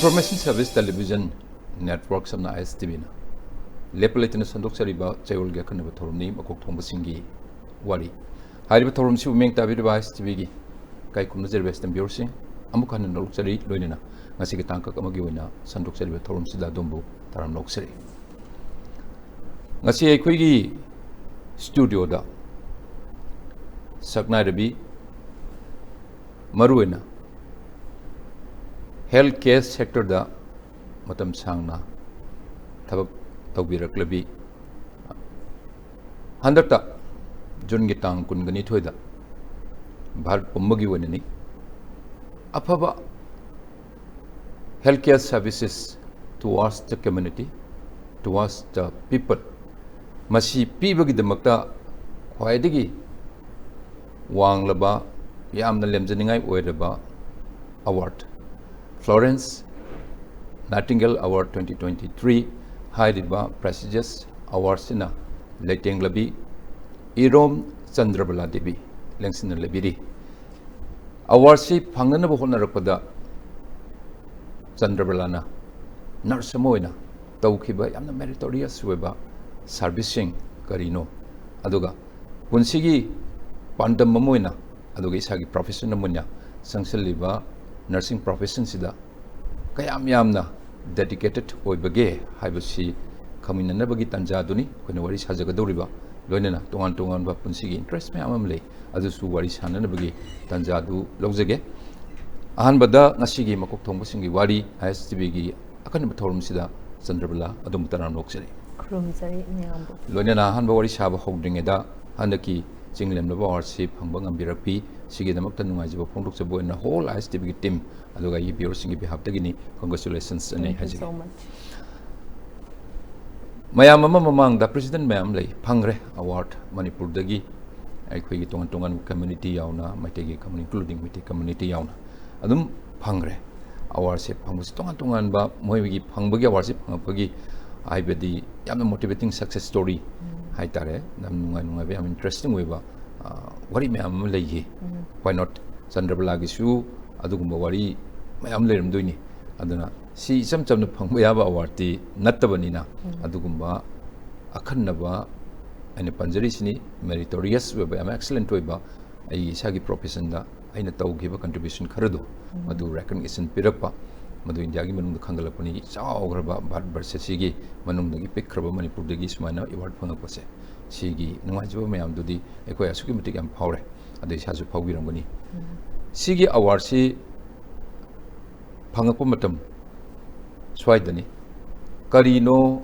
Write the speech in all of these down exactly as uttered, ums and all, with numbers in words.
Information Service Television Network ꯁꯝꯅ ISTVꯅ ꯂꯦꯞꯄ ꯂꯩꯇꯅ ꯁꯟꯗꯣꯛꯆꯔꯤꯕ ꯆꯌꯣꯜꯒꯤ ꯑꯈꯟꯅꯕ ꯊꯧꯔꯝꯅꯤ ꯃꯀꯣꯛ ꯊꯣꯡꯕꯁꯤꯡꯒꯤ ꯋꯥꯔꯤ꯫ ꯍꯥꯏꯔꯤꯕ ꯊꯧꯔꯝꯁꯤꯕꯨ ꯃꯤꯠꯌꯦꯡ ꯇꯥꯕꯤꯔꯤꯕ ISTVꯒꯤ ꯏꯀꯥꯏ ꯈꯨꯝꯅꯖꯔꯤꯕ ꯏꯁꯇꯦꯝ ꯚꯤꯌꯔꯁꯤꯡ ꯑꯃꯨꯛ ꯍꯟꯅ ꯅꯣꯛꯆꯔꯤ, ꯂꯣꯏꯅꯅ ꯉꯁꯤꯒꯤ ꯇꯥꯡꯀꯛ ꯑꯃꯒꯤ ꯑꯣꯏꯅ ꯁꯟꯗꯣꯛꯆꯔꯤꯕ ꯊꯧꯔꯝꯁꯤꯗ ꯑꯗꯣꯝꯕꯨ ꯇꯔꯥꯝꯅ ꯑꯣꯛꯆꯔꯤ꯫ ꯉꯁꯤ ꯑꯩꯈꯣꯏꯒꯤ ꯁ꯭ꯇꯨꯗꯤꯑꯣꯗ ꯁꯛꯅꯥꯏꯔꯕꯤ, ꯃꯔꯨꯑꯣꯏꯅ health care sectorꯗ ꯃꯇꯝ ꯁꯥꯡꯅ ꯊꯕꯛ ꯇꯧꯕꯤꯔꯛꯂꯕꯤ, ꯍꯟꯗꯛꯇ ꯖꯨꯟꯒꯤ ꯇꯥꯡ ꯀꯨꯟꯒ ꯅꯤꯊꯣꯏꯗ ꯚꯥꯔꯠ ꯄꯨꯝꯕꯒꯤ ꯑꯣꯏꯅꯅꯤ ꯑꯐꯕ health care services towards the community, towards the people ꯃꯁꯤ ꯄꯤꯕꯒꯤꯗꯃꯛꯇ ꯈ꯭ꯋꯥꯏꯗꯒꯤ ꯋꯥꯡꯂꯕ, ꯌꯥꯝꯅ ꯂꯦꯝꯖꯅꯤꯡꯉꯥꯏ ꯑꯣꯏꯔꯕ award, Florence Nightingale Award twenty twenty-three ꯍꯥꯏꯔꯤꯕ prestigious awardꯁꯤꯅ ꯂꯩꯇꯦꯡꯂꯕꯤ ꯏꯔꯣꯝ ꯆꯟꯗ꯭ꯔꯕꯂꯥ ꯗꯦꯕꯤ ꯂꯦꯡꯁꯤꯟꯅ ꯂꯩꯕꯤꯔꯤ꯫ Awardꯁꯤ ꯐꯪꯅꯅꯕ ꯍꯣꯠꯅꯔꯛꯄꯗ ꯆꯟꯗ꯭ꯔꯕꯂꯥꯅ nurse ꯑꯃ ꯑꯣꯏꯅ ꯇꯧꯈꯤꯕ ꯌꯥꯝꯅ meritorious ꯑꯣꯏꯕ serviceꯁꯤꯡ ꯀꯔꯤꯅꯣ, ꯑꯗꯨꯒ ꯄꯨꯟꯁꯤꯒꯤ ꯄꯥꯟꯗꯝ ꯑꯃ ꯑꯣꯏꯅ, ꯑꯗꯨꯒ ꯏꯁꯥꯒꯤ profession ꯑꯃ ꯑꯣꯏꯅ ꯆꯪꯁꯤꯜꯂꯤꯕ nursing professionꯁꯤꯗ ꯀꯌꯥꯝ ꯌꯥꯝꯅ dedicated ꯑꯣꯏꯕꯒꯦ ꯍꯥꯏꯕꯁꯤ ꯈꯪꯃꯤꯟꯅꯅꯕꯒꯤ ꯇꯥꯟꯖꯥꯗꯨꯅꯤ ꯑꯩꯈꯣꯏꯅ ꯋꯥꯔꯤ ꯁꯥꯖꯒꯗꯧꯔꯤꯕ꯫ ꯂꯣꯏꯅꯅ ꯇꯣꯉꯥꯟ ꯇꯣꯉꯥꯟꯕ ꯄꯨꯟꯁꯤꯒꯤ interest ꯃꯌꯥꯝ ꯑꯃ ꯂꯩ, ꯑꯗꯨꯁꯨ ꯋꯥꯔꯤ ꯁꯥꯟꯅꯅꯕꯒꯤ ꯇꯥꯟꯖꯥꯗꯨ ꯂꯧꯖꯒꯦ꯫ ꯑꯍꯥꯟꯕꯗ ꯉꯁꯤꯒꯤ ꯃꯀꯣꯛ ꯊꯣꯡꯕꯁꯤꯡꯒꯤ ꯋꯥꯔꯤ, ISTVꯒꯤ ꯑꯈꯟꯅꯕ ꯊꯧꯔꯝꯁꯤꯗ ꯆꯟꯗ꯭ꯔꯕꯂꯥ ꯑꯗꯣꯝꯕꯨ ꯇꯔꯥꯝꯅ ꯑꯣꯛꯆꯔꯤ꯫ ꯈꯨꯔꯨꯝꯖꯔꯤ ꯃꯌꯥꯝꯕꯨ꯫ ꯂꯣꯏꯅꯅ ꯑꯍꯥꯟꯕ ꯋꯥꯔꯤ ꯁꯥꯕ ꯍꯧꯗ꯭ꯔꯤꯉꯩꯗ ꯍꯟꯗꯛꯀꯤ ꯆꯤꯡꯂꯦꯝꯂꯕ awardꯁꯤ ꯐꯪꯕ ꯉꯝꯕꯤꯔꯛꯄꯤ, ꯁꯤꯒꯤꯗꯃꯛꯇ ꯅꯨꯡꯉꯥꯏꯖꯕ ꯐꯣꯡꯗꯣꯛꯆꯕ ꯑꯣꯏꯅ whole ISTVꯒꯤ team ꯑꯗꯨꯒ ꯑꯩꯒꯤ viewerꯁꯤꯡꯒꯤ behalfꯇꯒꯤꯅꯤ congratulations ꯑꯅꯤ Thank you ꯍꯥꯏꯖꯒꯦ꯫ So much. ꯃꯌꯥꯝ ꯑꯃ ꯃꯃꯥꯡꯗ president ꯃꯌꯥꯝ ꯂꯩ, ꯐꯪꯈ꯭ꯔꯦ award ꯃꯅꯤꯄꯨꯔꯗꯒꯤ, ꯑꯩꯈꯣꯏꯒꯤ ꯇꯣꯉꯥꯟ ꯇꯣꯉꯥꯟꯕ community ꯌꯥꯎꯅ, ꯃꯩꯇꯩꯒꯤ community, including ꯃꯩꯇꯩ community ꯌꯥꯎꯅ ꯑꯗꯨꯝ ꯐꯪꯈ꯭ꯔꯦ꯫ Awardꯁꯦ ꯐꯪꯕꯁꯤ ꯇꯣꯉꯥꯟ ꯇꯣꯉꯥꯟꯕ, ꯃꯣꯏꯒꯤ ꯐꯪꯕꯒꯤ awardꯁꯦ ꯐꯪꯉꯛꯄꯒꯤ ꯍꯥꯏꯕꯗꯤ ꯌꯥꯝꯅ motivating success story ꯍꯥꯏꯇꯥꯔꯦ, ꯌꯥꯝ ꯅꯨꯡꯉꯥꯏ ꯅꯨꯡꯉꯥꯏꯕ, ꯌꯥꯝ interesting ꯑꯣꯏꯕ, ꯑ, ꯋꯥꯔꯤ ꯃꯌꯥꯝ ꯑꯃ ꯂꯩꯈꯤ꯫ Why not? ꯆꯟꯗ꯭ꯔꯕꯂꯥꯒꯤꯁꯨ ꯑꯗꯨꯒꯨꯝꯕ ꯋꯥꯔꯤ ꯃꯌꯥꯝ ꯂꯩꯔꯝꯗꯣꯏꯅꯤ꯫ ꯑꯗꯨꯅ ꯁꯤ ꯏꯆꯝ ꯆꯝꯅ ꯐꯪꯕ ꯌꯥꯕ ꯑꯦꯋꯥꯔꯗꯇꯤ ꯅꯠꯇꯕꯅꯤꯅ, ꯑꯗꯨꯒꯨꯝꯕ ꯑꯈꯟꯅꯕ ꯑꯩꯅ ꯄꯟꯖꯔꯤꯁꯤꯅꯤ, ꯃꯦꯔꯤꯇꯣꯔꯤꯌꯁ ꯑꯣꯏꯕ, ꯌꯥꯝ ꯑꯦꯛꯁꯂꯦꯟꯠ ꯑꯣꯏꯕ, ꯑꯩꯒꯤ ꯏꯁꯥꯒꯤ ꯄ꯭ꯔꯣꯐꯦꯁꯟꯗ ꯑꯩꯅ ꯇꯧꯈꯤꯕ ꯀꯟꯇ꯭ꯔꯤꯕ꯭ꯌꯨꯁꯟ ꯈꯔꯗꯣ, ꯃꯗꯨ ꯔꯦꯀꯒꯅꯤꯁꯟ ꯄꯤꯔꯛꯄ, ꯃꯗꯨ ꯏꯟꯗꯤꯌꯥꯒꯤ ꯃꯅꯨꯡꯗ ꯈꯪꯒꯠꯂꯛꯄꯅꯤ꯫ ꯆꯥꯎꯈ꯭ꯔꯕ ꯚꯥꯔꯠ ꯕꯔꯁ ꯑꯁꯤꯒꯤ ꯃꯅꯨꯡꯗꯒꯤ ꯄꯤꯛꯈ꯭ꯔꯕ ꯃꯅꯤꯄꯨꯔꯗꯒꯤ ꯁꯨꯃꯥꯏꯅ ꯑꯦꯋꯥꯔꯗ ꯐꯪꯉꯛꯄꯁꯦ, ꯁꯤꯒꯤ ꯅꯨꯡꯉꯥꯏꯖꯕ ꯃꯌꯥꯝꯗꯨꯗꯤ ꯑꯩꯈꯣꯏ ꯑꯁꯨꯛꯀꯤ ꯃꯇꯤꯛ ꯌꯥꯝ ꯐꯥꯎꯔꯦ꯫ ꯑꯗꯣ ꯏꯁꯥꯁꯨ ꯐꯥꯎꯕꯤꯔꯝꯒꯅꯤ꯫ ꯁꯤꯒꯤ ꯑꯦꯋꯥꯔꯗꯁꯤ ꯐꯪꯉꯛꯄ ꯃꯇꯝ ꯁ꯭ꯋꯥꯏꯗꯅꯤ꯫ ꯀꯔꯤꯅꯣ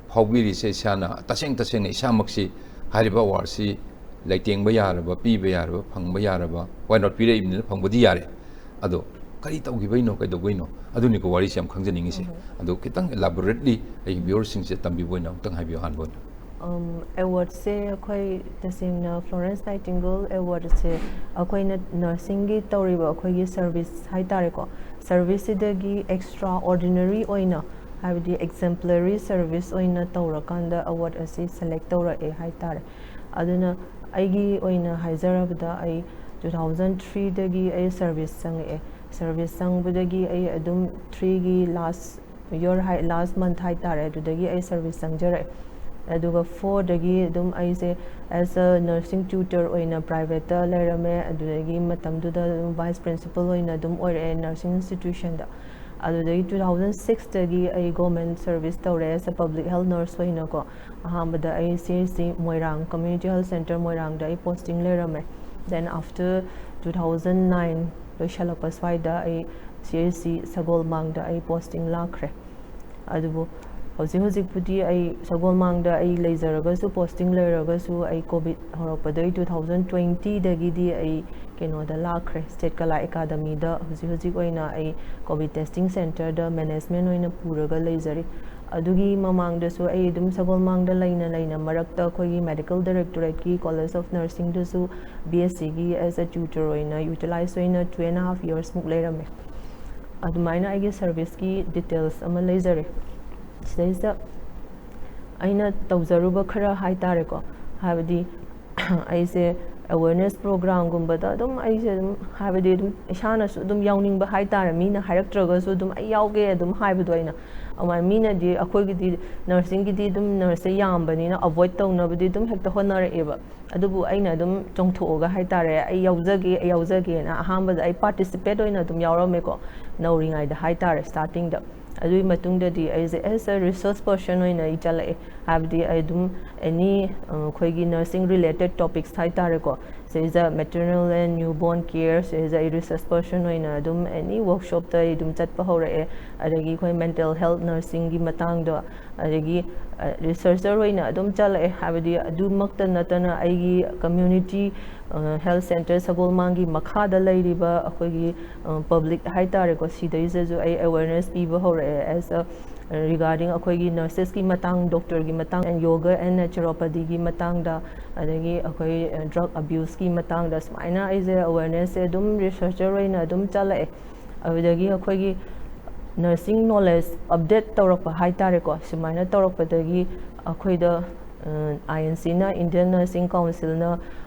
ꯐꯥꯎꯕꯤꯔꯤꯁꯦ? ꯏꯁꯥꯅ ꯇꯁꯦꯡ ꯇꯁꯦꯡꯅ ꯏꯁꯥꯃꯛꯁꯤ ꯍꯥꯏꯔꯤꯕ ꯑꯦꯋꯥꯔꯗꯁꯤ ꯂꯩꯇꯦꯡꯕ ꯌꯥꯔꯕ, ꯄꯤꯕ ꯌꯥꯔꯕ, ꯐꯪꯕ ꯌꯥꯔꯕ, why not, ꯄꯤꯔꯛꯏꯕꯅꯤꯅ ꯐꯪꯕꯗꯤ ꯌꯥꯔꯦ꯫ ꯑꯗꯣ ꯀꯔꯤ ꯇꯧꯈꯤꯕꯩꯅꯣ, ꯀꯩꯗꯧꯕꯩꯅꯣ? ꯑꯗꯨꯅꯤꯀꯣ ꯋꯥꯔꯤꯁꯦ ꯌꯥꯝ ꯈꯪꯖꯅꯤꯡꯉꯤꯁꯦ꯫ ꯑꯗꯣ ꯈꯤꯇꯪ ꯏꯂꯥꯕꯣꯔꯦꯠꯂꯤ ꯑꯩꯒꯤ ꯚ꯭ꯌꯨꯋꯔꯁꯤꯡꯁꯦ ꯇꯝꯕꯤꯕ ꯑꯣꯏꯅ ꯑꯃꯨꯛꯇꯪ ꯍꯥꯏꯕꯤꯌꯨ ꯑꯍꯥꯟꯕ ꯑꯣꯏꯅ꯫ ꯑꯦꯋꯥꯔꯗꯁꯦ ꯑꯩꯈꯣꯏ ꯇꯁꯦꯡꯅ ꯐ꯭ꯂꯣꯔꯦꯟꯁ ꯅꯥꯏꯇꯤꯡꯒꯦꯜ ꯑꯦꯋꯥꯔꯗꯁꯦ ꯑꯩꯈꯣꯏꯅ ꯅꯔꯁꯤꯡꯒꯤ ꯇꯧꯔꯤꯕ ꯑꯩꯈꯣꯏꯒꯤ ꯁꯔꯚꯤꯁ ꯍꯥꯏꯇꯥꯔꯦꯀꯣ, ꯁꯔꯚꯤꯁꯁꯤꯗꯒꯤ ꯑꯦꯛꯁꯇ꯭ꯔꯥ ꯑꯣꯔꯗꯤꯅꯔꯤ ꯑꯣꯏꯅ, ꯍꯥꯏꯕꯗꯤ ꯑꯦꯛꯖꯦꯝꯄ꯭ꯂꯔꯤ ꯁꯔꯚꯤꯁ ꯑꯣꯏꯅ ꯇꯧꯔꯀꯥꯟꯗ ꯑꯦꯋꯥꯔꯗ ꯑꯁꯤ ꯁꯦꯂꯦꯛ ꯇꯧꯔꯛꯑꯦ ꯍꯥꯏꯇꯥꯔꯦ꯫ ꯑꯗꯨꯅ ꯑꯩꯒꯤ ꯑꯣꯏꯅ ꯍꯥꯏꯖꯔꯕꯗ, ꯑꯩ ꯇꯨ ꯊꯥꯎꯖꯟ ꯊ꯭ꯔꯤꯗꯒꯤ ꯑꯩ ꯁꯔꯚꯤꯁ ꯆꯪꯉꯛꯑꯦ꯫ ꯁꯔꯚꯤꯁ ꯆꯪꯕꯗꯒꯤ ꯑꯩ ꯑꯗꯨꯝ ꯊ꯭ꯔꯤꯒꯤ ꯂꯥꯁ ꯌꯔ ꯍꯥꯏ, ꯂꯥꯁ ꯃꯟꯊ ꯍꯥꯏꯇꯥꯔꯦ, ꯑꯗꯨꯗꯒꯤ ꯑꯩ ꯁꯔꯚꯤꯁ ꯆꯪꯖꯔꯛꯑꯦ꯫ ꯑꯗꯨꯒ ꯐꯣꯔꯗꯒꯤ ꯑꯗꯨꯝ ꯑꯩꯁꯦ ꯑꯦꯁ ꯑ ꯅꯔꯁꯤꯡ ꯇ꯭ꯌꯨꯇꯔ ꯑꯣꯏꯅ ꯄ꯭ꯔꯥꯏꯚꯦꯠꯇ ꯂꯩꯔꯝꯃꯦ꯫ ꯑꯗꯨꯗꯒꯤ ꯃꯇꯝꯗꯨꯗ ꯑꯗꯨꯝ ꯚꯥꯏꯁ ꯄ꯭ꯔꯤꯟꯁꯤꯄꯜ ꯑꯣꯏꯅ ꯑꯗꯨꯝ ꯑꯣꯏꯔꯛꯑꯦ ꯅꯔꯁꯤꯡ ꯏꯟꯁꯇꯤꯇ꯭ꯌꯨꯁꯟꯗ꯫ ꯑꯗꯨꯗꯒꯤ ꯇꯨ ꯊꯥꯎꯖꯟ ꯁꯤꯛꯁꯇꯒꯤ ꯑꯩ ꯒꯣꯔꯃꯦꯟ ꯁꯔꯚꯤꯁ ꯇꯧꯔꯦ ꯑꯦꯁ ꯑ ꯄꯕ꯭ꯂꯤꯛ ꯍꯦꯜꯊ ꯅꯔꯁ ꯑꯣꯏꯅꯀꯣ꯫ ꯑꯍꯥꯟꯕꯗ ꯑꯩ ꯁꯤ ꯑꯩꯆ ꯁꯤ ꯃꯣꯏꯔꯥꯡ, ꯀꯝꯃ꯭ꯌꯨꯅꯤꯇꯤ ꯍꯦꯜꯊ ꯁꯦꯟꯇꯔ ꯃꯣꯏꯔꯥꯡꯗ ꯑꯩ ꯄꯣꯁꯇꯤꯡ ꯂꯩꯔꯝꯃꯦ꯫ Then after two thousand nine ꯂꯣꯏꯁꯜꯂꯛꯄ ꯁ꯭ꯋꯥꯏꯗ ꯑꯩ ꯁꯤ ꯑꯩꯆ ꯁꯤ ꯁꯒꯣꯜꯃꯥꯡꯗ ꯑꯩ ꯄꯣꯁꯇꯤꯡ ꯂꯥꯛꯈ꯭ꯔꯦ꯫ ꯑꯗꯨꯕꯨ ꯍꯧꯖꯤꯛ ꯍꯧꯖꯤꯛꯄꯨꯗꯤ ꯑꯩ ꯁꯒꯣꯜꯃꯥꯡꯗ ꯑꯩ ꯂꯩꯖꯔꯒꯁꯨ, ꯄꯣꯁꯇꯤꯡ ꯂꯩꯔꯒꯁꯨ, ꯑꯩ ꯀꯣꯚꯤꯗ ꯍꯧꯔꯛꯄꯗꯒꯤ ꯇꯨ ꯊꯥꯎꯖꯟ ꯇ꯭ꯋꯦꯟꯇꯤꯗꯒꯤꯗꯤ ꯑꯩ ꯀꯩꯅꯣꯗ ꯂꯥꯛꯈ꯭ꯔꯦ, ꯁ꯭ꯇꯦꯠ ꯀꯂꯥ ꯑꯦꯀꯥꯗꯃꯤꯗ ꯍꯧꯖꯤꯛ ꯍꯧꯖꯤꯛ ꯑꯣꯏꯅ ꯑꯩ ꯀꯣꯚꯤꯗ ꯇꯦꯁꯇꯤꯡ ꯁꯦꯟꯇꯔꯗ ꯃꯦꯅꯦꯖꯃꯦꯟ ꯑꯣꯏꯅ ꯄꯨꯔꯒ ꯂꯩꯖꯔꯤ꯫ ꯑꯗꯨꯒꯤ ꯃꯃꯥꯡꯗꯁꯨ ꯑꯩ ꯑꯗꯨꯝ ꯁꯒꯣꯜꯃꯥꯡꯗ ꯂꯩꯅ ꯂꯩꯅ ꯃꯔꯛꯇ ꯑꯩꯈꯣꯏꯒꯤ ꯃꯦꯗꯤꯀꯦꯜ ꯗꯥꯏꯔꯦꯛꯇꯣꯔꯦꯠꯀꯤ ꯀꯣꯂꯦꯖ ꯑꯣꯐ ꯅꯔꯁꯤꯡꯗꯁꯨ ꯕꯤ ꯑꯦꯁ ꯁꯤꯒꯤ ꯑꯦꯁ ꯑ ꯇ꯭ꯌꯨꯇꯔ ꯑꯣꯏꯅ ꯌꯨꯇꯤꯂꯥꯏꯁ ꯑꯣꯏꯅ ꯇꯨ ꯑꯦꯟ ꯍꯥꯐ ꯌꯔꯁꯃꯨꯛ ꯂꯩꯔꯝꯃꯦ꯫ ꯑꯗꯨꯃꯥꯏꯅ ꯑꯩꯒꯤ ꯁꯔꯚꯤꯁꯀꯤ ꯗꯤꯇꯦꯜꯁ ꯑꯃ ꯂꯩꯖꯔꯦ꯫ ꯁꯤꯗꯩꯁꯤꯗ ꯑꯩꯅ ꯇꯧꯖꯔꯨꯕ ꯈꯔ ꯍꯥꯏꯇꯥꯔꯦꯀꯣ, ꯍꯥꯏꯕꯗꯤ ꯑꯩꯁꯦ ꯑꯦꯋꯦꯔꯅꯦꯁ ꯄ꯭ꯔꯣꯒ꯭ꯔꯥꯝꯒꯨꯝꯕꯗ ꯑꯗꯨꯝ ꯑꯩꯁꯦ ꯑꯗꯨꯝ, ꯍꯥꯏꯕꯗꯤ ꯑꯗꯨꯝ ꯏꯁꯥꯅꯁꯨ ꯑꯗꯨꯝ ꯌꯥꯎꯅꯤꯡꯕ ꯍꯥꯏꯇꯥꯔꯦ, ꯃꯤꯅ ꯍꯥꯏꯔꯛꯇ꯭ꯔꯒꯁꯨ ꯑꯗꯨꯝ ꯑꯩ ꯌꯥꯎꯒꯦ ꯑꯗꯨꯝ ꯍꯥꯏꯕꯗꯣ ꯑꯩꯅ꯫ ꯑꯗꯨꯃꯥꯏꯅ ꯃꯤꯅꯗꯤ ꯑꯩꯈꯣꯏꯒꯤꯗꯤ ꯅꯔꯁꯤꯡꯒꯤꯗꯤ ꯑꯗꯨꯝ ꯅꯔꯁꯁꯦ ꯌꯥꯝꯕꯅꯤꯅ ꯑꯦꯚꯣꯏꯗ ꯇꯧꯅꯕꯗꯤ ꯑꯗꯨꯝ ꯍꯦꯛꯇ ꯍꯣꯠꯅꯔꯛꯑꯦꯕ꯫ ꯑꯗꯨꯕꯨ ꯑꯩꯅ ꯑꯗꯨꯝ ꯆꯣꯡꯊꯣꯛꯑꯒ ꯍꯥꯏꯇꯥꯔꯦ, "ꯑꯩ ꯌꯥꯎꯖꯒꯦ, ꯑꯩ ꯌꯥꯎꯖꯒꯦꯅ" ꯑꯍꯥꯟꯕꯗ ꯑꯩ ꯄꯥꯔꯇꯤꯁꯤꯄꯦꯠ ꯑꯣꯏꯅ ꯑꯗꯨꯝ ꯌꯥꯎꯔꯝꯃꯦꯀꯣ, ꯅꯧꯔꯤꯉꯩꯗ ꯍꯥꯏꯇꯥꯔꯦ, ꯁ꯭ꯇꯥꯔꯇꯤꯡꯗ꯫ ꯑꯗꯨꯒꯤ ꯃꯇꯨꯡꯗꯗꯤ ꯑꯩꯁꯦ as a resource person ꯑꯣꯏꯅ ꯑꯩ ꯆꯠꯂꯛꯑꯦ꯫ ꯍꯥꯏꯕꯗꯤ ꯑꯩ ꯑꯗꯨꯝ ꯑꯦꯅꯤ, ꯑ, ꯑꯩꯈꯣꯏꯒꯤ ꯅꯔꯁꯤꯡ ꯔꯤꯂꯦꯇꯦꯠ ꯇꯣꯄꯤꯛꯁ ꯍꯥꯏꯇꯥꯔꯦꯀꯣ, ꯁꯤꯗꯩꯁꯤꯗ maternal and newborn care, ꯁꯤꯗꯩꯁꯤꯗ ꯑꯩ ꯔꯤꯁꯔꯁ ꯄꯔꯁꯟ ꯑꯣꯏꯅ ꯑꯗꯨꯝ ꯑꯦꯅꯤ ꯋꯔꯛꯁꯣꯞꯇ ꯑꯩ ꯑꯗꯨꯝ ꯆꯠꯄ ꯍꯧꯔꯛꯑꯦ꯫ ꯑꯗꯒꯤ ꯑꯩꯈꯣꯏ ꯃꯦꯟꯇꯦꯜ ꯍꯦꯜꯠ ꯅꯔꯁꯤꯡꯒꯤ ꯃꯇꯥꯡꯗ, ꯑꯗꯒꯤ, ꯑ, ꯔꯤꯁꯔꯆꯔ ꯑꯣꯏꯅ ꯑꯗꯨꯝ ꯆꯠꯂꯛꯑꯦ꯫ ꯍꯥꯏꯕꯗꯤ ꯑꯗꯨꯃꯛꯇ ꯅꯠꯇꯅ ꯑꯩꯒꯤ ꯀꯝꯃ꯭ꯌꯨꯅꯤꯇꯤ, ꯑ, ꯍꯦꯜꯠ ꯁꯦꯟꯇꯔ ꯁꯒꯣꯜꯃꯥꯡꯒꯤ ꯃꯈꯥꯗ ꯂꯩꯔꯤꯕ ꯑꯩꯈꯣꯏꯒꯤ, ꯑ, ꯄꯕ꯭ꯂꯤꯛ ꯍꯥꯏꯇꯥꯔꯦꯀꯣ, ꯁꯤꯗꯩꯁꯤꯗꯁꯨ ꯑꯩ ꯑꯦꯋꯦꯔꯅꯦꯁ ꯄꯤꯕ ꯍꯧꯔꯛꯑꯦ꯫ As a regarding ꯑꯩꯈꯣꯏꯒꯤ ꯅꯔꯁꯦꯁꯀꯤ ꯃꯇꯥꯡ, ꯗꯣꯛꯇꯔꯒꯤ ꯃꯇꯥꯡ, and yoga and naturopathyꯒꯤ ꯃꯇꯥꯡꯗ, ꯑꯗꯒꯤ ꯑꯩꯈꯣꯏ ꯗ꯭ꯔꯒ ꯑꯕ꯭ꯌꯨꯁꯀꯤ ꯃꯇꯥꯡꯗ ꯁꯨꯃꯥꯏꯅ ꯑꯩꯁꯦ ꯑꯦꯋꯦꯔꯅꯦꯁꯁꯦ ꯑꯗꯨꯝ ꯔꯤꯁꯔꯆꯔ ꯑꯣꯏꯅ ꯑꯗꯨꯝ ꯆꯠꯂꯛꯑꯦ꯫ ꯑꯗꯨꯗꯒꯤ ꯑꯩꯈꯣꯏꯒꯤ ꯅꯔꯁꯤꯡ ꯅꯣꯂꯦꯖ ꯑꯞꯗꯦꯠ ꯇꯧꯔꯛꯄ ꯍꯥꯏꯇꯥꯔꯦꯀꯣ, ꯁꯨꯃꯥꯏꯅ ꯇꯧꯔꯛꯄꯗꯒꯤ ꯑꯩꯈꯣꯏꯗ, ꯑꯥꯏ ꯑꯦꯟ ꯁꯤꯅ, ꯏꯟꯗꯤꯌꯟ ꯅꯔꯁꯤꯡ ꯀꯥꯎꯟꯁꯤꯜꯅ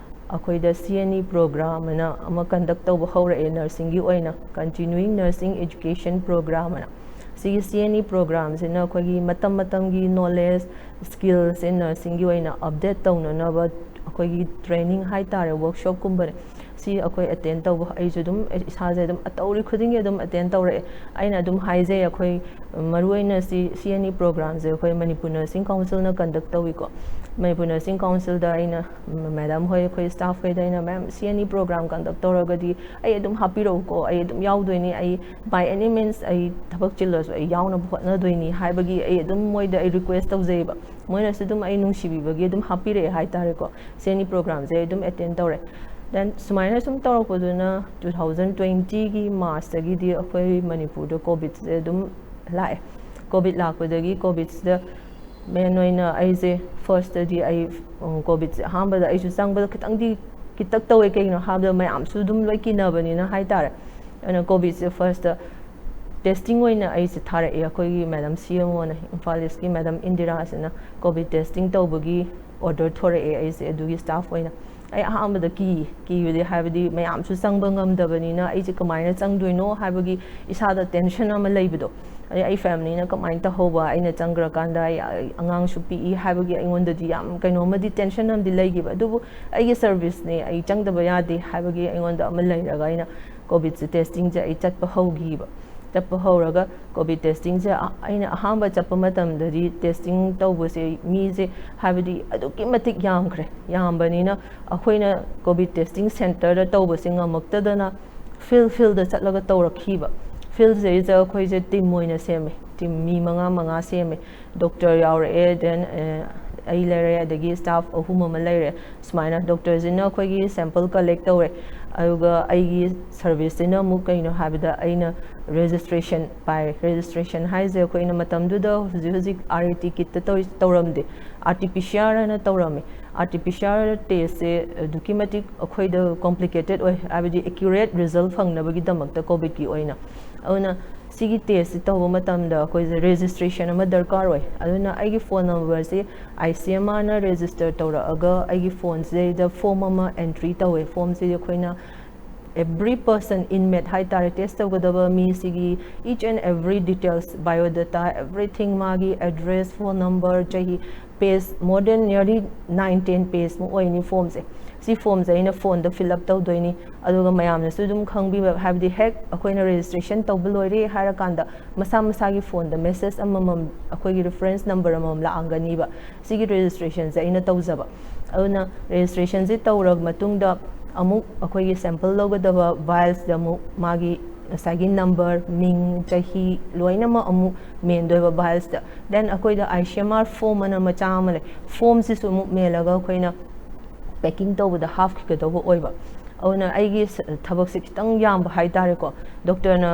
ꯑꯩꯈꯣꯏꯗ ꯁꯤ ꯑꯦꯟ ꯏ ꯄ꯭ꯔꯣꯒ꯭ꯔꯥꯝ ꯑꯅ ꯑꯃ ꯀꯟꯗꯛ ꯇꯧꯕ ꯍꯧꯔꯛꯑꯦ ꯅꯔꯁꯤꯡꯒꯤ ꯑꯣꯏꯅ, ꯀꯟꯇꯤꯅ꯭ꯌꯨꯋꯤꯡ ꯅꯔꯁꯤꯡ ꯑꯦꯖꯨꯀꯦꯁꯟ ꯄ꯭ꯔꯣꯒ꯭ꯔꯥꯝ ꯑꯅ꯫ ꯁꯤꯒꯤ ꯁꯤ ꯑꯦꯟ ꯏ ꯄ꯭ꯔꯣꯒ꯭ꯔꯥꯝꯁꯤꯅ ꯑꯩꯈꯣꯏꯒꯤ ꯃꯇꯝ ꯃꯇꯝꯒꯤ ꯅꯣꯂꯦꯖ, ꯁ꯭ꯀꯤꯜꯁꯦ ꯅꯔꯁꯤꯡꯒꯤ ꯑꯣꯏꯅ ꯑꯞꯗꯦꯠ ꯇꯧꯅꯅꯕ ꯑꯩꯈꯣꯏꯒꯤ ꯇ꯭ꯔꯦꯅꯤꯡ ꯍꯥꯏꯇꯥꯔꯦ, ꯋꯔꯛꯁꯣꯞꯀꯨꯝꯕꯅꯦ꯫ ꯁꯤ ꯑꯩꯈꯣꯏ ꯑꯦꯇꯦꯟ ꯇꯧꯕ, ꯑꯩꯁꯨ ꯑꯗꯨꯝ ꯏꯁꯥꯁꯦ ꯑꯗꯨꯝ ꯇꯧꯔꯤ ꯈꯨꯗꯤꯡꯒꯤ ꯑꯗꯨꯝ ꯑꯦꯇꯦꯟ ꯇꯧꯔꯛꯑꯦ꯫ ꯑꯩꯅ ꯑꯗꯨꯝ ꯍꯥꯏꯖꯩ, ꯑꯩꯈꯣꯏ ꯃꯔꯨꯑꯣꯏꯅ ꯁꯤ, ꯁꯤ ꯑꯦꯟ ꯏ ꯄ꯭ꯔꯣꯒ꯭ꯔꯥꯝꯁꯦ ꯑꯩꯈꯣꯏ ꯃꯅꯤꯄꯨꯔ ꯅꯔꯁꯤꯡ ꯀꯥꯎꯟꯁꯤꯜꯅ ꯀꯟꯗꯛ ꯇꯧꯏꯀꯣ꯫ ꯃꯅꯤꯄꯨꯔ ꯅꯔꯁꯤꯡ ꯀꯥꯎꯟꯁꯤꯜꯗ ꯑꯩꯅ, ꯃꯦꯗꯥꯝ ꯍꯣꯏ, ꯑꯩꯈꯣꯏ ꯁ꯭ꯇꯥꯐ ꯍꯣꯏꯗ ꯑꯩꯅ, "ꯃꯦꯝ, ꯁꯤ ꯑꯦꯟ ꯏ ꯄ꯭ꯔꯣꯒ꯭ꯔꯥꯝ ꯀꯟꯗꯛ ꯇꯧꯔꯒꯗꯤ ꯑꯩ ꯑꯗꯨꯝ ꯍꯥꯞꯄꯤꯔꯛꯎꯀꯣ, ꯑꯩ ꯑꯗꯨꯝ ꯌꯥꯎꯗꯣꯏꯅꯤ, ꯑꯩ by any means ꯑꯩ ꯊꯕꯛ ꯆꯤꯜꯂꯁꯨ ꯑꯩ ꯌꯥꯎꯅꯕ ꯍꯣꯠꯅꯗꯣꯏꯅꯤ" ꯍꯥꯏꯕꯒꯤ ꯑꯩ ꯑꯗꯨꯝ ꯃꯣꯏꯗ ꯑꯩ ꯔꯤꯀ꯭ꯋꯦꯁ ꯇꯧꯖꯩꯕ꯫ ꯃꯣꯏꯅꯁꯨ ꯑꯗꯨꯝ ꯑꯩ ꯅꯨꯡꯁꯤꯕꯤꯕꯒꯤ ꯑꯗꯨꯝ ꯍꯥꯞꯄꯤꯔꯛꯑꯦ ꯍꯥꯏꯇꯥꯔꯦꯀꯣ꯫ ꯁꯤ ꯑꯦꯟ ꯏ ꯄ꯭ꯔꯣꯒ꯭ꯔꯥꯝꯁꯦ ꯑꯩ ꯑꯗꯨꯝ ꯑꯦꯇꯦꯟ ꯇꯧꯔꯦ꯫ Then ꯁꯨꯃꯥꯏꯅ ꯁꯨꯝ ꯇꯧꯔꯛꯄꯗꯨꯅ two thousand twentyꯒꯤ ꯃꯥꯔꯆꯇꯒꯤꯗꯤ ꯑꯩꯈꯣꯏ ꯃꯅꯤꯄꯨꯔꯗ ꯀꯣꯚꯤꯗꯁꯦ ꯑꯗꯨꯝ ꯂꯥꯛꯑꯦ꯫ ꯀꯣꯚꯤꯗ ꯂꯥꯛꯄꯗꯒꯤ ꯀꯣꯚꯤꯗꯁꯤꯗ ꯃꯦꯟ ꯑꯣꯏꯅ ꯑꯩꯁꯦ ꯐꯥꯔꯁꯇꯗꯤ ꯑꯩ, ꯎꯝ, ꯀꯣꯚꯤꯗꯁꯦ ꯑꯍꯥꯟꯕꯗ ꯑꯩꯁꯨ ꯆꯪꯕꯗ ꯈꯤꯇꯪꯗꯤ ꯀꯤꯇꯛ ꯇꯧꯋꯦ, ꯀꯩꯒꯤꯅꯣ ꯍꯥꯏꯕꯗ ꯃꯌꯥꯝꯁꯨ ꯑꯗꯨꯝ ꯂꯣꯏ ꯀꯤꯅꯕꯅꯤꯅ ꯍꯥꯏꯇꯥꯔꯦ꯫ ꯑꯗꯨꯅ ꯀꯣꯚꯤꯗꯁꯦ ꯐꯥꯔꯁꯇ ꯇꯦꯁꯇꯤꯡ ꯑꯣꯏꯅ ꯑꯩꯁꯦ ꯊꯥꯔꯛꯑꯦ꯫ ꯑꯩꯈꯣꯏꯒꯤ ꯃꯦꯗꯥꯝ ꯁꯤ ꯑꯦꯝ ꯑꯣꯅ, ꯏꯝꯐꯥꯜ ꯏꯁꯀꯤ ꯃꯦꯗꯥꯝ ꯏꯟꯗꯤꯔꯥ ꯑꯁꯤꯅ ꯀꯣꯚꯤꯗ ꯇꯦꯁꯇꯤꯡ ꯇꯧꯕꯒꯤ ꯑꯣꯔꯗꯔ ꯊꯣꯔꯛꯑꯦ ꯑꯩꯁꯦ ꯑꯗꯨꯒꯤ ꯁ꯭ꯇꯥꯐ ꯑꯣꯏꯅ꯫ ꯑꯩ ꯑꯍꯥꯟꯕꯗ ꯀꯤ ꯀꯤꯕꯗꯤ ꯍꯥꯏꯕꯗꯤ ꯃꯌꯥꯝꯁꯨ ꯆꯪꯕ ꯉꯝꯗꯕꯅꯤꯅ ꯑꯩꯁꯦ ꯀꯃꯥꯏꯅ ꯆꯪꯗꯣꯏꯅꯣ ꯍꯥꯏꯕꯒꯤ ꯏꯁꯥꯗ ꯇꯦꯟꯁꯟ ꯑꯃ ꯂꯩꯕꯗꯣ꯫ ꯑꯗꯩ ꯑꯩ ꯐꯦꯃꯤꯂꯤꯅ ꯀꯃꯥꯏꯅ ꯇꯧꯍꯧꯕ, ꯑꯩꯅ ꯆꯪꯈ꯭ꯔꯀꯥꯟꯗ ꯑꯩ ꯑꯉꯥꯡꯁꯨ ꯄꯤꯛꯏ ꯍꯥꯏꯕꯒꯤ ꯑꯩꯉꯣꯟꯗꯗꯤ ꯌꯥꯝ ꯀꯩꯅꯣꯝꯃꯗꯤ ꯇꯦꯟꯁꯟ ꯑꯃꯗꯤ ꯂꯩꯈꯤꯕ꯫ ꯑꯗꯨꯕꯨ ꯑꯩꯒꯤ ꯁꯔꯚꯤꯁꯅꯦ, ꯑꯩ ꯆꯪꯗꯕ ꯌꯥꯗꯦ ꯍꯥꯏꯕꯒꯤ ꯑꯩꯉꯣꯟꯗ ꯑꯃ ꯂꯩꯔꯒ ꯑꯩꯅ ꯀꯣꯚꯤꯗꯁꯦ ꯇꯦꯁꯇꯤꯡꯁꯦ ꯑꯩ ꯆꯠꯄ ꯍꯧꯈꯤꯕ꯫ ꯆꯠꯄ ꯍꯧꯔꯒ ꯀꯣꯚꯤꯗ ꯇꯦꯁꯇꯤꯡꯁꯦ ꯑ-, ꯑꯩꯅ ꯑꯍꯥꯟꯕ ꯆꯠꯄ ꯃꯇꯝꯗꯗꯤ ꯇꯦꯁꯇꯤꯡ ꯇꯧꯕꯁꯦ ꯃꯤꯁꯦ ꯍꯥꯏꯕꯗꯤ ꯑꯗꯨꯛꯀꯤ ꯃꯇꯤꯛ ꯌꯥꯝꯈ꯭ꯔꯦ꯫ ꯌꯥꯝꯕꯅꯤꯅ ꯑꯩꯈꯣꯏꯅ ꯀꯣꯚꯤꯗ ꯇꯦꯁꯇꯤꯡ ꯁꯦꯟꯇꯔꯗ ꯇꯧꯕꯁꯦ ꯉꯝꯃꯛꯇꯗꯅ ꯐꯤꯜ ꯐꯤꯜꯗ ꯆꯠꯂꯒ ꯇꯧꯔꯛꯈꯤꯕ꯫ ꯐꯤꯜꯁꯤꯗꯩꯗ ꯑꯩꯈꯣꯏꯁꯦ ꯇꯤꯝ ꯑꯣꯏꯅ ꯁꯦꯝꯃꯦ, ꯇꯤꯝ ꯃꯤ ꯃꯉꯥ ꯃꯉꯥ ꯁꯦꯝꯃꯦ꯫ ꯗꯣꯛꯇꯔ ꯌꯥꯎꯔꯛꯑꯦ, ꯗꯦꯟ ꯑꯩ ꯂꯩꯔꯦ, ꯑꯗꯒꯤ ꯁ꯭ꯇꯥꯐ ꯑꯍꯨꯝ ꯑꯃ ꯂꯩꯔꯦ꯫ ꯁꯨꯃꯥꯏꯅ ꯗꯣꯛꯇꯔꯁꯤꯅ ꯑꯩꯈꯣꯏꯒꯤ ꯁꯦꯝꯄꯜ ꯀꯂꯦꯛ ꯇꯧꯔꯦ, ꯑꯗꯨꯒ ꯑꯩꯒꯤ ꯁꯔꯚꯤꯁꯁꯤꯅ ꯑꯃꯨꯛ ꯀꯩꯅꯣ ꯍꯥꯏꯕꯗ ꯑꯩꯅ ꯔꯦꯖꯤꯁꯇ꯭ꯔꯦꯁꯟ ꯄꯥꯏꯔꯦ꯫ ꯔꯦꯖꯤꯁꯇ꯭ꯔꯦꯁꯟ ꯍꯥꯏꯁꯦ ꯑꯩꯈꯣꯏꯅ ꯃꯇꯝꯗꯨꯗ ꯍꯧꯖꯤꯛ ꯍꯧꯖꯤꯛ ꯑꯥꯔ ꯏ ꯇꯤ ꯀꯤꯠꯇ ꯇꯧꯔꯤ-, ꯇꯧꯔꯝꯗꯦ, R T P C R ꯑꯅ ꯇꯧꯔꯝꯃꯦ꯫ R T P C R ꯇꯦꯁꯁꯦ ꯑꯗꯨꯛꯀꯤ ꯃꯇꯤꯛ ꯑꯩꯈꯣꯏꯗ ꯀꯣꯝꯄ꯭ꯂꯤꯀꯦꯇꯦꯠ ꯑꯣꯏ, ꯍꯥꯏꯕꯗꯤ ꯑꯦꯀ꯭ꯌꯨꯔꯦꯠ ꯔꯤꯖꯜ ꯐꯪꯅꯕꯒꯤꯗꯃꯛꯇ ꯀꯣꯚꯤꯗꯀꯤ ꯑꯣꯏꯅ꯫ ꯑꯗꯨꯅ ꯁꯤꯒꯤ ꯇꯦꯁꯁꯤ ꯇꯧꯕ ꯃꯇꯝꯗ ꯑꯩꯈꯣꯏꯁꯦ ꯔꯦꯖꯤꯁꯇ꯭ꯔꯦꯁꯟ ꯑꯃ ꯗꯔꯀꯥꯔ ꯑꯣꯏ꯫ ꯑꯗꯨꯅ ꯑꯩꯒꯤ ꯐꯣꯟ ꯅꯝꯕꯔꯁꯤ ꯑꯥꯏ ꯁꯤ ꯑꯦꯝ ꯑꯥꯔꯅ ꯔꯦꯖꯤꯁꯇꯔ ꯇꯧꯔꯛꯑꯒ ꯑꯩꯒꯤ ꯐꯣꯟꯁꯤꯗꯩꯗ ꯐꯣꯝ ꯑꯃ ꯑꯦꯟꯇ꯭ꯔꯤ ꯇꯧꯋꯦ꯫ ꯐꯣꯝꯁꯤꯗꯤ ꯑꯩꯈꯣꯏꯅ every person, inmate ꯍꯥꯏꯇꯥꯔꯦ, ꯇꯦꯁ ꯇꯧꯒꯗꯕ ꯃꯤꯁꯤꯒꯤ each and every details, biodata, everything, ꯃꯥꯒꯤ address, phone number, ꯆꯍꯤ, page more than nearly nine ten page ꯃꯨꯛ ꯑꯣꯏꯅꯤ ꯐꯣꯝꯁꯦ꯫ ꯁꯤ ꯐꯣꯝꯁꯦ ꯑꯩꯅ ꯐꯣꯟꯗ fill up ꯇꯧꯗꯣꯏꯅꯤ꯫ ꯑꯗꯨꯒ ꯃꯌꯥꯝꯅꯁꯨ ꯑꯗꯨꯝ ꯈꯪꯕꯤꯕ, ꯍꯥꯏꯕꯗꯤ ꯍꯦꯛ ꯑꯩꯈꯣꯏꯅ ꯔꯦꯖꯤꯁꯇ꯭ꯔꯦꯁꯟ ꯇꯧꯕ ꯂꯣꯏꯔꯦ ꯍꯥꯏꯔꯀꯥꯟꯗ ꯃꯁꯥ ꯃꯁꯥꯒꯤ ꯐꯣꯟꯗ ꯃꯦꯁꯦꯖ ꯑꯃꯃꯝ, ꯑꯩꯈꯣꯏꯒꯤ ꯔꯤꯐꯔꯦꯟꯁ ꯅꯝꯕꯔ ꯑꯃꯃꯝ ꯂꯥꯛꯑꯝꯒꯅꯤꯕ꯫ ꯁꯤꯒꯤ ꯔꯦꯖꯤꯁꯇ꯭ꯔꯦꯁꯟꯁꯦ ꯑꯩꯅ ꯇꯧꯖꯕ꯫ ꯑꯗꯨꯅ ꯔꯦꯖꯤꯁꯇ꯭ꯔꯦꯁꯟꯁꯦ ꯇꯧꯔꯕ ꯃꯇꯨꯡꯗ ꯑꯃꯨꯛ ꯑꯩꯈꯣꯏꯒꯤ ꯁꯦꯝꯄꯜ ꯂꯧꯒꯗꯕ ꯚꯥꯏꯜꯁꯇ ꯑꯃꯨꯛ ꯃꯥꯒꯤ ꯉꯁꯥꯏꯒꯤ ꯅꯝꯕꯔ, ꯃꯤꯡ, ꯆꯍꯤ ꯂꯣꯏꯅꯃꯛ ꯑꯃꯨꯛ ꯃꯦꯟꯗꯣꯏꯕ ꯚꯥꯏꯜꯁꯇ꯫ ꯗꯦꯟ ꯑꯩꯈꯣꯏꯗ I C M R form ꯑꯅ ꯃꯆꯥ ꯑꯃ ꯂꯩ꯫ ꯐꯣꯝꯁꯤꯁꯨ ꯑꯃꯨꯛ ꯃꯦꯜꯂꯒ ꯑꯩꯈꯣꯏꯅ ꯄꯦꯀꯤꯡ ꯇꯧꯕꯗ ꯍꯥꯞꯈꯤꯒꯗꯧꯕ ꯑꯣꯏꯕ꯫ ꯑꯗꯨꯅ ꯑꯩꯒꯤ ꯁ-, ꯊꯕꯛꯁꯦ ꯈꯤꯇꯪ ꯌꯥꯝꯕ ꯍꯥꯏꯇꯥꯔꯦꯀꯣ꯫ ꯗꯣꯛꯇꯔꯅ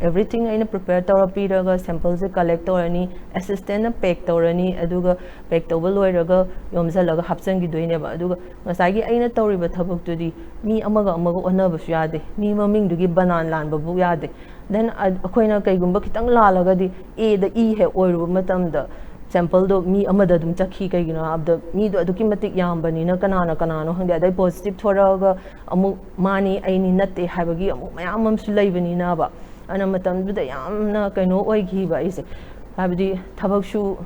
everything ꯑꯩꯅ prepare ꯇꯧꯔ ꯄꯤꯔꯒ sampleꯁꯦ collect ꯇꯧꯔꯅꯤ, assistantꯅ pack ꯇꯧꯔꯅꯤ, ꯑꯗꯨꯒ pack ꯇꯧꯕ ꯂꯣꯏꯔꯒ ꯌꯣꯝꯁꯤꯜꯂꯒ ꯍꯥꯞꯆꯤꯟꯈꯤꯗꯣꯏꯅꯦꯕ꯫ ꯑꯗꯨꯒ ꯉꯁꯥꯏꯒꯤ ꯑꯩꯅ ꯇꯧꯔꯤꯕ ꯊꯕꯛꯇꯨꯗꯤ ꯃꯤ ꯑꯃꯒ ꯑꯃꯒ ꯑꯣꯟꯅꯕꯁꯨ ꯌꯥꯗꯦ, ꯃꯤ ꯃꯃꯤꯡꯗꯨꯒꯤ ꯕꯅꯥꯟ ꯂꯥꯟꯕꯕꯨ ꯌꯥꯗꯦ꯫ Then ꯑꯩꯈꯣꯏꯅ ꯀꯩꯒꯨꯝꯕ ꯈꯤꯇꯪ ꯂꯥꯜꯂꯒꯗꯤ Aꯗ E ꯍꯦꯛ ꯑꯣꯏꯔꯨꯕ ꯃꯇꯝꯗ sampleꯗꯣ ꯃꯤ ꯑꯃꯗ ꯑꯗꯨꯝ ꯆꯠꯈꯤ꯫ ꯀꯩꯒꯤꯅꯣ ꯍꯥꯏꯕꯗ ꯃꯤꯗꯣ ꯑꯗꯨꯛꯀꯤ ꯃꯇꯤꯛ ꯌꯥꯝꯕꯅꯤꯅ ꯀꯅꯥꯅ ꯀꯅꯥꯅꯣ ꯈꯪꯗꯦ꯫ ꯑꯗꯩ positive ꯊꯣꯔꯛꯑꯒ ꯑꯃꯨꯛ ꯃꯥꯅꯤ ꯑꯩꯅꯤ ꯅꯠꯇꯦ ꯍꯥꯏꯕꯒꯤ ꯑꯃꯨꯛ ꯃꯌꯥꯝ ꯑꯃꯁꯨ ꯂꯩꯕꯅꯤꯅꯕ꯫ ꯑꯗꯨꯅ ꯃꯇꯝꯗꯨꯗ ꯌꯥꯝꯅ ꯀꯩꯅꯣ ꯑꯣꯏꯈꯤꯕ ꯑꯩꯁꯦ, ꯍꯥꯏꯕꯗꯤ ꯊꯕꯛꯁꯨ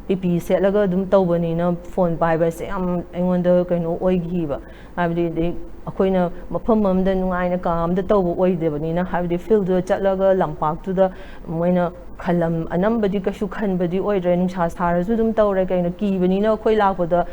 P P E ꯁꯦꯠꯂꯒ ꯑꯗꯨꯝ ꯇꯧꯕꯅꯤꯅ phone ꯄꯥꯏꯕꯁꯦ ꯌꯥꯝ ꯑꯩꯉꯣꯟꯗ ꯀꯩꯅꯣ ꯑꯣꯏꯈꯤꯕ꯫ ꯍꯥꯏꯕꯗꯤ ꯑꯗꯩ ꯑꯩꯈꯣꯏꯅ ꯃꯐꯝ ꯑꯃꯗ ꯅꯨꯡꯉꯥꯏꯅ ꯀꯥ ꯑꯃꯗ ꯇꯧꯕ ꯑꯣꯏꯗꯕꯅꯤꯅ, ꯍꯥꯏꯕꯗꯤ fieldꯗꯨꯗ ꯆꯠꯂꯒ ꯂꯝꯄꯥꯛꯇꯨꯗ ꯃꯣꯏꯅ ꯈꯜꯂꯝ ꯑꯅꯝꯕꯗꯤ ꯀꯩꯁꯨ ꯈꯟꯕꯗꯤ ꯑꯣꯏꯗ꯭ꯔꯦ, ꯅꯨꯡꯁꯥ ꯁꯥꯔꯁꯨ ꯑꯗꯨꯝ ꯇꯧꯔꯦ, ꯀꯩꯅꯣ ꯀꯤꯕꯅꯤꯅ ꯑꯩꯈꯣꯏ ꯂꯥꯛꯄꯗ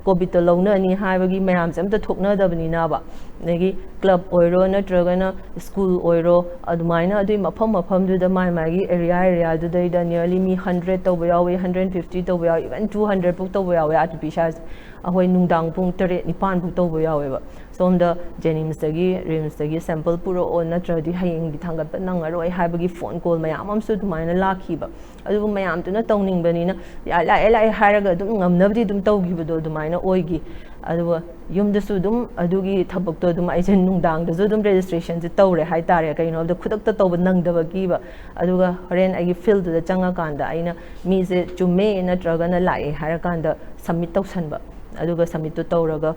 COVIDꯇ ꯂꯧꯅꯅꯤ ꯍꯥꯏꯕꯒꯤ ꯃꯌꯥꯝꯁꯦ ꯑꯝꯇ ꯊꯣꯛꯅꯗꯕꯅꯤꯅꯕ꯫ ꯑꯗꯒꯤ club ꯑꯣꯏꯔꯣ ꯅꯠꯇ꯭ꯔꯒꯅ school ꯑꯣꯏꯔꯣ, ꯑꯗꯨꯃꯥꯏꯅ ꯑꯗꯨꯒꯤ ꯃꯐꯝ ꯃꯐꯝꯗꯨꯗ ꯃꯥꯏ ꯃꯥꯒꯤ area areaꯗꯨꯗꯩꯗ nearly ꯃꯤ hundred ꯇꯧꯕ ꯌꯥꯎꯏ, hundred fifty ꯇꯧꯕ ꯌꯥꯎꯏ, even two hundred ꯐꯥꯎ ꯇꯧꯕ ꯌꯥꯎꯏ ꯑꯥꯔ ꯇꯤ ꯄꯤ ꯁꯥꯔꯁꯦ꯫ ꯑꯩꯈꯣꯏ ꯅꯨꯡꯗꯥꯡ ꯄꯨꯡ ꯇꯔꯦꯠ ꯅꯤꯄꯥꯟ ꯐꯥꯎ ꯇꯧꯕ ꯌꯥꯎꯋꯦꯕ꯫ ꯁꯣꯝꯗ JNIMSꯇꯒꯤ, RIMSꯇꯒꯤ sample ꯄꯨꯔꯛꯑꯣ, ꯅꯠꯇ꯭ꯔꯗꯤ ꯍꯌꯦꯡꯗꯤ ꯊꯥꯡꯒꯠꯄ ꯅꯪꯉꯔꯣꯏ ꯍꯥꯏꯕꯒꯤ phone call ꯃꯌꯥꯝ ꯑꯃꯁꯨ ꯑꯗꯨꯃꯥꯏꯅ ꯂꯥꯛꯈꯤꯕ꯫ ꯑꯗꯨꯕꯨ ꯃꯌꯥꯝꯗꯨꯅ ꯇꯧꯅꯤꯡꯕꯅꯤꯅ, "ꯌꯥ-, ꯂꯥꯛꯑꯦ, ꯂꯥꯛꯑꯦ" ꯍꯥꯏꯔꯒ ꯑꯗꯨꯝ ꯉꯝꯅꯕꯗꯤ ꯑꯗꯨꯝ ꯇꯧꯈꯤꯕꯗꯣ ꯑꯗꯨꯃꯥꯏꯅ ꯑꯣꯏꯈꯤ꯫ ꯑꯗꯨꯒ ꯌꯨꯝꯗꯁꯨ ꯑꯗꯨꯝ ꯑꯗꯨꯒꯤ ꯊꯕꯛꯇꯣ ꯑꯗꯨꯝ ꯑꯩꯁꯦ ꯅꯨꯡꯗꯥꯡꯗꯁꯨ ꯑꯗꯨꯝ registrationꯁꯦ ꯇꯧꯔꯦ ꯍꯥꯏꯇꯥꯔꯦ꯫ ꯀꯩꯒꯤꯅꯣ ꯍꯥꯏꯕꯗ ꯈꯨꯗꯛꯇ ꯇꯧꯕ ꯅꯪꯗꯕꯒꯤꯕ꯫ ꯑꯗꯨꯒ ꯍꯣꯔꯦꯟ ꯑꯩꯒꯤ fieldꯗꯨꯗ ꯆꯪꯉꯀꯥꯟꯗ ꯑꯩꯅ ꯃꯤꯁꯦ ꯆꯨꯝꯃꯦ ꯅꯠꯇ꯭ꯔꯒꯅ ꯂꯥꯛꯑꯦ ꯍꯥꯏꯔꯀꯥꯟꯗ submit ꯇꯧꯁꯟꯕ꯫ ꯑꯗꯨꯒ submitꯇꯣ ꯇꯧꯔꯒ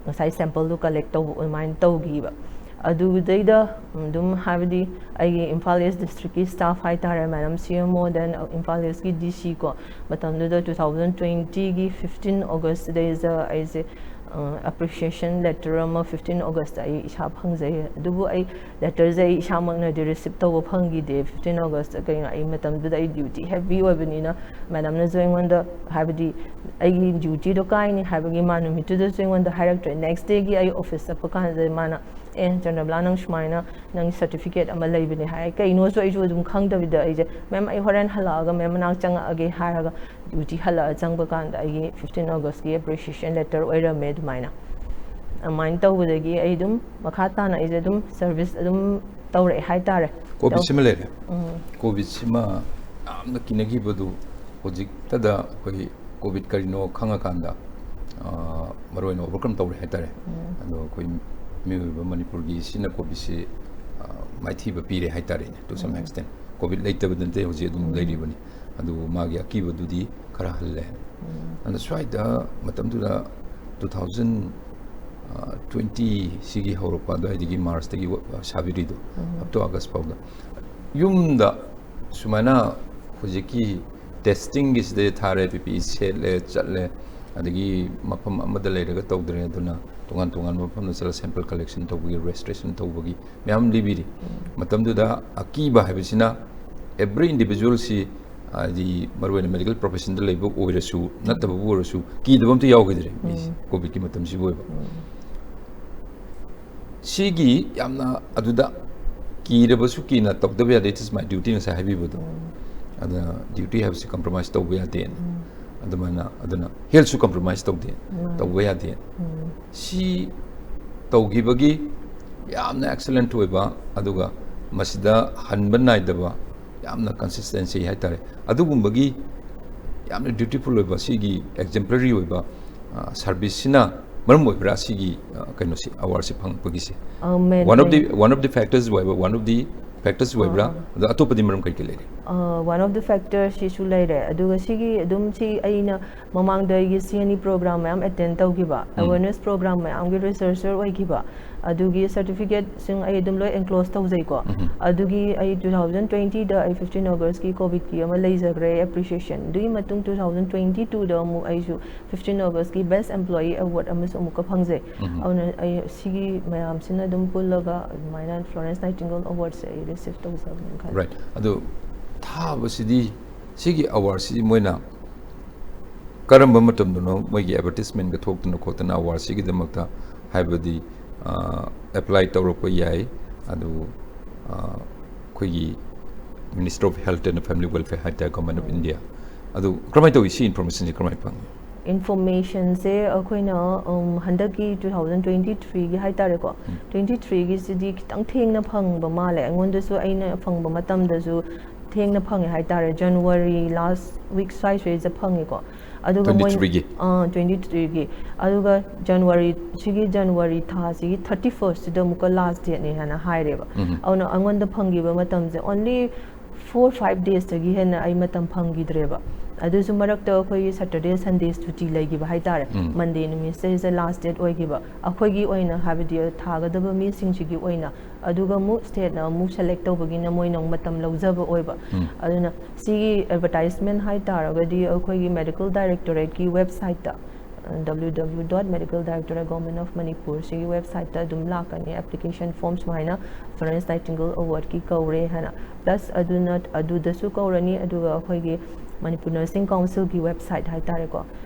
ꯉꯁꯥꯏ sampleꯗꯨ collect ꯇꯧꯕ ꯑꯗꯨꯃꯥꯏꯅ ꯇꯧꯈꯤꯕ꯫ ꯑꯗꯨꯗꯩꯗ ꯑꯗꯨꯝ, ꯍꯥꯏꯕꯗꯤ, ꯑꯩꯒꯤ ꯏꯝꯐꯥꯜ ꯏꯁ districtꯀꯤ staff ꯍꯥꯏꯇꯥꯔꯦ, madam C M O, then Imphal ꯏꯁꯀꯤ D C ꯀꯣ, ꯃꯇꯝꯗꯨꯗ two thousand twentyꯒꯤ fifteen Augustꯗꯩꯗ ꯑꯩꯁꯦ, ꯑ, appreciation letter ꯑꯃ fifteen Augustꯇ ꯑꯩ ꯏꯁꯥ ꯐꯪꯖꯩ꯫ ꯑꯗꯨꯕꯨ ꯑꯩ letterꯁꯦ ꯑꯩ ꯏꯁꯥꯃꯛꯅꯗꯤ receive ꯇꯧꯕ ꯐꯪꯈꯤꯗꯦ fifteen Augustꯇ꯫ ꯀꯩꯅꯣ, ꯑꯩ ꯃꯇꯝꯗꯨꯗ ꯑꯩ duty heavy ꯑꯣꯏꯕꯅꯤꯅ, madamꯅꯁꯨ ꯑꯩꯉꯣꯟꯗ, ꯍꯥꯏꯕꯗꯤ, ꯑꯩꯒꯤ dutyꯗꯣ ꯀꯥꯏꯅꯤ ꯍꯥꯏꯕꯒꯤ ꯃꯥ ꯅꯨꯃꯤꯠꯇꯨꯗꯁꯨ ꯑꯩꯉꯣꯟꯗ ꯍꯥꯏꯔꯛꯇ꯭ꯔꯦ꯫ Next dayꯒꯤ ꯑꯩ office ꯆꯠꯄ ꯀꯥꯟꯗ ꯃꯥꯅ, "ꯑꯦ, ꯆꯟꯗ꯭ꯔꯕꯂꯥ, ꯅꯪ ꯁꯨꯃꯥꯏꯅ ꯅꯪꯒꯤ certificate ꯑꯃ ꯂꯩꯕꯅꯦ" ꯍꯥꯏ꯫ ꯀꯩꯅꯣꯁꯨ ꯑꯩꯁꯨ ꯑꯗꯨꯝ ꯈꯪꯗꯕꯤꯗ ꯑꯩꯁꯦ, "Ma'am, ꯑꯩ ꯍꯣꯔꯦꯟ ꯍꯜꯂꯛꯑꯒ ma'am ꯃꯅꯥꯛ ꯆꯪꯉꯛꯑꯒꯦ" ꯍꯥꯏꯔꯒ duty ꯍꯜꯂꯛꯑ ꯆꯪꯕ ꯀꯥꯟꯗ ꯑꯩꯒꯤ fifteen Augustꯀꯤ appreciation letter ꯑꯣꯏꯔꯝꯃꯦ꯫ ꯑꯗꯨꯃꯥꯏꯅ, ꯑꯗꯨꯃꯥꯏꯅ ꯇꯧꯕꯗꯒꯤ ꯑꯩ ꯑꯗꯨꯝ ꯃꯈꯥ ꯇꯥꯅ ꯑꯩꯁꯦ ꯑꯗꯨꯝ service ꯑꯗꯨꯝ ꯇꯧꯔꯛꯑꯦ ꯍꯥꯏꯇꯥꯔꯦ꯫ ꯀꯣꯚꯤꯗꯁꯤꯃ ꯂꯩꯔꯦ꯫ ꯀꯣꯚꯤꯗꯁꯤꯃ ꯌꯥꯝꯅ ꯀꯤꯅꯈꯤꯕꯗꯨ ꯍꯧꯖꯤꯛꯇꯗ ꯑꯩꯈꯣꯏ ꯀꯣꯚꯤꯗ ꯀꯔꯤꯅꯣ ꯈꯪꯉꯀꯥꯟꯗ, ꯑ, ꯃꯔꯨ ꯑꯣꯏꯅ ꯑꯣꯚꯔꯀꯝ ꯇꯧꯔꯦ ꯍꯥꯏꯇꯥꯔꯦ꯫ ꯑꯗꯣ ꯑꯩꯈꯣꯏ ꯃꯤꯑꯣꯏꯕ ꯃꯅꯤꯄꯨꯔꯒꯤ ꯁꯤꯅ ꯀꯣꯚꯤꯗꯁꯤ, ꯑ, ꯃꯥꯏꯊꯤꯕ ꯄꯤꯔꯦ ꯍꯥꯏꯇꯥꯔꯦꯅꯦ, to some extent꯫ ꯀꯣꯚꯤꯗ ꯂꯩꯇꯕꯗ ꯅꯠꯇꯦ, ꯍꯧꯖꯤꯛ ꯑꯗꯨꯝ ꯂꯩꯔꯤꯕꯅꯤ꯫ ꯑꯗꯨꯕꯨ ꯃꯥꯒꯤ ꯑꯀꯤꯕꯗꯨꯗꯤ ꯈꯔ ꯍꯜꯂꯦ꯫ ꯑꯗꯨꯅ ꯁ꯭ꯋꯥꯏꯗ ꯃꯇꯝꯗꯨꯗ two thousand twenty ꯁꯤꯒꯤ ꯍꯧꯔꯛꯄ ꯑꯗꯨꯋꯥꯏꯗꯒꯤ, ꯃꯥꯔꯆꯇꯒꯤ ꯋ-, ꯁꯥꯕꯤꯔꯤꯗꯣ, up to August ꯐꯥꯎꯗ ꯌꯨꯝꯗ ꯁꯨꯃꯥꯏꯅ ꯍꯧꯖꯤꯛꯀꯤ testingꯒꯤꯁꯤꯗ ꯊꯥꯔꯦ, ꯄꯤ ꯄꯤ ꯏ ꯁꯦꯠꯂꯦ, ꯆꯠꯂꯦ, ꯑꯗꯒꯤ ꯃꯐꯝ ꯑꯃꯗ ꯂꯩꯔꯒ ꯇꯧꯗ꯭ꯔꯦ, ꯑꯗꯨꯅ ꯇꯣꯉꯥꯟ ꯇꯣꯉꯥꯟꯕ ꯃꯐꯝꯗ ꯆꯠꯂ sample collection ꯇꯧꯕꯒꯤ, registration ꯇꯧꯕꯒꯤ ꯃꯌꯥꯝ ꯂꯤꯕꯤꯔꯤ꯫ ꯃꯇꯝꯗꯨꯗ ꯑꯀꯤꯕ ꯍꯥꯏꯕꯁꯤꯅ every individualꯁꯤ, ꯍꯥꯏꯗꯤ ꯃꯔꯨꯑꯣꯏꯅ medical professionꯗ ꯂꯩꯕ ꯑꯣꯏꯔꯁꯨ, ꯅꯠꯇꯕꯕꯨ ꯑꯣꯏꯔꯁꯨ, ꯀꯤꯗꯕ ꯑꯝꯇ ꯌꯥꯎꯈꯤꯗ꯭ꯔꯦ ꯃꯤꯁꯦ, ꯀꯣꯚꯤꯗꯀꯤ ꯃꯇꯝꯁꯤꯕꯨ ꯑꯣꯏꯕ꯫ ꯁꯤꯒꯤ ꯌꯥꯝꯅ ꯑꯗꯨꯗ ꯀꯤꯔꯕꯁꯨ ꯀꯤꯅ ꯇꯧꯗꯕ ꯌꯥꯗꯦ, it is my duty ꯉꯁꯥꯏ ꯍꯥꯏꯕꯤꯕꯗꯣ꯫ ꯑꯗꯨꯅ duty ꯍꯥꯏꯕꯁꯤ compromise ꯇꯧꯕ ꯌꯥꯗꯦꯅ꯫ ꯑꯗꯨꯃꯥꯏꯅ, ꯑꯗꯨꯅ healthꯁꯨ compromise ꯇꯧꯗꯦ, ꯇꯧꯕ ꯌꯥꯗꯦ꯫ ꯁꯤ ꯇꯧꯈꯤꯕꯒꯤ ꯌꯥꯝꯅ excellent ꯑꯣꯏꯕ, ꯑꯗꯨꯒ ꯃꯁꯤꯗ ꯍꯟꯕ ꯅꯥꯏꯗꯕ, ꯌꯥꯝꯅ consistency ꯍꯥꯏꯇꯥꯔꯦ, ꯑꯗꯨꯒꯨꯝꯕꯒꯤ ꯌꯥꯝꯅ dutiful ꯑꯣꯏꯕ, ꯁꯤꯒꯤ exemplary ꯑꯣꯏꯕ, ꯑ, serviceꯁꯤꯅ ꯃꯔꯝ ꯑꯣꯏꯕ꯭ꯔꯥ ꯁꯤꯒꯤ, ꯑ, ꯀꯩꯅꯣꯁꯤ, awardꯁꯤ ꯐꯪꯉꯛꯄꯒꯤꯁꯦ? ꯑ, main, one of the, main one of the factors ꯑꯣꯏꯕ, one of the factors ꯑꯣꯏꯕ꯭ꯔꯥ? ꯑꯥ, ꯑꯥ꯫ ꯑꯗ ꯑꯇꯣꯞꯄꯗꯤ ꯃꯔꯝ ꯀꯩ ꯀꯩ ꯂꯩꯔꯤ? ꯑ, one of the factor ꯁꯤꯁꯨ ꯂꯩꯔꯦ꯫ ꯑꯗꯨꯒ ꯁꯤꯒꯤ ꯑꯗꯨꯝ ꯁꯤ ꯑꯩꯅ ꯃꯃꯥꯡꯗ ꯑꯩꯒꯤ C N E program ꯃꯌꯥꯝ attend ꯇꯧꯈꯤꯕ, ꯎꯝ꯫ Awareness program ꯃꯌꯥꯝꯒꯤ researcher ꯑꯣꯏꯈꯤꯕ, ꯑꯗꯨꯒꯤ certificateꯁꯤꯡ ꯑꯩ ꯑꯗꯨꯝ ꯂꯣꯏ enclose ꯇꯧꯖꯩꯀꯣ꯫ ꯎꯝ꯫ ꯑꯗꯨꯒꯤ ꯑꯩ two thousand twentyꯗ ꯑꯩ fifteen Augustꯀꯤ ꯀꯣꯚꯤꯗꯀꯤ ꯑꯃ ꯂꯩꯖꯈ꯭ꯔꯦ appreciation꯫ ꯑꯗꯨꯒꯤ ꯃꯇꯨꯡ two thousand twenty twoꯗ ꯑꯃꯨꯛ ꯑꯩꯁꯨ fifteen Augustꯀꯤ Best Employee Award ꯑꯃꯁꯨ ꯑꯃꯨꯛꯀ ꯐꯪꯖꯩ꯫ ꯎꯝ꯫ ꯑꯗꯨꯅ ꯑꯩ ꯁꯤꯒꯤ ꯃꯌꯥꯝꯁꯤꯅ ꯑꯗꯨꯝ ꯄꯨꯜꯂꯒ ꯑꯗꯨꯃꯥꯏꯅ Florence Nightingale Awardꯁꯦ ꯑꯩ receive ꯇꯧꯖꯕꯅꯦꯅ ꯈꯜꯂꯦ꯫ Right꯫ ꯑꯗꯨ ꯊꯥꯕꯁꯤꯗꯤ, ꯁꯤꯒꯤ awardꯁꯤ ꯃꯣꯏꯅ ꯀꯔꯝꯕ ꯃꯇꯝꯗꯅꯣ ꯃꯣꯏꯒꯤ advertisementꯀ ꯊꯣꯛꯇꯅ ꯈꯣꯠꯇꯅ awardꯁꯤꯒꯤꯗꯃꯛꯇ, ꯍꯥꯏꯕꯗꯤ, ꯑ, apply ꯇꯧꯔꯛꯄ ꯌꯥꯏ, ꯑꯗꯨ, ꯑ, ꯑꯩꯈꯣꯏꯒꯤ Minister of Health and Family Welfare ꯍꯥꯏꯇꯥꯔꯦ, Government of ꯎꯝ꯫ India꯫ ꯑꯗꯨ ꯀꯔꯝꯍꯥꯏꯅ ꯇꯧꯏ? ꯁꯤ informationꯁꯤ ꯀꯔꯝꯍꯥꯏꯅ ꯐꯪꯉꯤ? ꯏꯟꯐꯣꯔꯃꯦꯁꯟꯁꯦ ꯑꯩꯈꯣꯏꯅ ꯎꯝ, ꯍꯟꯗꯛꯀꯤ ꯇꯨ ꯊꯥꯎꯖꯟ ꯇ꯭ꯋꯦꯟꯇꯤ ꯊ꯭ꯔꯤꯒꯤ ꯍꯥꯏ ꯇꯥꯔꯦꯀꯣ, ꯇ꯭ꯋꯦꯟꯇꯤ ꯊ꯭ꯔꯤꯒꯤꯁꯤꯗꯤ ꯈꯤꯇꯪ ꯊꯦꯡꯅ ꯐꯪꯕ ꯃꯥꯜꯂꯦ꯫ ꯑꯩꯉꯣꯟꯗꯁꯨ ꯑꯩꯅ ꯐꯪꯕ ꯃꯇꯝꯗꯁꯨ ꯊꯦꯡꯅ ꯐꯪꯉꯦ ꯍꯥꯏ ꯇꯥꯔꯦ, ꯖꯅꯋꯥꯔꯤ ꯂꯥꯁ ꯋꯤꯛ ꯁ꯭ꯋꯥꯏ ꯁ꯭ꯋꯥꯏꯁꯤꯗ ꯐꯪꯉꯦꯀꯣ꯫ ꯑꯗꯨꯒ ꯃꯣꯏ ꯇ꯭ꯋꯦꯟꯇꯤ ꯊ꯭ꯔꯤꯒꯤ ꯑꯥ, ꯇ꯭ꯋꯦꯟꯇꯤ ꯊ꯭ꯔꯤꯒꯤ꯫ ꯑꯗꯨꯒ ꯖꯅꯋꯥꯔꯤ, ꯁꯤꯒꯤ ꯖꯅꯋꯥꯔꯤ ꯊꯥꯁꯤꯒꯤ ꯊꯥꯔꯇꯤ ꯐꯥꯔꯁꯇꯨꯗ ꯑꯃꯨꯛꯀ ꯂꯥꯁ ꯗꯦꯠꯅꯦ ꯍꯥꯏꯅ ꯍꯥꯏꯔꯦꯕ꯫ ꯎꯝ꯫ ꯑꯗꯨꯅ ꯑꯩꯉꯣꯟꯗ ꯐꯪꯈꯤꯕ ꯃꯇꯝꯁꯦ ꯑꯣꯟꯂꯤ ꯐꯣꯔ ꯐꯥꯏꯚ ꯗꯦꯖꯇꯒꯤ ꯍꯦꯟꯅ ꯑꯩ ꯃꯇꯝ ꯐꯪꯈꯤꯗ꯭ꯔꯦꯕ꯫ ꯑꯗꯨꯁꯨ ꯃꯔꯛꯇ ꯑꯩꯈꯣꯏꯒꯤ ꯁꯇꯔꯗꯦ ꯁꯟꯗꯦ ꯁꯨꯇꯤ ꯂꯩꯈꯤꯕ ꯍꯥꯏ ꯇꯥꯔꯦ꯫ ꯎꯝ꯫ ꯃꯟꯗꯦ ꯅꯨꯃꯤꯠꯁꯤꯗꯩꯁꯤꯗ ꯂꯥꯁ ꯗꯦꯠ ꯑꯣꯏꯈꯤꯕ ꯑꯩꯈꯣꯏꯒꯤ ꯑꯣꯏꯅ, ꯍꯥꯏꯕꯗꯤ ꯊꯥꯒꯗꯕ ꯃꯤꯁꯤꯡꯁꯤꯒꯤ ꯑꯣꯏꯅ꯫ ꯑꯗꯨꯒ ꯑꯃꯨꯛ ꯁ꯭ꯇꯦꯠꯅ ꯑꯃꯨꯛ ꯁꯦꯂꯦꯛ ꯇꯧꯕꯒꯤꯅ ꯃꯣꯏꯅ ꯑꯃꯨꯛ ꯃꯇꯝ ꯂꯧꯖꯕ ꯑꯣꯏꯕ꯫ ꯎꯝ꯫ ꯑꯗꯨꯅ ꯁꯤꯒꯤ ꯑꯦꯗꯚꯔꯇꯥꯏꯁꯃꯦꯟ ꯍꯥꯏ ꯇꯥꯔꯒꯗꯤ ꯑꯩꯈꯣꯏꯒꯤ ꯃꯦꯗꯤꯀꯦꯜ ꯗꯥꯏꯔꯦꯛꯇꯣꯔꯦꯠꯀꯤ ꯋꯦꯕꯁꯥꯏꯠꯇ, W W W dot medical directorate government of Manipur ꯁꯤꯒꯤ ꯋꯦꯕꯁꯥꯏꯠꯇ ꯑꯗꯨꯝ ꯂꯥꯛꯀꯅꯤ꯫ ꯑꯦꯄ꯭ꯂꯤꯀꯦꯁꯟ ꯐꯣꯔꯝ ꯁꯨꯃꯥꯏꯅ ꯐ꯭ꯂꯣꯔꯦꯟꯁ ꯅꯥꯏꯇꯤꯡꯒꯦꯜ ꯑꯦꯋꯥꯔꯗꯀꯤ ꯀꯧꯔꯦ ꯍꯥꯏꯅ꯫ ꯄ꯭ꯂꯁ ꯑꯗꯨꯅ, ꯑꯗꯨꯗꯁꯨ ꯀꯧꯔꯅꯤ, ꯑꯗꯨꯒ ꯑꯩꯈꯣꯏꯒꯤ ꯃꯅꯤꯄꯨꯔ ꯅꯔꯁꯤꯡ ꯀꯥꯎꯟꯁꯤꯜꯒꯤ ꯋꯦꯕꯁꯥꯏꯠ ꯍꯥꯏ ꯇꯥꯔꯦꯀꯣ,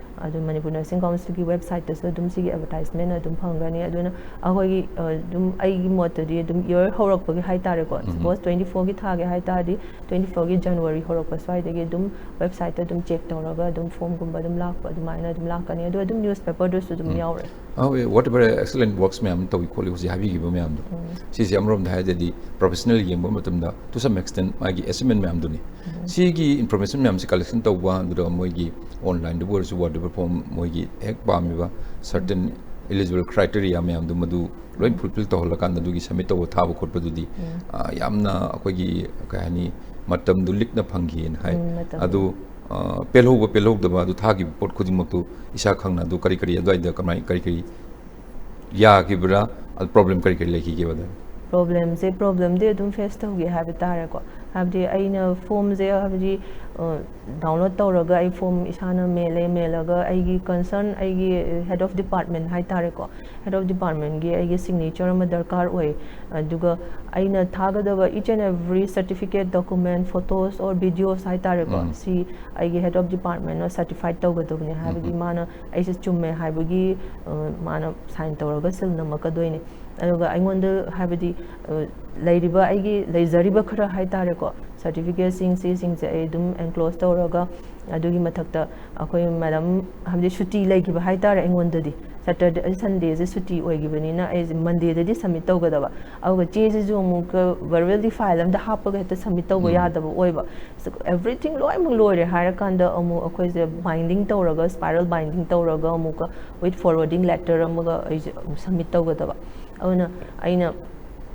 ꯑꯗꯨ ꯃꯅꯤꯄꯨꯔ ꯅꯔꯁꯤꯡ ꯀꯥꯎꯟꯁꯤꯜꯒꯤ ꯋꯦꯕꯁꯥꯏꯠꯇꯁꯨ ꯑꯗꯨꯝ ꯁꯤꯒꯤ ꯑꯦꯗꯚꯔꯇꯥꯏꯁꯃꯦꯟ ꯑꯗꯨꯝ ꯐꯪꯒꯅꯤ꯫ ꯑꯗꯨꯅ ꯑꯩꯈꯣꯏꯒꯤ ꯑ, ꯑꯗꯨꯝ ꯑꯩꯒꯤ ꯃꯣꯠꯇꯗꯤ ꯑꯗꯨꯝ ꯏꯌꯔ ꯍꯧꯔꯛꯄꯒꯤ ꯍꯥꯏ ꯇꯥꯔꯦꯀꯣ, ꯎꯝ꯫ ꯁꯄꯣꯁ ꯇ꯭ꯋꯦꯟꯇꯤ ꯐꯣꯔꯒꯤ ꯊꯥꯒꯦ ꯍꯥꯏ ꯇꯥꯔꯗꯤ ꯇ꯭ꯋꯦꯟꯇꯤ ꯐꯣꯔꯒꯤ ꯖꯅꯋꯥꯔꯤ ꯍꯧꯔꯛꯄ ꯁ꯭ꯋꯥꯏꯗꯒꯤ ꯑꯗꯨꯝ ꯋꯦꯕꯁꯥꯏꯠꯇ ꯑꯗꯨꯝ ꯆꯦꯛ ꯇꯧꯔꯒ ꯑꯗꯨꯝ ꯐꯣꯝꯒꯨꯝꯕ ꯑꯗꯨꯝ ꯂꯥꯛꯄ ꯑꯗꯨꯃꯥꯏꯅ ꯑꯗꯨꯝ ꯂꯥꯛꯀꯅꯤ꯫ ꯑꯗꯣ ꯑꯗꯨꯝ ꯅ꯭ꯌꯨꯁ ꯄꯦꯄꯔꯗꯁꯨ ꯑꯗꯨꯝ ꯎꯝ꯫ ꯌꯥꯎꯔꯦ꯫ ꯑꯍꯣꯏ, what a very excellent works ꯃꯌꯥꯝ ꯇꯧꯏ ꯈꯣꯠꯂꯤ ꯍꯧꯖꯤꯛ ꯍꯥꯏꯕꯤꯈꯤꯕ ꯃꯌꯥꯝꯗꯣ꯫ ꯎꯝ꯫ ꯁꯤꯁꯦ ꯑꯃꯔꯣꯝꯗ ꯍꯥꯏꯔꯗꯤ ꯄ꯭ꯔꯣꯐꯦꯁꯅꯦꯜ ꯌꯦꯡꯕ ꯃꯇꯝꯗ to some extent ꯃꯥꯒꯤ ꯑꯦꯆꯤꯞꯃꯦꯟ ꯃꯌꯥꯝꯗꯨꯅꯤ꯫ ꯎꯝ꯫ ꯁꯤꯒꯤ ꯏꯟꯐꯣꯔꯃꯦꯁꯟ ꯃꯌꯥꯝꯁꯦ ꯀꯂꯦꯛꯁꯟ ꯇꯧꯕ, ꯑꯗꯨꯗ ꯃꯣꯏꯒꯤ ꯑꯣꯟꯂꯥꯏꯟꯗꯕꯨ ꯑꯣꯏꯔꯁꯨ ꯋꯥꯔꯗꯕꯨ ꯐꯣꯝ ꯃꯣꯏꯒꯤ ꯍꯦꯛ ꯄꯥꯝꯃꯤꯕ ꯁꯔꯇꯟ ꯏꯂꯤꯖꯤꯕꯜ ꯀ꯭ꯔꯥꯏꯇꯦꯔꯤꯌꯥ ꯃꯌꯥꯝꯗꯨ ꯃꯗꯨ ꯂꯣꯏ ꯎꯝ꯫ ꯐꯨꯜꯐꯤꯜ ꯇꯧꯍꯜꯂꯀꯥꯟꯗ ꯑꯗꯨꯒꯤ ꯁꯕꯃꯤꯠ ꯇꯧꯕ ꯊꯥꯕ ꯈꯣꯠꯄꯗꯨꯗꯤ ꯎꯝ꯫ ꯑ, ꯌꯥꯝꯅ ꯑꯩꯈꯣꯏꯒꯤ ꯀꯩ ꯍꯥꯏꯅꯤ, ꯃꯇꯝꯗꯨ ꯂꯤꯛꯅ ꯐꯪꯈꯤꯅ ꯍꯥꯏ꯫ ꯎꯝ, ꯃꯇꯝ꯫ ꯑꯗꯨ ꯑ, ꯄꯦꯜꯍꯧꯕ ꯄꯦꯜꯍꯧꯗꯕ ꯑꯗꯨ ꯊꯥꯈꯤꯕ ꯄꯣꯠ ꯈꯨꯗꯤꯡꯃꯛꯇꯨ ꯏꯁꯥ ꯈꯪꯅ ꯑꯗꯨ ꯀꯔꯤ ꯀꯔꯤ ꯑꯗꯨꯋꯥꯏꯗ ꯀꯃꯥꯏ ꯀꯔꯤ ꯀꯔꯤ ꯌꯥꯈꯤꯕ꯭ꯔꯥ, ꯑꯗꯨ ꯄ꯭ꯔꯣꯕ꯭ꯂꯦꯝ ꯀꯔꯤ ꯀꯔꯤ ꯂꯩꯈꯤꯒꯦꯕ ꯑꯗ? ꯄ꯭ꯔꯣꯕ꯭ꯂꯦꯝꯁꯦ, ꯄ꯭ꯔꯣꯕ꯭ꯂꯦꯝꯗꯤ ꯑꯗꯨꯝ ꯐꯦꯁ ꯇꯧꯈꯤ ꯍꯥꯏꯕ ꯇꯥꯔꯦꯀꯣ꯫ ꯍꯥꯏꯕꯗꯤ ꯑꯩꯅ ꯐꯣꯝꯁꯦ, ꯍꯥꯏꯕꯗꯤ, ꯑ, ꯗꯥꯎꯟꯂꯣꯗ ꯇꯧꯔꯒ ꯑꯩ ꯐꯣꯝ ꯏꯁꯥꯅ ꯃꯦꯜꯂꯦ, ꯃꯦꯜꯂꯒ ꯑꯩꯒꯤ ꯀꯟꯁꯔꯟ, ꯑꯩꯒꯤ ꯍꯦꯗ ꯑꯣꯐ ꯗꯤꯄꯥꯔꯠꯃꯦꯟ ꯍꯥꯏ ꯇꯥꯔꯦꯀꯣ, ꯍꯦꯗ ꯑꯣꯐ ꯗꯤꯄꯥꯔꯠꯃꯦꯟꯒꯤ ꯑꯩꯒꯤ ꯁꯤꯒꯅꯦꯆꯔ ꯑꯃ ꯗꯔꯀꯥꯔ ꯑꯣꯏ꯫ ꯑꯗꯨꯒ ꯑꯩꯅ ꯊꯥꯒꯗꯕ each and every certificate, document, photos or videos ꯍꯥꯏ ꯇꯥꯔꯦꯀꯣ, ꯎꯝ꯫ ꯁꯤ ꯑꯩꯒꯤ ꯍꯦꯗ ꯑꯣꯐ ꯗꯤꯄꯥꯔꯠꯃꯦꯟꯅ ꯁꯔꯇꯤꯐꯥꯏꯠ ꯇꯧꯒꯗꯕꯅꯤ꯫ ꯍꯥꯏꯕꯗꯤ ꯎꯝ꯫ ꯃꯥꯅ ꯑꯩꯁꯦ ꯆꯨꯝꯃꯦ ꯍꯥꯏꯕꯒꯤ, ꯑ, ꯃꯥꯅ ꯁꯥꯏꯟ ꯇꯧꯔꯒ ꯁꯤꯜ ꯅꯝꯃꯛꯀꯗꯣꯏꯅꯦ꯫ ꯑꯗꯨꯒ ꯑꯩꯉꯣꯟꯗ, ꯍꯥꯏꯕꯗꯤ, ꯑ, ꯂꯩꯔꯤꯕ ꯑꯩꯒꯤ ꯂꯩꯖꯔꯤꯕ ꯈꯔ ꯍꯥꯏ ꯇꯥꯔꯦꯀꯣ, ꯁꯔꯇꯤꯐꯤꯀꯦꯠꯁꯤꯡ, ꯁꯤꯁꯤꯡꯁꯦ ꯑꯩ ꯑꯗꯨꯝ ꯑꯦꯟꯀ꯭ꯂꯣꯖ ꯇꯧꯔꯒ, ꯑꯗꯨꯒꯤ ꯃꯊꯛꯇ ꯑꯩꯈꯣꯏ ꯃꯦꯗꯥꯝ, ꯍꯥꯏꯕꯗꯤ ꯁꯨꯇꯤ ꯂꯩꯈꯤꯕ ꯍꯥꯏꯇꯥꯔꯦ ꯑꯩꯉꯣꯟꯗꯗꯤ꯫ ꯁꯇꯔꯗꯦ, ꯁꯟꯗꯦꯁꯦ ꯁꯨꯇꯤ ꯑꯣꯏꯈꯤꯕꯅꯤꯅ ꯑꯩꯁꯦ ꯃꯟꯗꯦꯗꯗꯤ ꯁꯕꯃꯤꯠ ꯇꯧꯒꯗꯕ꯫ ꯑꯗꯨꯒ ꯆꯦꯁꯤꯁꯨ ꯑꯃꯨꯛꯀ ꯚꯔꯕꯦꯜꯗꯤ ꯐꯥꯏꯜ ꯑꯝꯗ ꯍꯥꯞꯄꯒ ꯍꯦꯛꯇ ꯁꯕꯃꯤꯠ ꯇꯧꯕ ꯎꯝ꯫ ꯌꯥꯗꯕ ꯑꯣꯏꯕ꯫ ꯑꯦꯚ꯭ꯔꯤꯊꯤꯡ ꯂꯣꯏꯅꯃꯛ ꯂꯣꯏꯔꯦ ꯍꯥꯏꯔꯀꯥꯟꯗ ꯑꯃꯨꯛ ꯑꯩꯈꯣꯏꯁꯦ ꯕꯥꯏꯟꯗꯤꯡ ꯇꯧꯔꯒ, ꯁ꯭ꯄꯥꯏꯔꯦꯜ ꯕꯥꯏꯟꯗꯤꯡ ꯇꯧꯔꯒ ꯑꯃꯨꯛꯀ with forwarding letter ꯑꯃꯒ ꯑꯩꯁꯦ ꯑꯃꯨꯛ ꯁꯕꯃꯤꯠ ꯇꯧꯒꯗꯕ꯫ ꯑꯗꯨꯅ ꯑꯩꯅ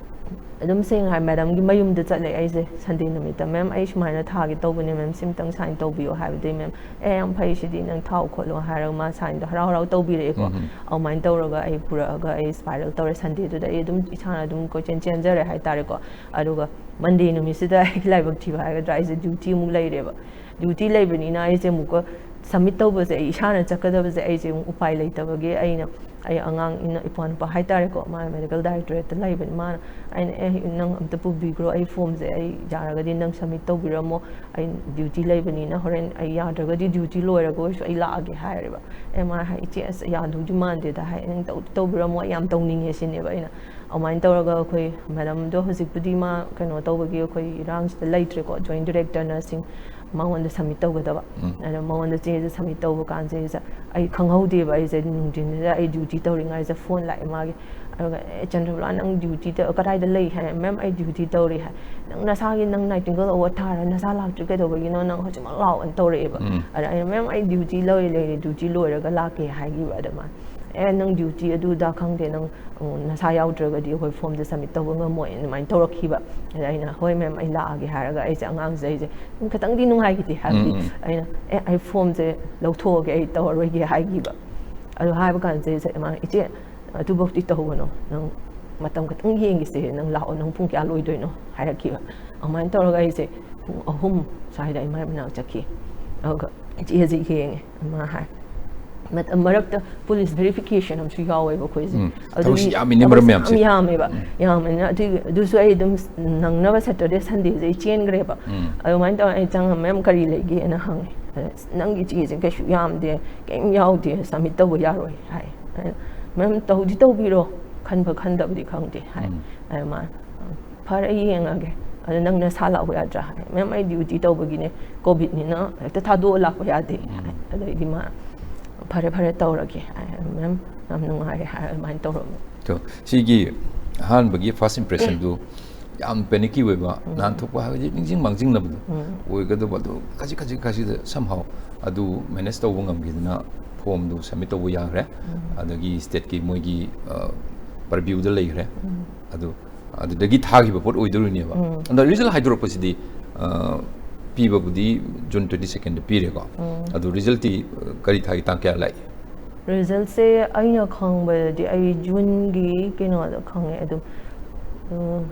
ꯑꯗꯨꯝ ꯁꯦꯡꯅ ꯍꯥꯏ, ꯃꯦꯗꯥꯝꯒꯤ ꯃꯌꯨꯝꯗ ꯆꯠꯂꯦ ꯑꯩꯁꯦ ꯁꯟꯗꯦ ꯅꯨꯃꯤꯠꯇ꯫ "ꯃꯦꯝ, ꯑꯩ ꯁꯨꯃꯥꯏꯅ ꯊꯥꯒꯦ ꯇꯧꯕꯅꯦ ꯃꯦꯝ, ꯁꯤꯝꯇꯪ ꯁꯥꯏꯟ ꯇꯧꯕꯤꯌꯣ" ꯍꯥꯏꯕꯗꯤ, "ꯃꯦꯝ, ꯑꯦ, ꯌꯥꯝ ꯐꯩ ꯁꯤꯗꯤ, ꯅꯪ ꯊꯥꯎ ꯈꯣꯠꯂꯣ" ꯍꯥꯏꯔꯒ ꯃꯥ ꯁꯥꯏꯟꯗꯣ ꯍꯔꯥꯎ ꯍꯔꯥꯎ ꯇꯧꯕꯤꯔꯛꯑꯦꯀꯣ꯫ ꯎꯝ꯫ ꯑꯗꯨꯃꯥꯏꯅ ꯇꯧꯔꯒ ꯑꯩ ꯄꯨꯔꯛꯑꯒ ꯑꯩ ꯁ꯭ꯄꯥꯏꯔꯦꯜ ꯇꯧꯔꯦ꯫ ꯁꯟꯗꯦꯗꯨꯗ ꯑꯩ ꯑꯗꯨꯝ ꯏꯁꯥꯅ ꯑꯗꯨꯝ ꯀꯣꯏꯆꯦꯟ ꯆꯦꯟꯖꯔꯦ ꯍꯥꯏꯇꯥꯔꯦꯀꯣ꯫ ꯑꯗꯨꯒ ꯃꯟꯗꯦ ꯅꯨꯃꯤꯠꯁꯤꯗ ꯑꯩꯒꯤ ꯂꯥꯏꯕꯛ ꯊꯤꯕ ꯍꯥꯏꯒꯗ꯭ꯔꯥ, ꯑꯩꯁꯦ ꯗ꯭ꯌꯨꯇꯤ ꯑꯃꯨꯛ ꯂꯩꯔꯦꯕ꯫ ꯗ꯭ꯌꯨꯇꯤ ꯂꯩꯕꯅꯤꯅ ꯑꯩꯁꯦ ꯑꯃꯨꯛꯀ ꯁꯕꯃꯤꯠ ꯇꯧꯕꯁꯦ, ꯑꯩ ꯏꯁꯥꯅ ꯆꯠꯀꯗꯕꯁꯦ ꯑꯩꯁꯦ ꯑꯃꯨꯛ ꯎꯄꯥꯏ ꯂꯩꯇꯕꯒꯤ ꯑꯩꯅ, ꯑꯩ ꯑꯉꯥꯡ ꯏꯅ-, ꯏꯄ꯭ꯋꯥ ꯅꯨꯄꯥ ꯍꯥꯏꯇꯥꯔꯦꯀꯣ, ꯃꯥ ꯃꯦꯗꯤꯀꯦꯜ ꯗꯥꯏꯔꯦꯛꯇꯣꯔꯦꯠꯇ ꯂꯩꯕꯅꯤ, ꯃꯥꯅ, ꯑꯩꯅ, "ꯑꯦ, ꯅꯪ ꯑꯝꯇ ꯄꯨꯕꯤꯈ꯭ꯔꯣ, ꯑꯩ ꯐꯣꯝꯁꯦ ꯑꯩ ꯌꯥꯔꯒꯗꯤ ꯅꯪ ꯁꯕꯃꯤꯠ ꯇꯧꯕꯤꯔꯝꯃꯣ, ꯑꯩ ꯗ꯭ꯌꯨꯇꯤ ꯂꯩꯕꯅꯤꯅ ꯍꯣꯔꯦꯟ ꯑꯩ ꯌꯥꯗ꯭ꯔꯒꯗꯤ ꯗ꯭ꯌꯨꯇꯤ ꯂꯣꯏꯔꯒ ꯑꯣꯏꯔꯁꯨ ꯑꯩ ꯂꯥꯛꯑꯒꯦ" ꯍꯥꯏꯔꯦꯕ꯫ ꯑꯦ, ꯃꯥ ꯍꯥꯏ, "ꯏꯆꯦ, ꯑꯁ, ꯌꯥꯗꯧꯗꯤ ꯃꯥꯟꯗꯦꯗ" ꯍꯥꯏ, "ꯅꯪ ꯇꯧ-, ꯇꯧꯕꯤꯔꯝꯃꯣ, ꯑꯩ ꯌꯥꯝ ꯇꯧꯅꯤꯡꯉꯦ" ꯁꯤꯅꯦꯕ ꯑꯩꯅ꯫ ꯑꯗꯨꯃꯥꯏꯅ ꯇꯧꯔꯒ ꯑꯩꯈꯣꯏ ꯃꯦꯗꯥꯝꯗꯣ ꯍꯧꯖꯤꯛꯄꯨꯗꯤ ꯃꯥ ꯀꯩꯅꯣ ꯇꯧꯕꯒꯤ ꯑꯩꯈꯣꯏ ꯏꯔꯥꯡꯁꯤꯗ ꯂꯩꯇ꯭ꯔꯦꯀꯣ, ꯖꯣꯏꯟ ꯗꯤꯔꯦꯛꯇꯔꯅ ꯁꯤꯡ-, ꯃꯉꯣꯟꯗ ꯁꯕꯃꯤꯠ ꯇꯧꯒꯗꯕ꯫ ꯎꯝ꯫ ꯑꯗꯣ ꯃꯉꯣꯟꯗ ꯆꯦꯁꯦ ꯁꯕꯃꯤꯠ ꯇꯧꯕ ꯀꯥꯟꯁꯤꯗꯩꯗ ꯑꯩ ꯈꯪꯍꯧꯗꯦꯕ, ꯑꯩꯁꯦ ꯅꯨꯡꯊꯤꯟꯁꯤꯗ ꯑꯩ ꯗ꯭ꯌꯨꯇꯤ ꯇꯧꯔꯤꯉꯩꯁꯦ ꯐꯣꯟ ꯂꯥꯛꯑꯦ ꯃꯥꯒꯤ꯫ ꯑꯗꯨꯒ, "ꯑꯦ, ꯆꯟꯗ꯭ꯔꯕꯂꯥ, ꯅꯪ ꯗ꯭ꯌꯨꯇꯤ ꯇ-, ꯀꯗꯥꯏꯗ ꯂꯩ?" ꯍꯥꯏ꯫ "ꯃꯦꯝ, ꯑꯩ ꯗ꯭ꯌꯨꯇꯤ ꯇꯧꯔꯤ" ꯍꯥꯏ꯫ "ꯅꯪ ꯅꯁꯥꯒꯤ ꯅꯪ ꯅꯥꯏꯇꯤꯡꯒꯦꯜ ꯑꯦꯋꯥꯔꯗ ꯊꯥꯔ ꯅꯁꯥ ꯂꯥꯛꯇ꯭ꯔꯤ ꯀꯩꯗꯧꯕꯒꯤꯅꯣ? ꯅꯪ ꯍꯧꯖꯤꯛꯃꯛ ꯂꯥꯛꯑꯣꯅ" ꯇꯧꯔꯛꯑꯦꯕ꯫ ꯎꯝ꯫ ꯑꯗ ꯑꯩꯅ, "ꯃꯦꯝ, ꯑꯩ ꯗ꯭ꯌꯨꯇꯤ ꯂꯣꯏꯔꯦ, ꯂꯩꯔꯦ, ꯗ꯭ꯌꯨꯇꯤ ꯂꯣꯏꯔꯒ ꯂꯥꯛꯀꯦ" ꯍꯥꯏꯈꯤꯕ꯫ ꯑꯗ ꯃꯥ, "ꯑꯦ, ꯅꯪ ꯗ꯭ꯌꯨꯇꯤ ꯑꯗꯨ ꯑꯗꯥ ꯈꯪꯗꯦ, ꯅꯪ, ꯎꯝ, ꯅꯁꯥ ꯌꯥꯎꯗ꯭ꯔꯒꯗꯤ ꯑꯩꯈꯣꯏ ꯐꯣꯝꯁꯦ ꯁꯕꯃꯤꯠ ꯇꯧꯕ ꯉꯝꯃꯣꯏ" ꯑꯗꯨꯃꯥꯏꯅ ꯇꯧꯔꯛꯈꯤꯕ꯫ ꯑꯗ ꯑꯩꯅ, "ꯍꯣꯏ ꯃꯦꯝ, ꯑꯩ ꯂꯥꯛꯑꯒꯦ" ꯍꯥꯏꯔꯒ ꯑꯩꯁꯦ ꯑꯉꯥꯡꯁꯦ ꯑꯩꯁꯦ ꯈꯤꯇꯪꯗꯤ ꯅꯨꯡꯉꯥꯏꯈꯤꯗꯦ, ꯍꯥꯏꯕꯗꯤ ꯎꯝ, ꯎꯝ꯫ ꯑꯩꯅ, "ꯑꯦ, ꯑꯩ ꯐꯣꯝꯁꯦ ꯂꯧꯊꯣꯛꯑꯒꯦ, ꯑꯩ ꯇꯧꯔꯔꯣꯏꯒꯦ" ꯍꯥꯏꯈꯤꯕ꯫ ꯑꯗꯨ ꯍꯥꯏꯕ ꯀꯥꯟꯁꯤꯗꯩꯁꯤꯗ ꯏꯃꯥ, "ꯏꯆꯦ, ꯑꯗꯨꯐꯧꯗꯤ ꯇꯧꯒꯅꯨ, ꯅꯪ ꯃꯇꯝ ꯈꯛꯇꯪ ꯌꯦꯡꯈꯤꯁꯦ, ꯅꯪ ꯂꯥꯛꯑꯣ, ꯅꯪ ꯄꯨꯡ ꯀꯌꯥ ꯂꯣꯏꯗꯣꯏꯅꯣ?" ꯍꯥꯏꯔꯛꯈꯤꯕ꯫ ꯑꯗꯨꯃꯥꯏꯅ ꯇꯧꯔꯒ ꯑꯩꯁꯦ ꯄꯨꯡ ꯑꯍꯨꯝ ꯁ꯭ꯋꯥꯏꯗ ꯏꯃꯥꯏ ꯃꯅꯥꯛ ꯆꯠꯈꯤ꯫ ꯑꯗꯨꯒ ꯏꯆꯦꯁꯦ ꯌꯦꯡꯉꯦ, ꯃꯥ ꯍꯥꯏ, ꯃꯇꯝ ꯃꯔꯛꯇ ꯄꯨꯂꯤꯁ ꯚꯦꯔꯤꯐꯤꯀꯦꯁꯟ ꯑꯃꯁꯨ ꯌꯥꯎꯋꯦꯕ ꯑꯩꯈꯣꯏꯁꯦ꯫ ꯎꯝ, ꯑꯗꯨꯒꯤ ꯊꯕꯛꯁꯤ ꯌꯥꯝꯃꯤꯅꯦ, ꯃꯔꯝ ꯊꯕꯛꯁꯦ ꯃꯌꯥꯝꯁꯦ꯫ ꯌꯥꯝ ꯌꯥꯝꯃꯦꯕ꯫ ꯎꯝ꯫ ꯌꯥꯝꯕꯅꯤꯅ ꯑꯗꯨꯒꯤ, ꯑꯗꯨꯁꯨ ꯑꯩ ꯑꯗꯨꯝ ꯅꯪꯅꯕ ꯁꯦꯇꯔꯗꯦ ꯁꯟꯗꯦꯁꯦ ꯑꯩ ꯆꯦꯟꯈ꯭ꯔꯦꯕ꯫ ꯎꯝ꯫ ꯑꯗꯨꯃꯥꯏꯅ ꯇꯧꯔꯒ ꯑꯩ ꯆꯪꯉ, "ꯃꯦꯝ, ꯀꯔꯤ ꯂꯩꯒꯦꯅ?" ꯍꯪꯉꯦ꯫ ꯑꯗ, "ꯅꯪꯒꯤ ꯆꯦꯁꯦ ꯀꯩꯁꯨ ꯌꯥꯝꯗꯦ, ꯀꯩꯝ ꯌꯥꯎꯗꯦ, ꯁꯕꯃꯤꯠ ꯇꯧꯕ ꯌꯥꯔꯣꯏ" ꯍꯥꯏ꯫ ꯑꯩꯅ, "ꯃꯦꯝ, ꯇꯧꯗꯤ ꯇꯧꯕꯤꯔꯣ, ꯈꯟꯕ ꯈꯟꯗꯕꯗꯤ ꯈꯪꯗꯦ" ꯍꯥꯏ꯫ ꯎꯝ꯫ ꯑꯗ ꯃꯥꯅ, "ꯐꯔꯦ, ꯌꯦꯡꯉꯒꯦ, ꯑꯗꯣ ꯅꯪ ꯅꯁꯥ ꯂꯥꯛꯎ ꯌꯥꯗ꯭ꯔꯥ ꯍꯥꯏ꯫ "ꯃꯦꯝ, ꯑꯩ ꯗ꯭ꯌꯨꯇꯤ ꯇꯧꯕꯒꯤꯅꯦ, ꯀꯣꯚꯤꯗꯅꯤꯅ ꯍꯦꯛꯇ ꯊꯥꯗꯣꯛꯑ ꯂꯥꯛꯄ ꯌꯥꯗꯦ" ꯍꯥꯏ꯫ ꯑꯗꯩꯗꯤ ꯃꯥ "ꯐꯔꯦ ꯐꯔꯦ, ꯇꯧꯔꯒꯦ" ꯍꯥꯏ꯫ "ꯃꯦꯝ, ꯌꯥꯝ ꯅꯨꯡꯉꯥꯏꯔꯦ" ꯍꯥꯏꯔ ꯑꯗꯨꯃꯥꯏꯅ ꯇꯧꯔꯝꯃꯦ꯫ ꯁꯤꯒꯤ ꯑꯍꯥꯟꯕꯒꯤ ꯐꯥꯔꯁ ꯏꯝꯄ꯭ꯔꯦꯁꯟꯗꯨ ꯌꯥꯝ ꯄꯦꯅꯤꯛꯀꯤ ꯑꯣꯏꯕ, ꯅꯥꯟꯊꯣꯛꯄ ꯍꯥꯏꯕꯗꯤ ꯅꯤꯡꯁꯤꯡ ꯃꯥꯡꯖꯤꯡꯅꯕꯗꯣ ꯑꯣꯏꯒꯗꯕ, ꯑꯗꯨ ꯈꯖꯤꯛ ꯈꯖꯤꯛ ꯈꯖꯤꯛꯇ somehow ꯑꯗꯨ ꯃꯦꯅꯦꯖ ꯇꯧꯕ ꯉꯝꯈꯤꯗꯅ ꯐꯣꯝꯗꯨ ꯁꯕꯃꯤꯠ ꯇꯧꯕ ꯌꯥꯈ꯭ꯔꯦ꯫ ꯑꯗꯒꯤ ꯁ꯭ꯇꯦꯠꯀꯤ ꯃꯣꯏꯒꯤ ꯄꯔꯚ꯭ꯌꯨꯗ ꯂꯩꯈ꯭ꯔꯦ꯫ ꯑꯗꯨ ꯑꯗꯨꯗꯒꯤ ꯊꯥꯈꯤꯕ ꯄꯣꯠ ꯑꯣꯏꯗꯣꯔꯤꯅꯦꯕ꯫ ꯑꯗꯣ ꯔꯤꯖꯜ ꯍꯥꯏꯗꯣꯔꯛꯄꯁꯤꯗꯤ, ꯑ, ꯄꯤꯕꯕꯨꯗꯤ ꯖꯨꯟ ꯇ꯭ꯋꯦꯟꯇꯤ ꯁꯦꯀꯦꯟꯗ ꯄꯤꯔꯦꯀꯣ꯫ ꯑꯗꯨ ꯔꯤꯖꯜꯇꯤ, ꯑ, ꯀꯔꯤ ꯊꯥꯒꯤ ꯇꯥꯡ ꯀꯌꯥ ꯂꯥꯛꯏ? ꯔꯤꯖꯜꯁꯦ ꯑꯩꯅ ꯈꯪꯕꯗꯗꯤ ꯑꯩ ꯖꯨꯟꯒꯤ ꯀꯩꯅꯣꯗ ꯈꯪꯉꯦ ꯑꯗꯨꯝ꯫ ꯎꯝ,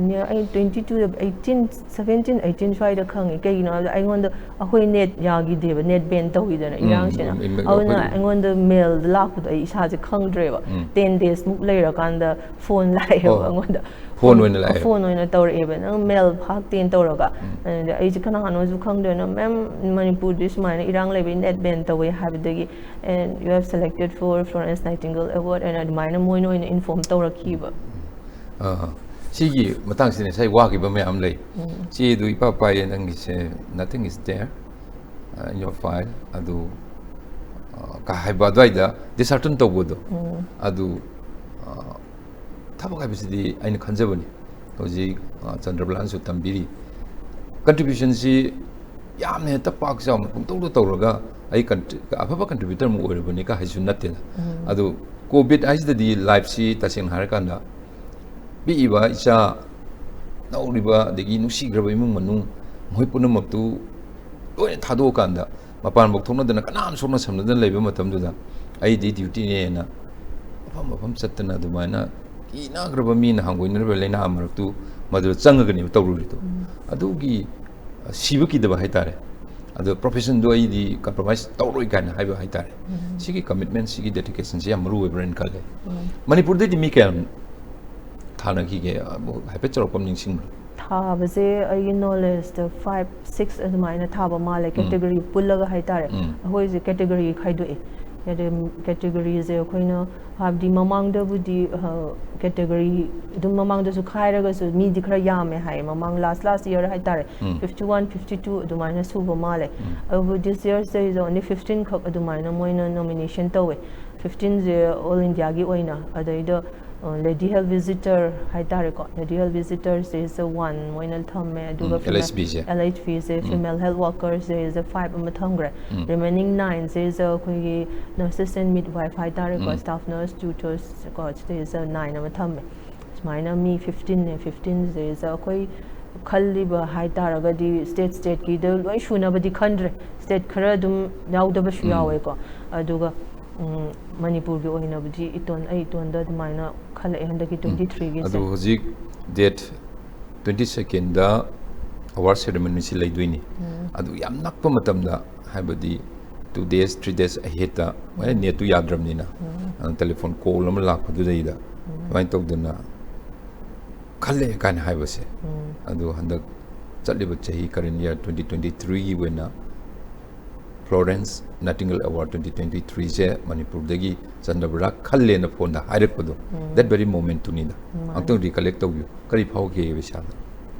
ꯅꯦ-, ꯑꯩ ꯇ꯭ꯋꯦꯟꯇꯤ ꯇꯨꯗ, ꯑꯩꯠꯇꯤꯟ, ꯁꯕꯦꯟꯇꯤꯟ, ꯑꯩꯠꯇꯤꯟ ꯁ꯭ꯋꯥꯏꯗ ꯈꯪꯉꯦ꯫ ꯀꯩꯒꯤꯅꯣ ꯍꯥꯏꯕꯗ ꯑꯩꯉꯣꯟꯗ, ꯑꯩꯈꯣꯏ ꯅꯦꯠ ꯌꯥꯈꯤꯗꯦꯕ, ꯅꯦꯠ ꯕꯦꯟ ꯇꯧꯈꯤꯗꯅ ꯏꯔꯥꯡꯁꯤꯅ꯫ ꯎꯝ, ꯎꯝ, ꯑꯗꯨꯅ ꯑꯩꯈꯣꯏ ꯑꯩꯉꯣꯟꯗ ꯃꯦꯜꯗ ꯂꯥꯛꯄꯗꯣ ꯑꯩ ꯏꯁꯥꯁꯦ ꯈꯪꯗ꯭ꯔꯦꯕ꯫ ꯇꯦꯟ ꯗꯦꯖꯃꯨꯛ ꯂꯩꯔꯀꯥꯟꯗ ꯐꯣꯟ ꯂꯥꯛꯑꯦꯕ ꯑꯣ, ꯑꯩꯉꯣꯟꯗ꯫ ꯐꯣꯟ ꯑꯣꯏꯅ ꯂꯥꯛꯑꯦꯕ? ꯐꯣꯟ ꯑꯣꯏꯅ ꯇꯧꯔꯛꯑꯦꯕ, "ꯅꯪ ꯃꯦꯜ ꯐꯥꯛꯇꯦꯅ" ꯇꯧꯔꯒ꯫ ꯑꯗꯨꯗ ꯑꯩꯁꯦ ꯀꯅꯥꯅꯣꯁꯨ ꯈꯪꯗ꯭ꯔꯦꯅ, "ꯃꯦꯝ, ꯃꯅꯤꯄꯨꯔꯗꯤ ꯁꯨꯃꯥꯏꯅ ꯏꯔꯥꯡ ꯂꯩꯕꯒꯤ ꯅꯦꯠ ꯕꯦꯟ ꯇꯧꯋꯦ ꯍꯥꯏꯕꯗꯒꯤ, and you have selected for Florence Nightingale Award" and ꯑꯗꯨꯃꯥꯏꯅ ꯃꯣꯏꯅ ꯑꯣꯏꯅ ꯏꯟꯐꯣꯔꯝ ꯇꯧꯔꯛꯈꯤꯕ꯫ ꯑꯥ, ꯁꯤꯒꯤ ꯃꯇꯥꯡꯁꯤꯗ ꯉꯁꯥꯏ ꯋꯥꯈꯤꯕ ꯃꯌꯥꯝ ꯂꯩ꯫ ꯆꯦꯗꯨ ꯏꯄꯥ ꯄꯥꯏꯌꯦ, ꯅꯪꯒꯤꯁꯦ nothing is there, uh, in your file, ꯑꯗꯨ, ꯑ, ꯀ ꯍꯥꯏꯕ ꯑꯗꯨꯋꯥꯏꯗ ꯗꯤꯁꯍꯥꯔꯇꯟ ꯇꯧꯕꯗꯣ꯫ ꯑꯗꯨ, ꯑ, ꯊꯕꯛ ꯍꯥꯏꯕꯁꯤꯗꯤ ꯑꯩꯅ ꯈꯟꯖꯕꯅꯤ, ꯍꯧꯖꯤꯛ, ꯑ, ꯆꯟꯗ꯭ꯔꯕꯂꯥꯅꯁꯨ ꯇꯝꯕꯤꯔꯤ, ꯀꯟꯇ꯭ꯔꯤꯕ꯭ꯌꯨꯁꯟꯁꯤ ꯌꯥꯝꯅ ꯍꯦꯛꯇ ꯄꯥꯛ ꯆꯥꯎꯅ ꯄꯨꯡꯇꯧꯗ ꯇꯧꯔꯒ ꯑꯩ ꯀꯟꯇ꯭ꯔꯤ-, ꯑꯐꯕ ꯀꯟꯇ꯭ꯔꯤꯕ꯭ꯌꯨꯇꯔ ꯑꯃ ꯑꯣꯏꯔꯕꯅꯤ ꯀ ꯍꯥꯏꯁꯨ ꯅꯠꯇꯦꯗ꯫ ꯑꯗꯨ ꯀꯣꯚꯤꯗ ꯍꯥꯏꯁꯤꯗꯗꯤ ꯂꯥꯏꯐꯁꯤ ꯇꯁꯦꯡꯅ ꯍꯥꯏꯔꯀꯥꯟꯗ ꯄꯤꯛꯏꯕ ꯏꯆꯥ, ꯅꯧꯔꯤꯕ, ꯑꯗꯒꯤ ꯅꯨꯡꯁꯤꯈ꯭ꯔꯕ ꯏꯃꯨꯡ ꯃꯅꯨꯡ, ꯃꯈꯣꯏ ꯄꯨꯝꯅꯃꯛꯇꯨ ꯂꯣꯏꯅ ꯊꯥꯗꯣꯛꯑꯀꯥꯟꯗ, ꯃꯄꯥꯟꯐꯥꯎ ꯊꯣꯛꯅꯗꯅ, ꯀꯅꯥꯝ ꯁꯣꯛꯅ ꯁꯝꯅꯗꯅ ꯂꯩꯕ ꯃꯇꯝꯗꯨꯗ, ꯑꯩꯗꯤ ꯗ꯭ꯌꯨꯇꯤꯅꯦꯅ ꯃꯐꯝ ꯃꯐꯝ ꯆꯠꯇꯅ ꯑꯗꯨꯃꯥꯏꯅ ꯀꯤꯅꯈ꯭ꯔꯕ ꯃꯤꯅ ꯍꯪꯒꯣꯏꯅꯔꯤꯕ ꯂꯩꯅꯥ ꯃꯔꯛꯇꯨ ꯃꯗꯨꯗ ꯆꯪꯉꯒꯅꯦꯕ ꯇꯧꯔꯨꯔꯤꯗꯣ꯫ ꯑꯗꯨꯒꯤ, ꯑ, ꯁꯤꯕ ꯀꯤꯗꯕ ꯍꯥꯏꯇꯥꯔꯦ꯫ ꯑꯗꯣ ꯄ꯭ꯔꯣꯐꯦꯁꯟꯗꯣ ꯑꯩꯗꯤ ꯀꯝꯄ꯭ꯔꯣꯃꯥꯏꯁ ꯇꯧꯔꯣꯏ ꯀꯥꯏꯅ ꯍꯥꯏꯕ ꯍꯥꯏꯇꯥꯔꯦ꯫ ꯁꯤꯒꯤ ꯀꯃꯤꯠꯃꯦꯟ, ꯁꯤꯒꯤ ꯗꯦꯗꯤꯀꯦꯁꯟꯁꯤ ꯌꯥꯝ ꯃꯔꯨ ꯑꯣꯏꯕ꯭ꯔꯥꯅ ꯈꯜꯂꯦ꯫ ꯃꯅꯤꯄꯨꯔꯗꯩꯗꯤ ꯃꯤ ꯀꯌꯥꯝ ꯊꯥꯅꯈꯤꯒꯦ? ꯑ, ꯍꯥꯏꯐꯦꯠ ꯆꯥꯎꯔꯥꯛꯄ ꯑꯃ ꯅꯤꯡꯁꯤꯡꯕ꯭ꯔꯥ? ꯊꯥꯕꯁꯦ ꯑꯩꯒꯤ ꯅꯣꯂꯦꯖꯇ ꯐꯥꯏꯚ, ꯁꯤꯛꯁ ꯑꯗꯨꯃꯥꯏꯅ ꯊꯥꯕ ꯃꯥꯜꯂꯦ, ꯀꯦꯇꯦꯒꯣꯔꯤ ꯄꯨꯜꯂꯒ ꯍꯥꯏꯇꯥꯔꯦ꯫ ꯑꯩꯈꯣꯏꯁꯦ ꯀꯦꯇꯦꯒꯣꯔꯤ ꯈꯥꯏꯗꯣꯛꯑꯦ, ꯀꯦꯇꯦꯒꯣꯔꯤꯁꯦ ꯑꯩꯈꯣꯏꯅ ꯍꯥꯏꯕꯗꯤ ꯃꯃꯥꯡꯗꯕꯨꯗꯤ ꯀꯦꯇꯦꯒꯣꯔꯤ ꯑꯗꯨꯝ ꯃꯃꯥꯡꯗꯁꯨ ꯈꯥꯏꯔꯒꯁꯨ ꯃꯤꯗꯤ ꯈꯔ ꯌꯥꯝꯃꯦ ꯍꯥꯏꯌꯦ, ꯃꯃꯥꯡ ꯂꯥꯁ ꯂꯥꯁ ꯏꯌꯔ ꯍꯥꯏꯇꯥꯔꯦ, ꯎꯝ. ꯐꯤꯐꯇꯤ ꯋꯥꯟ ꯐꯤꯐꯇꯤ ꯇꯨ ꯑꯗꯨꯃꯥꯏꯅ ꯁꯨꯕ ꯃꯥꯜꯂꯦ. ꯎꯝ. ꯑꯗꯨꯕꯨ ꯗꯤꯁ ꯌꯔꯁꯤꯗꯩꯗ ꯑꯣꯟꯂꯤ ꯐꯤꯐꯇꯤꯟ ꯈꯛ ꯑꯗꯨꯃꯥꯏꯅ ꯃꯣꯏꯅ ꯅꯣꯃꯤꯅꯦꯁꯟ ꯇꯧꯋꯦ. ꯐꯤꯐꯇꯤꯟꯁꯦ ꯑꯣꯜ ꯏꯟꯗꯤꯌꯥꯒꯤ ꯑꯣꯏꯅ. ꯑꯗꯩꯗ ꯂꯦꯗꯤ ꯍꯦꯜ ꯚꯤꯖꯤꯇꯔ ꯍꯥꯏꯇꯥꯔꯦꯀꯣ, ꯂꯦꯗꯤ ꯍꯦꯜ ꯚꯤꯖꯤꯇꯔꯁꯤꯁꯨ ꯋꯥꯟ ꯃꯣꯏꯅ ꯊꯝꯃꯦ. ꯑꯗꯨꯒ ꯎꯝ, L H V ꯁꯦ. L H V ꯁꯦ ꯎꯝ. ꯐꯤꯃꯦꯜ ꯍꯦꯜꯊ ꯋꯥꯔꯀꯔꯁꯤꯗꯩꯁꯤꯗ ꯐꯥꯏꯚ ꯑꯃ ꯊꯝꯈ꯭ꯔꯦ. ꯎꯝ. ꯔꯤꯃꯦꯅꯤꯡ ꯅꯥꯏꯟꯁꯤꯗꯩꯁꯤꯗ ꯑꯩꯈꯣꯏꯒꯤ ꯅꯔꯁꯦꯁ ꯑꯦꯟ ꯃꯤꯗ ꯋꯥꯏꯐ ꯍꯥꯏꯇꯥꯔꯦꯀꯣ, ꯎꯝ. ꯁ꯭ꯇꯥꯐ ꯅꯔꯁ, ꯇ꯭ꯌꯨꯇꯔꯁ ꯀꯣ, ꯁꯤꯗꯩꯁꯤꯗ ꯅꯥꯏꯟ ꯑꯃ ꯊꯝꯃꯦ. ꯁꯨꯃꯥꯏꯅ ꯃꯤ ꯐꯤꯐꯇꯤꯟꯅꯦ. ꯐꯤꯐꯇꯤꯟꯁꯤꯗꯩꯁꯤꯗ ꯑꯩꯈꯣꯏ ꯈꯜꯂꯤꯕ ꯍꯥꯏ ꯇꯥꯔꯒꯗꯤ ꯁ꯭ꯇꯦꯠ ꯁ꯭ꯇꯦꯠꯀꯤꯗ ꯂꯣꯏ ꯁꯨꯅꯕꯗꯤ ꯈꯟꯗ꯭ꯔꯦ, ꯁ꯭ꯇꯦꯠ ꯈꯔ ꯑꯗꯨꯝ ꯌꯥꯎꯗꯕꯁꯨ ꯎꯝ. ꯌꯥꯎꯋꯦꯀꯣ. ꯑꯗꯨꯒ ꯎꯝ, ꯃꯅꯤꯄꯨꯔꯒꯤ ꯑꯣꯏꯅꯕꯨꯗꯤ ꯏꯇꯣꯟ ꯑꯩ ꯏꯇꯣꯟꯗ ꯑꯗꯨꯃꯥꯏꯅ ꯈꯜꯂꯛꯑꯦ ꯍꯟꯗꯛꯀꯤ ꯇ꯭ꯋꯦꯟꯇꯤ ꯊ꯭ꯔꯤꯒꯤꯁꯦ. ꯑꯗꯨ ꯍꯧꯖꯤꯛ ꯗꯦꯠ ꯇ꯭ꯋꯦꯟꯇꯤ ꯁꯦꯀꯦꯟꯗ ꯑꯋꯥꯔ ꯁꯦꯔꯦꯃꯣꯅꯤꯁꯤ ꯂꯩꯗꯣꯏꯅꯤ. ꯎꯝ. ꯑꯗꯨ ꯌꯥꯝ ꯅꯛꯄ ꯃꯇꯝꯗ, ꯍꯥꯏꯕꯗꯤ ꯇꯨ ꯗꯦꯖ ꯊ꯭ꯔꯤ ꯗꯦꯖ ꯑꯍꯦꯠꯇ, ꯍꯣꯏ, ꯅꯦꯠꯇꯨ ꯌꯥꯗ꯭ꯔꯕꯅꯤꯅ, ꯎꯝ. ꯑ, ꯇꯦꯂꯤꯐꯣꯟ ꯀꯣꯜ ꯑꯃ ꯂꯥꯛꯄꯗꯨꯗꯩꯗ ꯎꯝ. ꯑꯗꯨꯃꯥꯏꯅ ꯇꯧꯗꯅ ꯈꯜꯂꯦ ꯀꯥꯏꯅ ꯍꯥꯏꯕꯁꯦ. ꯎꯝ. ꯑꯗꯨ ꯍꯟꯗꯛ ꯆꯠꯂꯤꯕ ꯆꯍꯤ, ꯀꯔꯦꯟ ꯏꯌꯥꯔ ꯇ꯭ꯋꯦꯟꯇꯤ ꯇ꯭ꯋꯦꯟꯇꯤ ꯊ꯭ꯔꯤꯒꯤ ꯑꯣꯏꯅ ꯐ꯭ꯂꯣꯔꯦꯟꯁ ꯅꯥꯏꯇꯤꯡꯒꯦꯜ ꯑꯦꯋꯥꯔꯗ ꯇ꯭ꯋꯦꯟꯇꯤ ꯇ꯭ꯋꯦꯟꯇꯤ ꯊ꯭ꯔꯤꯁꯦ ꯃꯅꯤꯄꯨꯔꯗꯒꯤ ꯆꯟꯗꯕ꯭ꯔꯥ ꯈꯜꯂꯦꯅ ꯐꯣꯟꯗ ꯍꯥꯏꯔꯛꯄꯗꯣ, ꯎꯝ. Date very ꯃꯣꯃꯦꯟꯠꯇꯨꯅꯤꯗ. ꯃꯥꯅꯦ. ꯑꯃꯨꯛꯇꯪ ꯔꯤꯀꯂꯦꯛ ꯇꯧꯕꯤꯌꯨ, ꯀꯔꯤ ꯐꯥꯎꯒꯦ ꯏꯁꯥꯗ?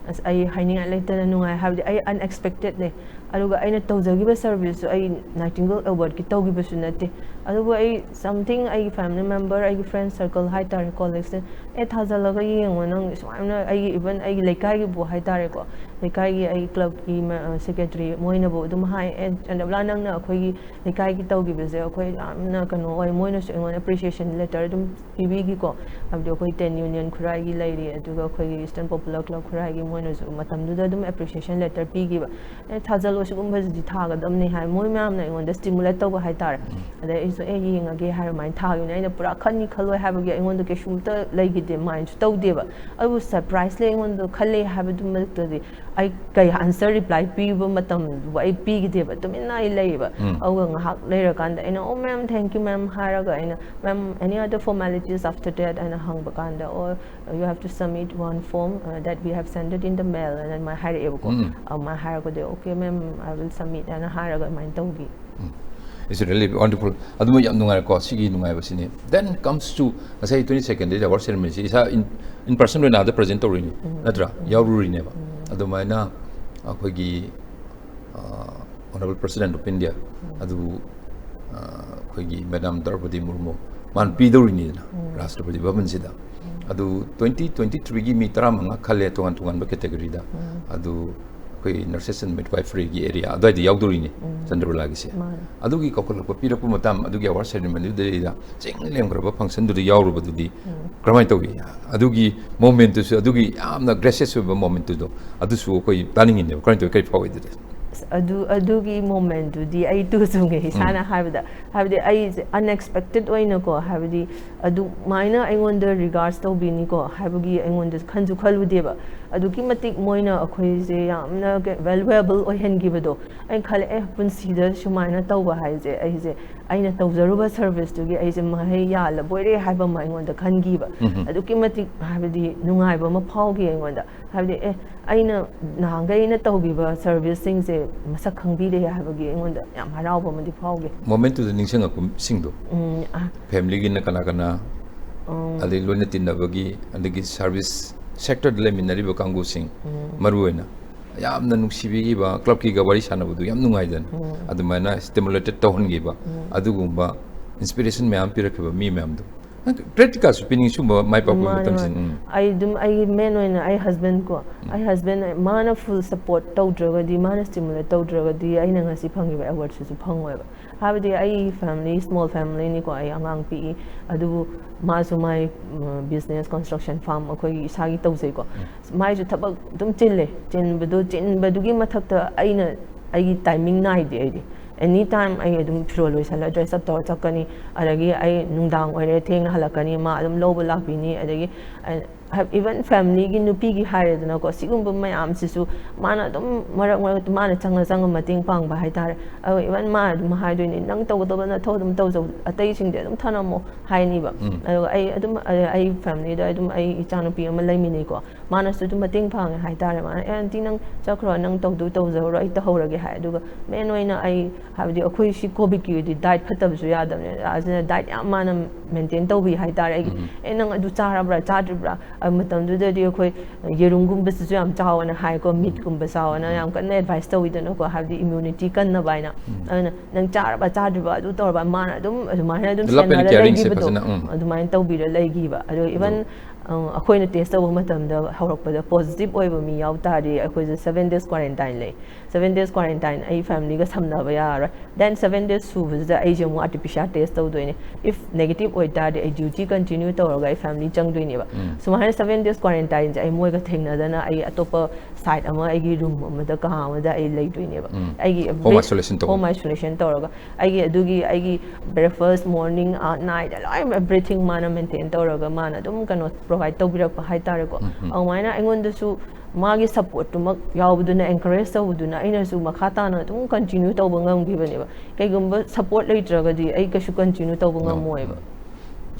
ꯑꯁ, ꯑꯩ ꯍꯥꯏꯅꯤꯡꯉꯥꯏ ꯂꯩꯇꯅ ꯅꯨꯡꯉꯥꯏ, ꯍꯥꯏꯕꯗꯤ ꯑꯩ ꯑꯟꯑꯦꯛꯁꯄꯦꯛꯇꯦꯠꯅꯦ. ꯑꯗꯨꯒ ꯑꯩꯅ ꯇꯧꯖꯈꯤꯕ ꯁꯔꯚꯤꯁꯁꯨ ꯑꯩ ꯅꯥꯏꯇꯤꯡꯒꯦꯜ ꯑꯦꯋꯥꯔꯗꯀꯤ ꯇꯧꯈꯤꯕꯁꯨ ꯅꯠꯇꯦ. ꯑꯗꯨꯕꯨ ꯑꯩ ꯁꯝꯊꯤꯡ ꯑꯩꯒꯤ ꯐꯦꯃꯤꯂꯤ ꯃꯦꯝꯕꯔ, ꯑꯩꯒꯤ ꯐ꯭ꯔꯦꯟ ꯁꯔꯀꯜ ꯍꯥꯏꯇꯥꯔꯦ, ꯀꯣꯂꯦꯖꯇ, "ꯑꯦ, ꯊꯥꯖꯜꯂꯒ ꯌꯦꯡꯉꯣ ꯅꯪ ꯁꯨꯃꯥꯏꯅ ꯑꯩꯒꯤ, ꯏꯚꯟ ꯑꯩꯒꯤ ꯂꯩꯀꯥꯏꯒꯤꯕꯨ ꯍꯥꯏꯇꯥꯔꯦꯀꯣ, ꯂꯩꯀꯥꯏꯒꯤ ꯑꯩ ꯀ꯭ꯂꯕꯀꯤ ꯃ-, ꯑ, ꯁꯦꯀ꯭ꯔꯦꯇꯔꯤ ꯃꯣꯏꯅꯕꯨ ꯑꯗꯨꯝ ꯍꯥꯏ, "ꯑꯦ, ꯆꯟꯗꯕꯂꯥ, ꯅꯪꯅ ꯑꯩꯈꯣꯏꯒꯤ ꯂꯩꯀꯥꯏꯒꯤ ꯇꯧꯈꯤꯕꯁꯦ ꯑꯩꯈꯣꯏ ꯌꯥꯝꯅ ꯀꯩꯅꯣ ꯑꯣꯏ"꯫ ꯃꯣꯏꯅꯁꯨ ꯑꯩꯉꯣꯟꯗ ꯑꯦꯄ꯭ꯔꯤꯁꯤꯌꯦꯁꯟ ꯂꯦꯇꯔ ꯑꯗꯨꯝ ꯄꯤꯕꯤꯈꯤꯀꯣ꯫ ꯍꯥꯏꯕꯗꯤ ꯑꯩꯈꯣꯏ ꯇꯦꯟ ꯌꯨꯅꯤꯌꯟ ꯈꯨꯔꯥꯏꯒꯤ ꯂꯩꯔꯤ, ꯑꯗꯨꯒ ꯑꯩꯈꯣꯏꯒꯤ ꯏꯁꯇꯔꯟ ꯄꯣꯄꯨꯂꯔ ꯀ꯭ꯂꯕ ꯈꯨꯔꯥꯏꯒꯤ, ꯃꯣꯏꯅꯁꯨ ꯃꯇꯝꯗꯨꯗ ꯑꯗꯨꯝ ꯑꯦꯄ꯭ꯔꯤꯁꯤꯌꯦꯁꯟ ꯂꯦꯇꯔ ꯄꯤꯈꯤꯕ꯫ "ꯑꯦ, ꯊꯥꯖꯜꯂꯣ, ꯁꯤꯒꯨꯝꯕꯁꯤꯗꯤ ꯊꯥꯒꯗꯕꯅꯤ" ꯍꯥꯏ, ꯃꯣꯏ ꯃꯌꯥꯝꯅ ꯑꯩꯉꯣꯟꯗ ꯁ꯭ꯇꯤꯃꯨꯂꯦꯠ ꯇꯧꯕ ꯍꯥꯏꯇꯥꯔꯦ꯫ ꯑꯗꯩ ꯑꯩꯁꯨ "ꯑꯦ, ꯌꯦꯡꯉꯒꯦ" ꯍꯥꯏꯔ ꯑꯗꯨꯃꯥꯏꯅ ꯊꯥꯈꯤꯕꯅꯦ꯫ ꯑꯩꯅ ꯄꯨꯔꯥ ꯈꯟꯅꯤ ꯈꯜꯂꯣꯏ ꯍꯥꯏꯕꯒꯤ ꯑꯩꯉꯣꯟꯗ ꯀꯩꯁꯨꯝꯇ ꯂꯩꯈꯤꯗꯦ, ꯃꯥꯏꯟꯁꯨ ꯇꯧꯗꯦꯕ꯫ ꯑꯗꯨꯕꯨ ꯁꯔꯄ꯭ꯔꯥꯏꯖꯂꯤ ꯑꯩꯉꯣꯟꯗ ꯈꯜꯂꯦ ꯍꯥꯏꯕꯗꯨꯃꯛꯇꯗꯤ ꯑꯩ ꯀꯩ ꯑꯟꯁꯔ ꯔꯤꯄ꯭ꯂꯥꯏ ꯄꯤꯕ ꯃꯇꯝꯗꯨꯕꯨ ꯑꯩ ꯄꯤꯈꯤꯗꯦꯕ, ꯇꯨꯃꯤꯟꯅ ꯑꯩ ꯂꯩꯌꯦꯕ꯫ ꯎꯝ. ꯑꯗꯨꯒ ꯉꯥꯏꯍꯥꯛ ꯂꯩꯔꯀꯥꯟꯗ ꯑꯩꯅ, "ꯑꯣ ꯃꯦꯝ, ꯊꯦꯡꯀ꯭ꯌꯨ ꯃꯦꯝ" ꯍꯥꯏꯔꯒ ꯑꯩꯅ, "ꯃꯦꯝ, any other formalities after that?" ꯍꯥꯏꯅ ꯍꯪꯕ ꯀꯥꯟꯗ, "Oh, you have to submit one form, uh, that we have sent it in the mail" ꯍꯥꯏꯅ ꯑꯗꯨꯃꯥꯏꯅ ꯍꯥꯏꯔꯛꯑꯦꯕꯀꯣ꯫ ꯎꯝ. ꯑꯗꯨꯃꯥꯏꯅ ꯍꯥꯏꯔꯛꯄꯗꯩ, "Okay ma'am, I will submit" ꯍꯥꯏꯅ ꯍꯥꯏꯔꯒ ꯑꯗꯨꯃꯥꯏꯅ ꯇꯧꯈꯤ꯫ ꯎꯝ. It's really wonderful. ꯑꯗꯨꯃ ꯌꯥꯝ ꯅꯨꯡꯉꯥꯏꯔꯦꯀꯣ, ꯁꯤꯒꯤ ꯅꯨꯡꯉꯥꯏꯕꯁꯤꯅꯤ. Then comes to ꯉꯁꯥꯏ twenty second day award ceremony ꯁꯤ ꯏꯁꯥ in, in person ꯑꯣꯏꯅ ꯑꯥꯗ present ꯇꯧꯔꯤꯅꯤ, ꯅꯠꯇ꯭ꯔꯥ? ꯌꯥꯎꯔꯨꯔꯤꯅꯦꯕ. ꯑꯗꯨꯃꯥꯏꯅ ꯑꯩꯈꯣꯏꯒꯤ ꯑ, Honorable President of India ꯑꯗꯨ ꯑ, ꯑꯩꯈꯣꯏꯒꯤ Madam Draupadi Murmu ꯃꯥꯅ ꯄꯤꯗꯧꯔꯤꯅꯤꯗꯅ ꯔꯥꯁꯇ꯭ꯔꯄꯇꯤ ꯚꯕꯟꯁꯤꯗ. ꯑꯗꯨ twenty twenty threeꯒꯤ ꯃꯤ ꯇꯔꯥꯃꯉꯥ ꯈꯜꯂꯦ ꯇꯣꯉꯥꯟ ꯇꯣꯉꯥꯟꯕ categoryꯗ. ꯑꯗꯨ ꯑꯩꯈꯣꯏ nurses and midwiferyꯒꯤ area ꯑꯗꯨꯋꯥꯏꯗ ꯌꯥꯎꯗꯧꯔꯤꯅꯤ, ꯆꯟꯗ꯭ꯔꯕꯂꯥꯒꯤꯁꯦ. ꯃꯥꯅꯦ. ꯑꯗꯨꯒꯤ ꯀꯧꯈꯠꯂꯛꯄ ꯄꯤꯔꯛꯄ ꯃꯇꯝ, ꯑꯗꯨꯒꯤ award ceremonyꯗꯨꯗꯩꯗ ꯆꯤꯡ ꯂꯦꯝꯈ꯭ꯔꯕ functionꯗꯨꯗ ꯌꯥꯎꯔꯨꯕꯗꯨꯗꯤ ꯀꯔꯝꯍꯥꯏꯅ ꯇꯧꯏ? ꯑꯗꯨꯒꯤ momentꯇꯨꯁꯨ, ꯑꯗꯨꯒꯤ ꯌꯥꯝꯅ gracious ꯑꯣꯏꯕ momentꯇꯨꯗꯣ ꯑꯗꯨꯁꯨ ꯑꯩꯈꯣꯏ ꯇꯥꯅꯤꯡꯉꯤꯅꯦꯕ. ꯀꯔꯝꯍꯥꯏꯅ ꯇꯧꯏ, ꯀꯔꯤ ꯐꯥꯎꯏ ꯑꯗꯨꯗꯤ? ꯑꯁ, ꯑꯗꯨ ꯑꯗꯨꯒꯤ momentꯇꯨꯗꯤ ꯑꯩ ꯇꯨ ꯆꯨꯡꯉꯦ ꯏꯁꯥꯅ ꯍꯥꯏꯕꯗ. ꯍꯥꯏꯕꯗꯤ ꯑꯩꯁꯦ unexpected ꯑꯣꯏꯅꯀꯣ, ꯍꯥꯏꯕꯗꯤ ꯑꯗꯨꯃꯥꯏꯅ ꯑꯩꯉꯣꯟꯗ regards ꯇꯧꯕꯤꯅꯤꯀꯣ ꯍꯥꯏꯕꯒꯤ ꯑꯩꯉꯣꯟꯗ ꯈꯟꯁꯨ ꯈꯜꯂꯨꯗꯦꯕ. ꯑꯗꯨꯛꯀꯤ ꯃꯇꯤꯛ ꯃꯣꯏꯅ ꯑꯩꯈꯣꯏꯁꯦ ꯌꯥꯝꯅ valuable ꯑꯣꯏꯍꯟꯈꯤꯕꯗꯣ. ꯑꯩꯅ ꯈꯜꯂꯦ, ꯑꯦ, ꯄꯨꯟꯁꯤꯗ ꯁꯨꯃꯥꯏꯅ ꯇꯧꯕ ꯍꯥꯏꯁꯦ ꯑꯩꯁꯦ, ꯑꯩꯅ ꯇꯧꯖꯔꯨꯕ serviceꯇꯨꯒꯤ ꯑꯩꯁꯦ ꯃꯍꯩ ꯌꯥꯜꯂꯕꯣꯏꯔꯦ ꯍꯥꯏꯕ ꯑꯃ ꯑꯩꯉꯣꯟꯗ ꯈꯟꯈꯤꯕ. ꯑꯗꯨꯛꯀꯤ ꯃꯇꯤꯛ ꯍꯥꯏꯕꯗꯤ ꯅꯨꯡꯉꯥꯏꯕ ꯑꯃ ꯐꯥꯎꯈꯤ ꯑꯩꯉꯣꯟꯗ. ꯍꯥꯏꯕꯗꯤ, ꯑꯦ, ꯑꯩꯅ ꯅꯍꯥꯟꯈꯩ ꯑꯩꯅ ꯇꯧꯈꯤꯕ serviceꯁꯤꯡꯁꯦ ꯃꯁꯛ ꯈꯪꯕꯤꯔꯦ ꯍꯥꯏꯕꯒꯤ ꯑꯩꯉꯣꯟꯗ ꯌꯥꯝ ꯍꯔꯥꯎꯕ ꯑꯃꯗꯤ ꯐꯥꯎꯈꯤ. Momentꯇꯨꯗ ꯅꯤꯡꯁꯤꯡꯉꯛꯄꯁꯤꯡꯗꯣ, ꯎꯝ, ꯑ, familyꯒꯤꯅ ꯀꯅꯥ ꯀꯅꯥ, ꯎꯝ, ꯑꯗꯩ ꯂꯣꯏꯅ ꯇꯤꯟꯅꯕꯒꯤ, ꯑꯗꯒꯤ service sectorꯗ ꯂꯩꯃꯤꯟꯅꯔꯤꯕ ꯀꯥꯡꯕꯨꯁꯤꯡ, ꯎꯝ, ꯃꯔꯨ ꯑꯣꯏꯅ ꯌꯥꯝꯅ ꯅꯨꯡꯁꯤꯕꯤꯈꯤꯕ, clubꯀꯤꯒ ꯋꯥꯔꯤ ꯁꯥꯟꯅꯕꯗꯨ ꯌꯥꯝ ꯅꯨꯡꯉꯥꯏꯗꯅ, ꯎꯝ, ꯑꯗꯨꯃꯥꯏꯅ stimulated ꯇꯧꯍꯟꯈꯤꯕ, ꯎꯝ, ꯑꯗꯨꯒꯨꯝꯕ inspiration ꯃꯌꯥꯝ ꯄꯤꯔꯛꯈꯤꯕ ꯃꯤ ꯃꯌꯥꯝꯗꯣ. ꯅꯪ credit cardꯁꯨ ꯄꯤꯅꯤꯡꯉꯤ ꯁꯤꯒꯨꯝꯕ ꯃꯥꯏ ꯄꯥꯛꯄ ꯃꯥꯅꯦ, ꯃꯇꯝꯁꯤꯗ. ꯃꯥꯅꯦ. ꯎꯝ. ꯑꯩ ꯑꯗꯨꯝ, ꯑꯩꯒꯤ main ꯑꯣꯏꯅ ꯑꯩ husbandꯀꯣ, ꯑꯩ husband ꯃꯥꯅ full support ꯇꯧꯗ꯭ꯔꯒꯗꯤ, ꯃꯥꯅ stimulate ꯇꯧꯗ꯭ꯔꯒꯗꯤ ꯑꯩꯅ ꯉꯁꯤ ꯐꯪꯉꯤꯕ awardꯁꯤꯁꯨ ꯐꯪꯉꯣꯏꯕ. ꯍꯥꯏꯕꯗꯤ ꯑꯩ family, small familyꯅꯤꯀꯣ, ꯑꯩ ꯑꯉꯥꯡ ꯄꯤꯛꯏ, ꯑꯗꯨꯕꯨ ꯃꯥꯁꯨ ꯃꯥꯏ, ꯎꯝ, business, construction firm ꯑꯩꯈꯣꯏꯒꯤ ꯏꯁꯥꯒꯤ ꯇꯧꯖꯩꯀꯣ. ꯃꯥꯏꯁꯨ ꯊꯕꯛ ꯑꯗꯨꯝ ꯆꯤꯜꯂꯦ. ꯆꯤꯟꯕꯗꯨ, ꯆꯤꯟꯕꯗꯨꯒꯤ ꯃꯊꯛꯇ ꯑꯩꯅ, ꯑꯩꯒꯤ timing ꯅꯥꯏꯗꯦ ꯑꯩꯗꯤ. Any time ꯑꯩ ꯑꯗꯨꯝ ꯐꯤꯔꯣꯜ ꯂꯣꯏꯁꯜꯂ dress up ꯇꯧꯔ ꯆꯠꯀꯅꯤ. ꯑꯗꯒꯤ ꯑꯩ ꯅꯨꯡꯗꯥꯡ ꯑꯣꯏꯔꯦ, ꯊꯦꯡꯅ ꯍꯜꯂꯛꯀꯅꯤ, ꯃꯥ ꯑꯗꯨꯝ ꯂꯧꯕ ꯂꯥꯛꯄꯤꯅꯤ. ꯑꯗꯒꯤ ꯑꯩ ꯏꯚꯟ ꯐꯦꯃꯤꯂꯤꯒꯤ ꯅꯨꯄꯤꯒꯤ ꯍꯥꯏꯔꯦꯗꯅꯀꯣ, ꯁꯤꯒꯨꯝꯕ ꯃꯌꯥꯝꯁꯤꯁꯨ ꯃꯥꯅ ꯑꯗꯨꯝ ꯃꯔꯛ ꯃꯔꯛꯇ ꯃꯥꯅ ꯆꯪꯉ ꯆꯪꯉ ꯃꯇꯦꯡ ꯄꯥꯡꯕ ꯍꯥꯏꯇꯥꯔꯦ꯫ ꯑꯗꯣ ꯏꯚꯟ ꯃꯥꯅ ꯑꯗꯨꯝ ꯍꯥꯏꯗꯣꯏꯅꯤ, "ꯅꯪ ꯇꯧꯒꯗꯕ ꯅꯊꯧ ꯑꯗꯨꯝ ꯇꯧꯖꯧ, ꯑꯇꯩꯁꯤꯡꯗꯤ ꯑꯗꯨꯝ ꯊꯅꯝꯃꯣ" ꯍꯥꯏꯅꯤꯕ꯫ ꯎꯝ꯫ ꯑꯗꯨꯒ ꯑꯩ ꯑꯗꯨꯝ ꯑꯩ ꯐꯦꯃꯤꯂꯤꯗ ꯑꯗꯨꯝ ꯑꯩ ꯏꯆꯥꯅꯨꯄꯤ ꯑꯃ ꯂꯩꯃꯤꯟꯅꯩꯀꯣ, ꯃꯥꯅꯁꯨ ꯑꯗꯨꯝ ꯃꯇꯦꯡ ꯄꯥꯡꯉꯦ ꯍꯥꯏꯇꯥꯔꯦ꯫ ꯃꯥꯅ, "ꯑꯦ ꯑꯟꯇꯤ, ꯅꯪ ꯆꯠꯈ꯭ꯔꯣ, ꯅꯪ ꯇꯧꯗꯣꯏ ꯇꯧꯖꯍꯧꯔꯣ, ꯑꯩ ꯇꯧꯍꯧꯔꯒꯦ" ꯍꯥꯏ꯫ ꯑꯗꯨꯒ ꯃꯦꯟ ꯑꯣꯏꯅ ꯑꯩ, ꯍꯥꯏꯕꯗꯤ ꯑꯩꯈꯣꯏ ꯁꯤ ꯀꯣꯚꯤꯗꯀꯤ ꯑꯣꯏꯗꯤ ꯗꯥꯏꯠ ꯐꯠꯇꯕꯁꯨ ꯌꯥꯗꯕꯅꯦ, ꯑꯗꯨꯅ ꯗꯥꯏꯠ ꯌꯥꯝ ꯃꯥꯅ ꯃꯦꯟꯇꯦꯟ ꯇꯧꯕꯤ ꯍꯥꯏꯇꯥꯔꯦ ꯑꯩꯒꯤ꯫ ꯎꯝ꯫ "ꯑꯦ ꯅꯪ ꯑꯗꯨ ꯆꯥꯔꯕ꯭ꯔꯥ ꯆꯥꯗ꯭ꯔꯤꯕ꯭ꯔꯥ?" ꯑꯗꯨ ꯃꯇꯝꯗꯨꯗꯗꯤ ꯑꯩꯈꯣꯏ ꯌꯦꯔꯨꯝꯒꯨꯝꯕꯁꯤꯁꯨ ꯌꯥꯝ ꯆꯥꯎꯑꯅ ꯍꯥꯏꯀꯣ, ꯃꯤꯠꯀꯨꯝꯕ ꯆꯥꯎꯑꯅ ꯌꯥꯝ ꯀꯟꯅ ꯑꯦꯗꯚꯥꯏꯁ ꯇꯧꯋꯤꯗꯅꯀꯣ, ꯍꯥꯏꯕꯗꯤ ꯏꯝꯌꯨꯅꯤꯇꯤ ꯀꯟꯅꯕ ꯍꯥꯏꯅ꯫ ꯎꯝ꯫ ꯑꯗꯨꯅ "ꯅꯪ ꯆꯥꯔꯕ ꯆꯥꯗ꯭ꯔꯤꯕ?" ꯑꯗꯨ ꯇꯧꯔꯕ ꯃꯥꯅ ꯑꯗꯨꯝ ꯑꯗꯨꯃꯥꯏꯅ ꯑꯗꯨꯝ Love and ꯁꯦꯟꯅꯔ caring ꯁꯦ ꯂꯩꯈꯤꯕꯗꯣ, ꯐꯖꯅ, ꯎꯝ꯫ ꯑꯗꯨꯃꯥꯏꯅ ꯇꯧꯕꯤꯔ ꯂꯩꯈꯤꯕ꯫ ꯑꯗꯣ ꯏꯚꯟ ꯑꯩꯈꯣꯏꯅ ꯇꯦꯁ ꯇꯧꯕ ꯃꯇꯝꯗ ꯍꯧꯔꯛꯄꯗ ꯄꯣꯖꯤꯇꯤꯚ ꯑꯣꯏꯕ ꯃꯤ ꯌꯥꯎ ꯇꯥꯔꯗꯤ ꯑꯩꯈꯣꯏꯁꯦ ꯁꯚꯦꯟ ꯗꯦꯖ ꯀ꯭ꯋꯥꯔꯦꯟꯇꯥꯏꯟ ꯂꯩ꯫ ꯁꯚꯦꯟ ꯗꯦꯖ ꯀ꯭ꯋꯥꯔꯦꯟꯇꯥꯏꯟ ꯑꯩ ꯐꯦꯃꯤꯂꯤꯒ ꯁꯝꯅꯕ ꯌꯥꯔꯔꯣꯏ꯫ ꯗꯦꯟ ꯁꯚꯦꯟ ꯗꯦꯖ ꯁꯨꯕꯁꯤꯗ ꯑꯩꯁꯦ ꯑꯃꯨꯛ R T P C R test ꯇꯧꯗꯣꯏꯅꯦ꯫ ꯏꯐ ꯅꯦꯒꯦꯇꯤꯚ ꯑꯣꯏꯇꯥꯔꯗꯤ ꯑꯩ ꯗ꯭ꯌꯨꯇꯤ ꯀꯟꯇꯤꯅ꯭ꯌꯨ ꯇꯧꯔꯒ ꯑꯩ ꯐꯦꯃꯤꯂꯤ ꯆꯪꯗꯣꯏꯅꯦꯕ꯫ ꯎꯝ꯫ ꯁꯨꯃꯥꯏꯅ ꯁꯚꯦꯟ ꯗꯦꯖ ꯀ꯭ꯋꯥꯔꯦꯟꯇꯥꯏꯟꯁꯦ ꯑꯩ ꯃꯣꯏꯒ ꯊꯦꯡꯅꯗꯅ ꯑꯩ ꯑꯇꯣꯞꯄ ꯁꯥꯏꯠ ꯑꯃ ꯑꯩꯒꯤ ꯔꯨꯝ ꯑꯃꯗ, ꯀꯥ ꯑꯃꯗ ꯑꯩ ꯂꯩꯗꯣꯏꯅꯦꯕ꯫ ꯎꯝ꯫ ꯑꯩꯒꯤ Home isolation ꯇꯧꯕ꯫ ꯍꯣꯝ ꯑꯥꯏꯁꯣꯂꯦꯁꯟ ꯇꯧꯔꯒ ꯑꯩꯒꯤ ꯑꯗꯨꯒꯤ ꯑꯩꯒꯤ ꯕ꯭ꯔꯦꯛꯐꯥꯁ, ꯃꯣꯔꯅꯤꯡ, ꯅꯥꯏꯠ, ꯂꯣꯏ ꯑꯦꯚ꯭ꯔꯤꯊꯤꯡ ꯃꯥꯅ ꯃꯦꯟꯇꯦꯟ ꯇꯧꯔꯒ ꯃꯥꯅ ꯑꯗꯨꯝ ꯀꯩꯅꯣ ꯄ꯭ꯔꯣꯚꯥꯏꯗ ꯇꯧꯕꯤꯔꯛꯄ ꯍꯥꯏꯇꯥꯔꯦꯀꯣ꯫ ꯎꯝ, ꯎꯝ꯫ ꯑꯗꯨꯃꯥꯏꯅ ꯑꯩꯉꯣꯟꯗꯁꯨ ꯃꯥꯒꯤ ꯁꯞꯄꯣꯔꯠꯇꯨꯃꯛ ꯌꯥꯎꯕꯗꯨꯅ, ꯑꯦꯟꯀꯔꯦꯖ ꯇꯧꯕꯗꯨꯅ ꯑꯩꯅꯁꯨ ꯃꯈꯥ ꯇꯥꯅ ꯑꯗꯨꯝ ꯀꯟꯇꯤꯅ꯭ꯌꯨ ꯇꯧꯕ ꯉꯝꯈꯤꯕꯅꯦꯕ꯫ ꯀꯩꯒꯨꯝꯕ ꯁꯞꯄꯣꯔꯠ ꯂꯩꯇ꯭ꯔꯒꯗꯤ ꯑꯩ ꯀꯩꯁꯨ ꯀꯟꯇꯤꯅ꯭ꯌꯨ ꯇꯧꯕ No. ꯉꯝꯃꯣꯏꯕ꯫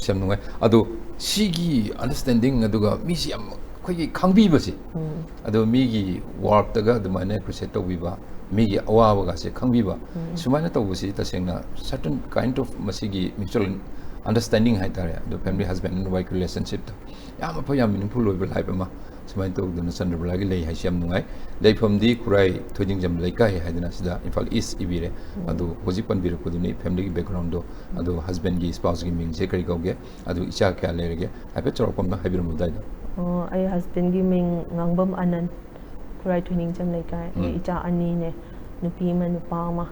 ꯌꯥꯝ ꯅꯨꯡꯉꯥꯏ꯫ ꯑꯗꯣ ꯁꯤꯒꯤ ꯑꯟꯗꯔꯁ꯭ꯇꯦꯟꯗꯤꯡ ꯑꯗꯨꯒ ꯃꯤꯁꯤ ꯌꯥꯝ ꯑꯩꯈꯣꯏꯒꯤ ꯈꯪꯕꯤꯕꯁꯦ, ꯎꯝ꯫ ꯑꯗꯣ ꯃꯤꯒꯤ ꯋꯥꯔꯛꯇꯒ ꯑꯗꯨꯃꯥꯏꯅ ꯑꯦꯄ꯭ꯔꯤꯁꯤꯌꯦꯠ ꯇꯧꯕꯤꯕ, ꯃꯤꯒꯤ ꯑꯋꯥꯕꯒꯁꯦ ꯈꯪꯕꯤꯕ, ꯎꯝ꯫ ꯁꯨꯃꯥꯏꯅ ꯇꯧꯕꯁꯤ ꯇꯁꯦꯡꯅ certain kind of ꯃꯁꯤꯒꯤ mutual understanding ꯍꯥꯏꯇꯥꯔꯦ, ꯑꯗꯣ family husband and wife relationshipꯇ ꯌꯥꯝ ꯑꯐ, ꯌꯥꯝ meaningful ꯑꯣꯏꯕ life ꯑꯃ ꯁꯨꯃꯥꯏꯅ ꯇꯧꯗꯅ ꯆꯟꯗ꯭ꯔꯕꯂꯥꯒꯤ ꯂꯩ ꯍꯥꯏꯁꯤ ꯌꯥꯝ ꯅꯨꯡꯉꯥꯏ꯫ ꯂꯩꯐꯝꯗꯤ ꯈꯨꯔꯥꯏ ꯊꯣꯏꯗꯤꯡꯖꯝ ꯂꯩꯀꯥꯏ ꯍꯥꯏꯗꯅ ꯁꯤꯗ ꯏꯝꯐꯥꯜ ꯏꯁ ꯏꯕꯤꯔꯦ꯫ ꯎꯝ꯫ ꯑꯗꯨ ꯍꯧꯖꯤꯛ ꯄꯟꯕꯤꯔꯛꯄꯗꯨꯅꯤ family ꯒꯤ background ꯗꯣ, ꯑꯗꯨ husband ꯒꯤ, spouse ꯒꯤ ꯃꯤꯡꯁꯦ ꯀꯔꯤ ꯀꯧꯒꯦ, ꯑꯗꯨ ꯏꯆꯥ ꯀꯌꯥ ꯂꯩꯔꯒꯦ, ꯍꯥꯏꯐꯦꯠ ꯆꯥꯎꯔꯥꯛꯄ ꯑꯃ ꯍꯥꯏꯕꯤꯔꯝꯃꯨ ꯑꯗꯨꯋꯥꯏꯗ꯫ ꯑꯣ, ꯑꯩ husband ꯒꯤ ꯃꯤꯡ ꯉꯥꯡꯕꯝ ꯑꯅꯟ, ꯈꯨꯔꯥꯏ ꯊꯣꯏꯅꯤꯡꯖꯝ ꯂꯩꯀꯥꯏ꯫ ꯑꯩ ꯎꯝ꯫ ꯏꯆꯥ ꯑꯅꯤꯅꯦ, ꯅꯨꯄꯤ ꯑꯃ ꯅꯨꯄꯥ ꯑꯃ꯫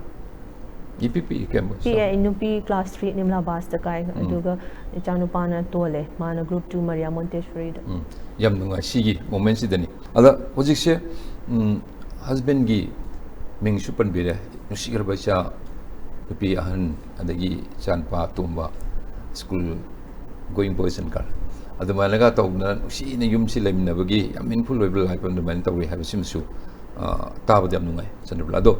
ꯏꯄꯤꯛ ꯄꯤꯛꯏ ꯀꯌꯥꯝꯕꯨ? ꯄꯤꯛꯑꯦ, ꯑꯩ ꯅꯨꯄꯤ class three ꯅꯤꯝꯂꯥ ꯕꯥꯁꯇ ꯀꯥꯏ, ꯎꯝ꯫ ꯑꯗꯨꯒ ꯏꯆꯥꯅꯨꯄꯥꯅ ꯇꯣꯜꯂꯦ, ꯃꯥꯅ group two ꯃꯔꯤꯌꯥ ꯃꯣꯟꯇꯦꯁꯣꯔꯤꯗ꯫ ꯎꯝ, ꯌꯥꯝ ꯅꯨꯡꯉꯥꯏ ꯁꯤꯒꯤ moment ꯁꯤꯗꯅꯤ꯫ ꯑꯗ ꯍꯧꯖꯤꯛꯁꯦ, ꯎꯝ, husband ꯒꯤ ꯃꯤꯡꯁꯨ ꯄꯟꯕꯤꯔꯦ, ꯅꯨꯡꯁꯤꯈ꯭ꯔꯕ ꯏꯆꯥ ꯅꯨꯄꯤ ꯑꯍꯟ, ꯑꯗꯒꯤ ꯏꯆꯥꯅꯨꯄꯥ ꯑꯇꯣꯝꯕ, school going boys and girl꯫ ꯑꯗꯨꯃꯥꯏꯅꯒ ꯇꯧꯗꯅ ꯅꯨꯡꯁꯤꯅ ꯌꯨꯝꯁꯤ ꯂꯩꯃꯤꯟꯅꯕꯒꯤ ꯌꯥꯝ meaningful ꯑꯣꯏꯕ life ꯑꯗꯨꯃꯥꯏꯅ ꯇꯧꯔꯤ ꯍꯥꯏꯕꯁꯤꯃꯁꯨ, ꯑ, ꯇꯥꯕꯗ ꯌꯥꯝ ꯅꯨꯡꯉꯥꯏ, ꯆꯟꯗ꯭ꯔꯕꯂꯥ꯫ ꯑꯗꯣ,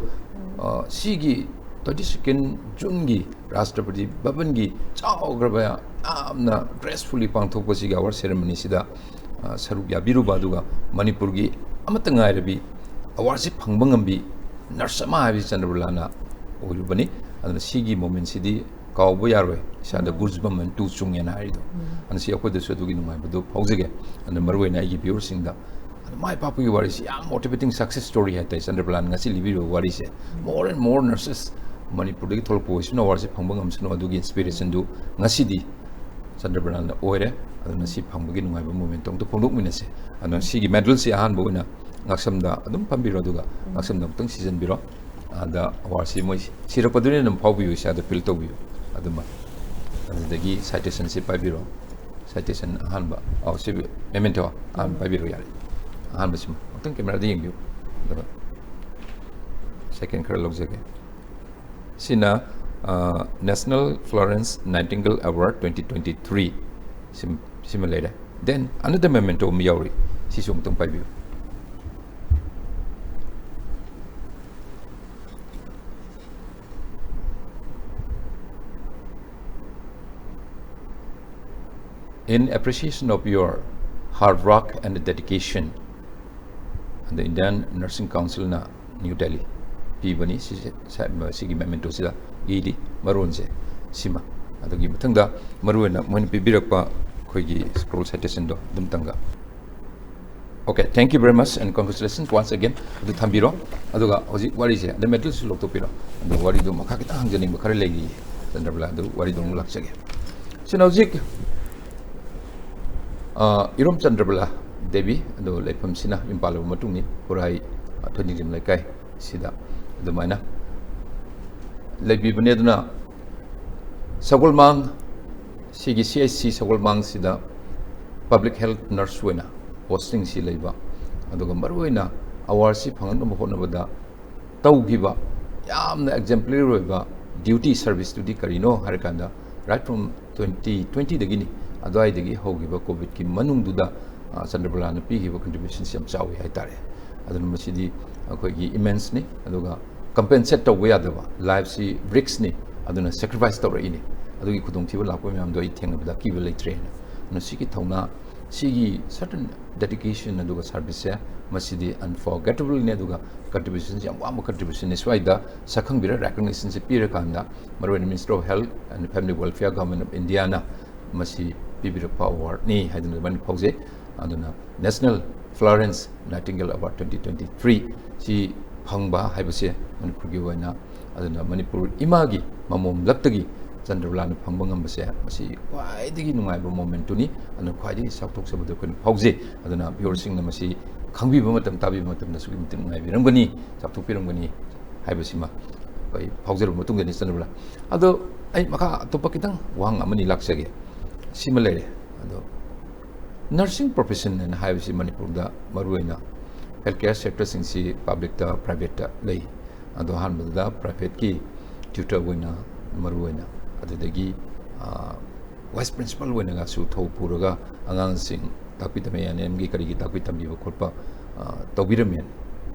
ꯑ, ꯁꯤꯒꯤ twenty second Juneꯒꯤ ꯔꯥꯁꯇ꯭ꯔꯄꯇꯤ ꯚꯕꯟꯒꯤ ꯆꯥꯎꯈ꯭ꯔꯕ, ꯌꯥꯝꯅ gracefully ꯄꯥꯡꯊꯣꯛꯄ ꯁꯤꯒꯤ award ceremonyꯁꯤꯗ, ꯑ, ꯁꯔꯨꯛ ꯌꯥꯕꯤꯔꯨꯕ, ꯑꯗꯨꯒ ꯃꯅꯤꯄꯨꯔꯒꯤ ꯑꯃꯠꯇ ꯉꯥꯏꯔꯕꯤ awardꯁꯤ ꯐꯪꯕ ꯉꯝꯕꯤ nurse ꯑꯃ ꯍꯥꯏꯕꯁꯤ ꯆꯟꯗ꯭ꯔꯕꯂꯥꯅ ꯑꯣꯏꯔꯨꯕꯅꯤ꯫ ꯑꯗꯨꯅ ꯁꯤꯒꯤ momentꯁꯤꯗꯤ ꯀꯥꯎꯕ ꯌꯥꯔꯣꯏ, ꯏꯁꯥꯗ goosebump ꯑꯃ ꯇꯨ ꯆꯨꯡꯉꯦꯅ ꯍꯥꯏꯔꯤꯗꯣ꯫ ꯑꯗꯨꯅ ꯁꯤ ꯑꯩꯈꯣꯏꯗꯁꯨ ꯑꯗꯨꯒꯤ ꯅꯨꯡꯉꯥꯏꯕꯗꯨ ꯐꯥꯎꯖꯒꯦ꯫ ꯑꯗꯨꯅ ꯃꯔꯨꯑꯣꯏꯅ ꯑꯩꯒꯤ viewerꯁꯤꯡꯗ, ꯑꯗꯨ ꯃꯥꯏ ꯄꯥꯛꯄꯒꯤ ꯋꯥꯔꯤꯁꯤ ꯌꯥꯝ motivating success story ꯍꯥꯏꯇꯥꯔꯦ, ꯆꯟꯗ꯭ꯔꯕꯂꯥꯅ ꯉꯁꯤ ꯂꯤꯕꯤꯔꯤꯕ ꯋꯥꯔꯤꯁꯦ꯫ More and more nurses ꯃꯅꯤꯄꯨꯔꯗꯒꯤ ꯊꯣꯛꯂꯛꯄ ꯑꯣꯏꯁꯅꯨ, awardꯁꯤ ꯐꯪꯕ ꯉꯝꯁꯅꯨ, ꯑꯗꯨꯒꯤ inspirationꯗꯨ ꯉꯁꯤꯗꯤ ꯆꯟꯗ꯭ꯔꯕꯂꯥꯅ ꯑꯣꯏꯔꯦ꯫ ꯑꯗꯨꯅ ꯁꯤ ꯐꯪꯕꯒꯤ ꯅꯨꯡꯉꯥꯏꯕ momentꯇꯣ ꯑꯝꯇ ꯐꯣꯡꯗꯣꯛꯃꯤꯟꯅꯁꯦ꯫ ꯑꯗꯨꯅ ꯁꯤꯒꯤ medalꯁꯤ ꯑꯍꯥꯟꯕ ꯑꯣꯏꯅ ꯉꯛꯁꯝꯗ ꯑꯗꯨꯝ ꯐꯝꯕꯤꯔꯣ, ꯑꯗꯨꯒ ꯉꯛꯁꯝꯗ ꯑꯃꯨꯛꯇꯪ ꯁꯤꯖꯟꯕꯤꯔꯣ꯫ ꯑꯗ awardꯁꯤ ꯃꯣꯏ ꯁꯤꯔꯛꯄꯗꯨꯅ ꯑꯗꯨꯝ ꯐꯥꯎꯕꯤꯌꯨ, ꯏꯁꯥꯗ feel ꯇꯧꯕꯤꯌꯨ꯫ ꯑꯗꯨꯃ, ꯑꯗꯨꯗꯒꯤ citationꯁꯤ ꯄꯥꯏꯕꯤꯔꯣ꯫ Citation ꯑꯍꯥꯟꯕ, ꯑꯧ, ꯁꯤ memento ꯑꯍꯥꯟꯕ ꯄꯥꯏꯕꯤꯔꯣ, ꯌꯥꯔꯦ꯫ ꯑꯍꯥꯟꯕꯁꯤꯃ ꯑꯃꯨꯛꯇꯪ cameraꯗ ꯌꯦꯡꯕꯤꯌꯨ, ꯑꯗꯨꯒ second ꯈꯔ ꯂꯧꯖꯒꯦ꯫ ꯁꯤꯅ, ꯑ, National Florence Nightingale Award twenty twenty-three꯫ ꯁꯤꯝ-, ꯁꯤꯃ ꯂꯩꯔꯦ꯫ Then another memento ꯑꯃ ꯌꯥꯎꯔꯤ, ꯁꯤꯁꯨ ꯑꯃꯨꯛꯇꯪ ꯄꯥꯏꯕꯤꯌꯨ꯫ In appreciation of your hard work and dedication, the Indian Nursing Councilꯅ New Delhi ꯄꯤꯕꯅꯤ꯫ ꯁꯤꯁꯦ, ꯁ-, ꯁꯤꯒꯤ mementoꯁꯤꯗ ꯏꯔꯤ ꯃꯔꯣꯟꯁꯦ ꯁꯤꯃ꯫ ꯑꯗꯨꯒꯤ ꯃꯊꯪꯗ ꯃꯔꯨꯑꯣꯏꯅ ꯃꯣꯏꯅ ꯄꯤꯕꯤꯔꯛꯄ ꯑꯩꯈꯣꯏꯒꯤ scroll citationꯗꯣ ꯑꯗꯨꯝꯇꯪꯒ꯫ Okay, thank you very much and congratulations once again. ꯑꯗꯨ ꯊꯝꯕꯤꯔꯣ꯫ ꯑꯗꯨꯒ ꯍꯧꯖꯤꯛ ꯋꯥꯔꯤꯁꯦ, ꯑꯗ medalꯁꯨ ꯂꯧꯊꯣꯛꯄꯤꯔꯣ꯫ ꯑꯗꯨ ꯋꯥꯔꯤꯗꯣ ꯃꯈꯥ ꯈꯤꯇꯪ ꯍꯪꯖꯅꯤꯡꯕ ꯈꯔ ꯂꯩꯔꯤꯌꯦ, ꯆꯟꯗ꯭ꯔꯕꯂꯥ꯫ ꯑꯗꯨ ꯋꯥꯔꯤꯗꯣ ꯑꯃꯨꯛ ꯂꯥꯛꯆꯒꯦ꯫ ꯁꯤꯅ ꯍꯧꯖꯤꯛ, ꯑ, ꯏꯔꯣꯝ ꯆꯟꯗ꯭ꯔꯕꯂꯥ ꯗꯦꯕꯤ, ꯑꯗꯣ ꯂꯩꯐꯝꯁꯤꯅ ꯌꯨꯝ ꯄꯥꯜꯂꯕ ꯃꯇꯨꯡꯅꯤ, ꯈꯨꯔꯥꯏ, ꯑ, ꯊꯣꯏꯅꯤꯡꯖꯝ ꯂꯩꯀꯥꯏ ꯁꯤꯗ ꯑꯗꯨꯃꯥꯏꯅ ꯂꯩꯕꯤꯕꯅꯦ꯫ ꯑꯗꯨꯅ ꯁꯒꯣꯜꯃꯥꯡ, ꯁꯤꯒꯤ C H C ꯁꯒꯣꯜꯃꯥꯡꯁꯤꯗ public health nurse ꯑꯣꯏꯅ postingꯁꯤ ꯂꯩꯕ, ꯑꯗꯨꯒ ꯃꯔꯨꯑꯣꯏꯅ awardꯁꯤ ꯐꯪꯂꯛꯅꯕ ꯍꯣꯠꯅꯕꯗ ꯇꯧꯈꯤꯕ ꯌꯥꯝꯅ exemplary ꯑꯣꯏꯕ duty serviceꯇꯨꯗꯤ ꯀꯔꯤꯅꯣ ꯍꯥꯏꯔꯀꯥꯟꯗ, right from twenty twentyꯗꯒꯤꯅꯤ, ꯑꯗꯨꯋꯥꯏꯗꯒꯤ ꯍꯧꯈꯤꯕ ꯀꯣꯚꯤꯗꯀꯤ ꯃꯅꯨꯡꯗꯨꯗ, ꯑ, ꯆꯟꯗ꯭ꯔꯕꯂꯥꯅ ꯄꯤꯈꯤꯕ contributionꯁꯤ ꯌꯥꯝ ꯆꯥꯎꯏ ꯍꯥꯏꯇꯥꯔꯦ꯫ ꯑꯗꯨꯅ ꯃꯁꯤꯗꯤ ꯑꯩꯈꯣꯏꯒꯤ immenseꯅꯤ, ꯑꯗꯨꯒ compensate ꯇꯧꯕ ꯌꯥꯗꯕ, lifeꯁꯤ riskꯅꯤ, ꯑꯗꯨꯅ sacrifice ꯇꯧꯔꯛꯏꯅꯤ꯫ ꯑꯗꯨꯒꯤ ꯈꯨꯗꯣꯡꯊꯤꯕ ꯂꯥꯛꯄ ꯃꯌꯥꯝꯗꯣ ꯑꯩ ꯊꯦꯡꯅꯕꯗ ꯑꯀꯤꯕ ꯂꯩꯇ꯭ꯔꯦꯅ꯫ ꯑꯗꯨꯅ ꯁꯤꯒꯤ ꯊꯧꯅꯥ, ꯁꯤꯒꯤ certain dedication ꯑꯗꯨꯒ serviceꯁꯦ, ꯃꯁꯤꯗꯤ unforgettableꯅꯤ, ꯑꯗꯨꯒ contributionꯁꯤ ꯌꯥꯝ ꯋꯥꯡꯕ contributionꯅꯤ꯫ ꯁ꯭ꯋꯥꯏꯗ ꯁꯛꯈꯪꯕꯤꯔ recognitionꯁꯦ ꯄꯤꯔꯀꯥꯟꯗ, ꯃꯔꯨꯑꯣꯏꯅ Ministry of Health and Family Welfare, Government of Indiaꯅ ꯃꯁꯤ ꯄꯤꯕꯤꯔꯛꯄ awardꯅꯤ ꯍꯥꯏꯗꯨꯅ ꯑꯗꯨꯃꯥꯏꯅ ꯐꯥꯎꯖꯩ꯫ ꯑꯗꯨꯅ National Florence Nightingale Award twenty twenty-three ꯁꯤ ꯐꯪꯕ ꯍꯥꯏꯕꯁꯦ ꯃꯅꯤꯄꯨꯔꯒꯤ ꯑꯣꯏꯅ, ꯑꯗꯨꯅ ꯃꯅꯤꯄꯨꯔ ꯏꯃꯥꯒꯤ ꯃꯃꯣꯝꯂꯛꯇꯒꯤ ꯆꯟꯗ꯭ꯔꯕꯂꯥꯅ ꯐꯪꯕ ꯉꯝꯕꯁꯦ, ꯃꯁꯤ ꯈ꯭ꯋꯥꯏꯗꯒꯤ ꯅꯨꯡꯉꯥꯏꯕ momentꯇꯨꯅꯤ, ꯑꯗꯨꯅ ꯈ꯭ꯋꯥꯏꯗꯒꯤ ꯆꯥꯎꯊꯣꯛꯆꯕꯗꯣ ꯑꯩꯈꯣꯏꯅ ꯐꯥꯎꯖꯩ꯫ ꯑꯗꯨꯅ viewerꯁꯤꯡꯅ ꯃꯁꯤ ꯈꯪꯕꯤꯕ ꯃꯇꯝ, ꯇꯥꯕꯤꯕ ꯃꯇꯝꯗ ꯑꯁꯨꯛꯀꯤ ꯃꯇꯤꯛ ꯅꯨꯡꯉꯥꯏꯕꯤꯔꯝꯒꯅꯤ, ꯆꯥꯎꯊꯣꯛꯄꯤꯔꯝꯒꯅꯤ ꯍꯥꯏꯕꯁꯤꯃ ꯑꯩꯈꯣꯏ ꯐꯥꯎꯖꯔꯕ ꯃꯇꯨꯡꯗꯅꯤ ꯆꯟꯗ꯭ꯔꯕꯂꯥ꯫ ꯑꯗꯣ ꯑꯩ ꯃꯈꯥ ꯑꯇꯣꯞꯄ ꯈꯤꯇꯪ ꯋꯥꯍꯪ ꯑꯃꯅꯤ ꯂꯥꯛꯆꯒꯦ꯫ ꯁꯤꯃ ꯂꯩꯔꯦ꯫ ꯑꯗꯣ nursing profession ꯍꯥꯏꯅ ꯍꯥꯏꯕꯁꯤ ꯃꯅꯤꯄꯨꯔꯗ ꯃꯔꯨꯑꯣꯏꯅ health care sectorꯁꯤꯡꯁꯤ publicꯇ, privateꯇ ꯂꯩ꯫ ꯑꯗꯣ ꯑꯍꯥꯟꯕꯗ privateꯀꯤ tutor ꯑꯣꯏꯅ ꯃꯔꯨꯑꯣꯏꯅ, ꯑꯗꯨꯗꯒꯤ, ꯑ, vice principal ꯑꯣꯏꯅꯒꯁꯨ ꯊꯧ ꯄꯨꯔꯒ ꯑꯉꯥꯡꯁꯤꯡ ꯇꯥꯛꯄꯤ ꯇꯝꯕꯤ, A N Mꯒꯤ ꯀꯔꯤꯒꯤ ꯇꯥꯛꯄꯤ ꯇꯝꯕꯤꯕ ꯈꯣꯠꯄ, ꯑ, ꯇꯧꯕꯤꯔꯝꯃꯦ꯫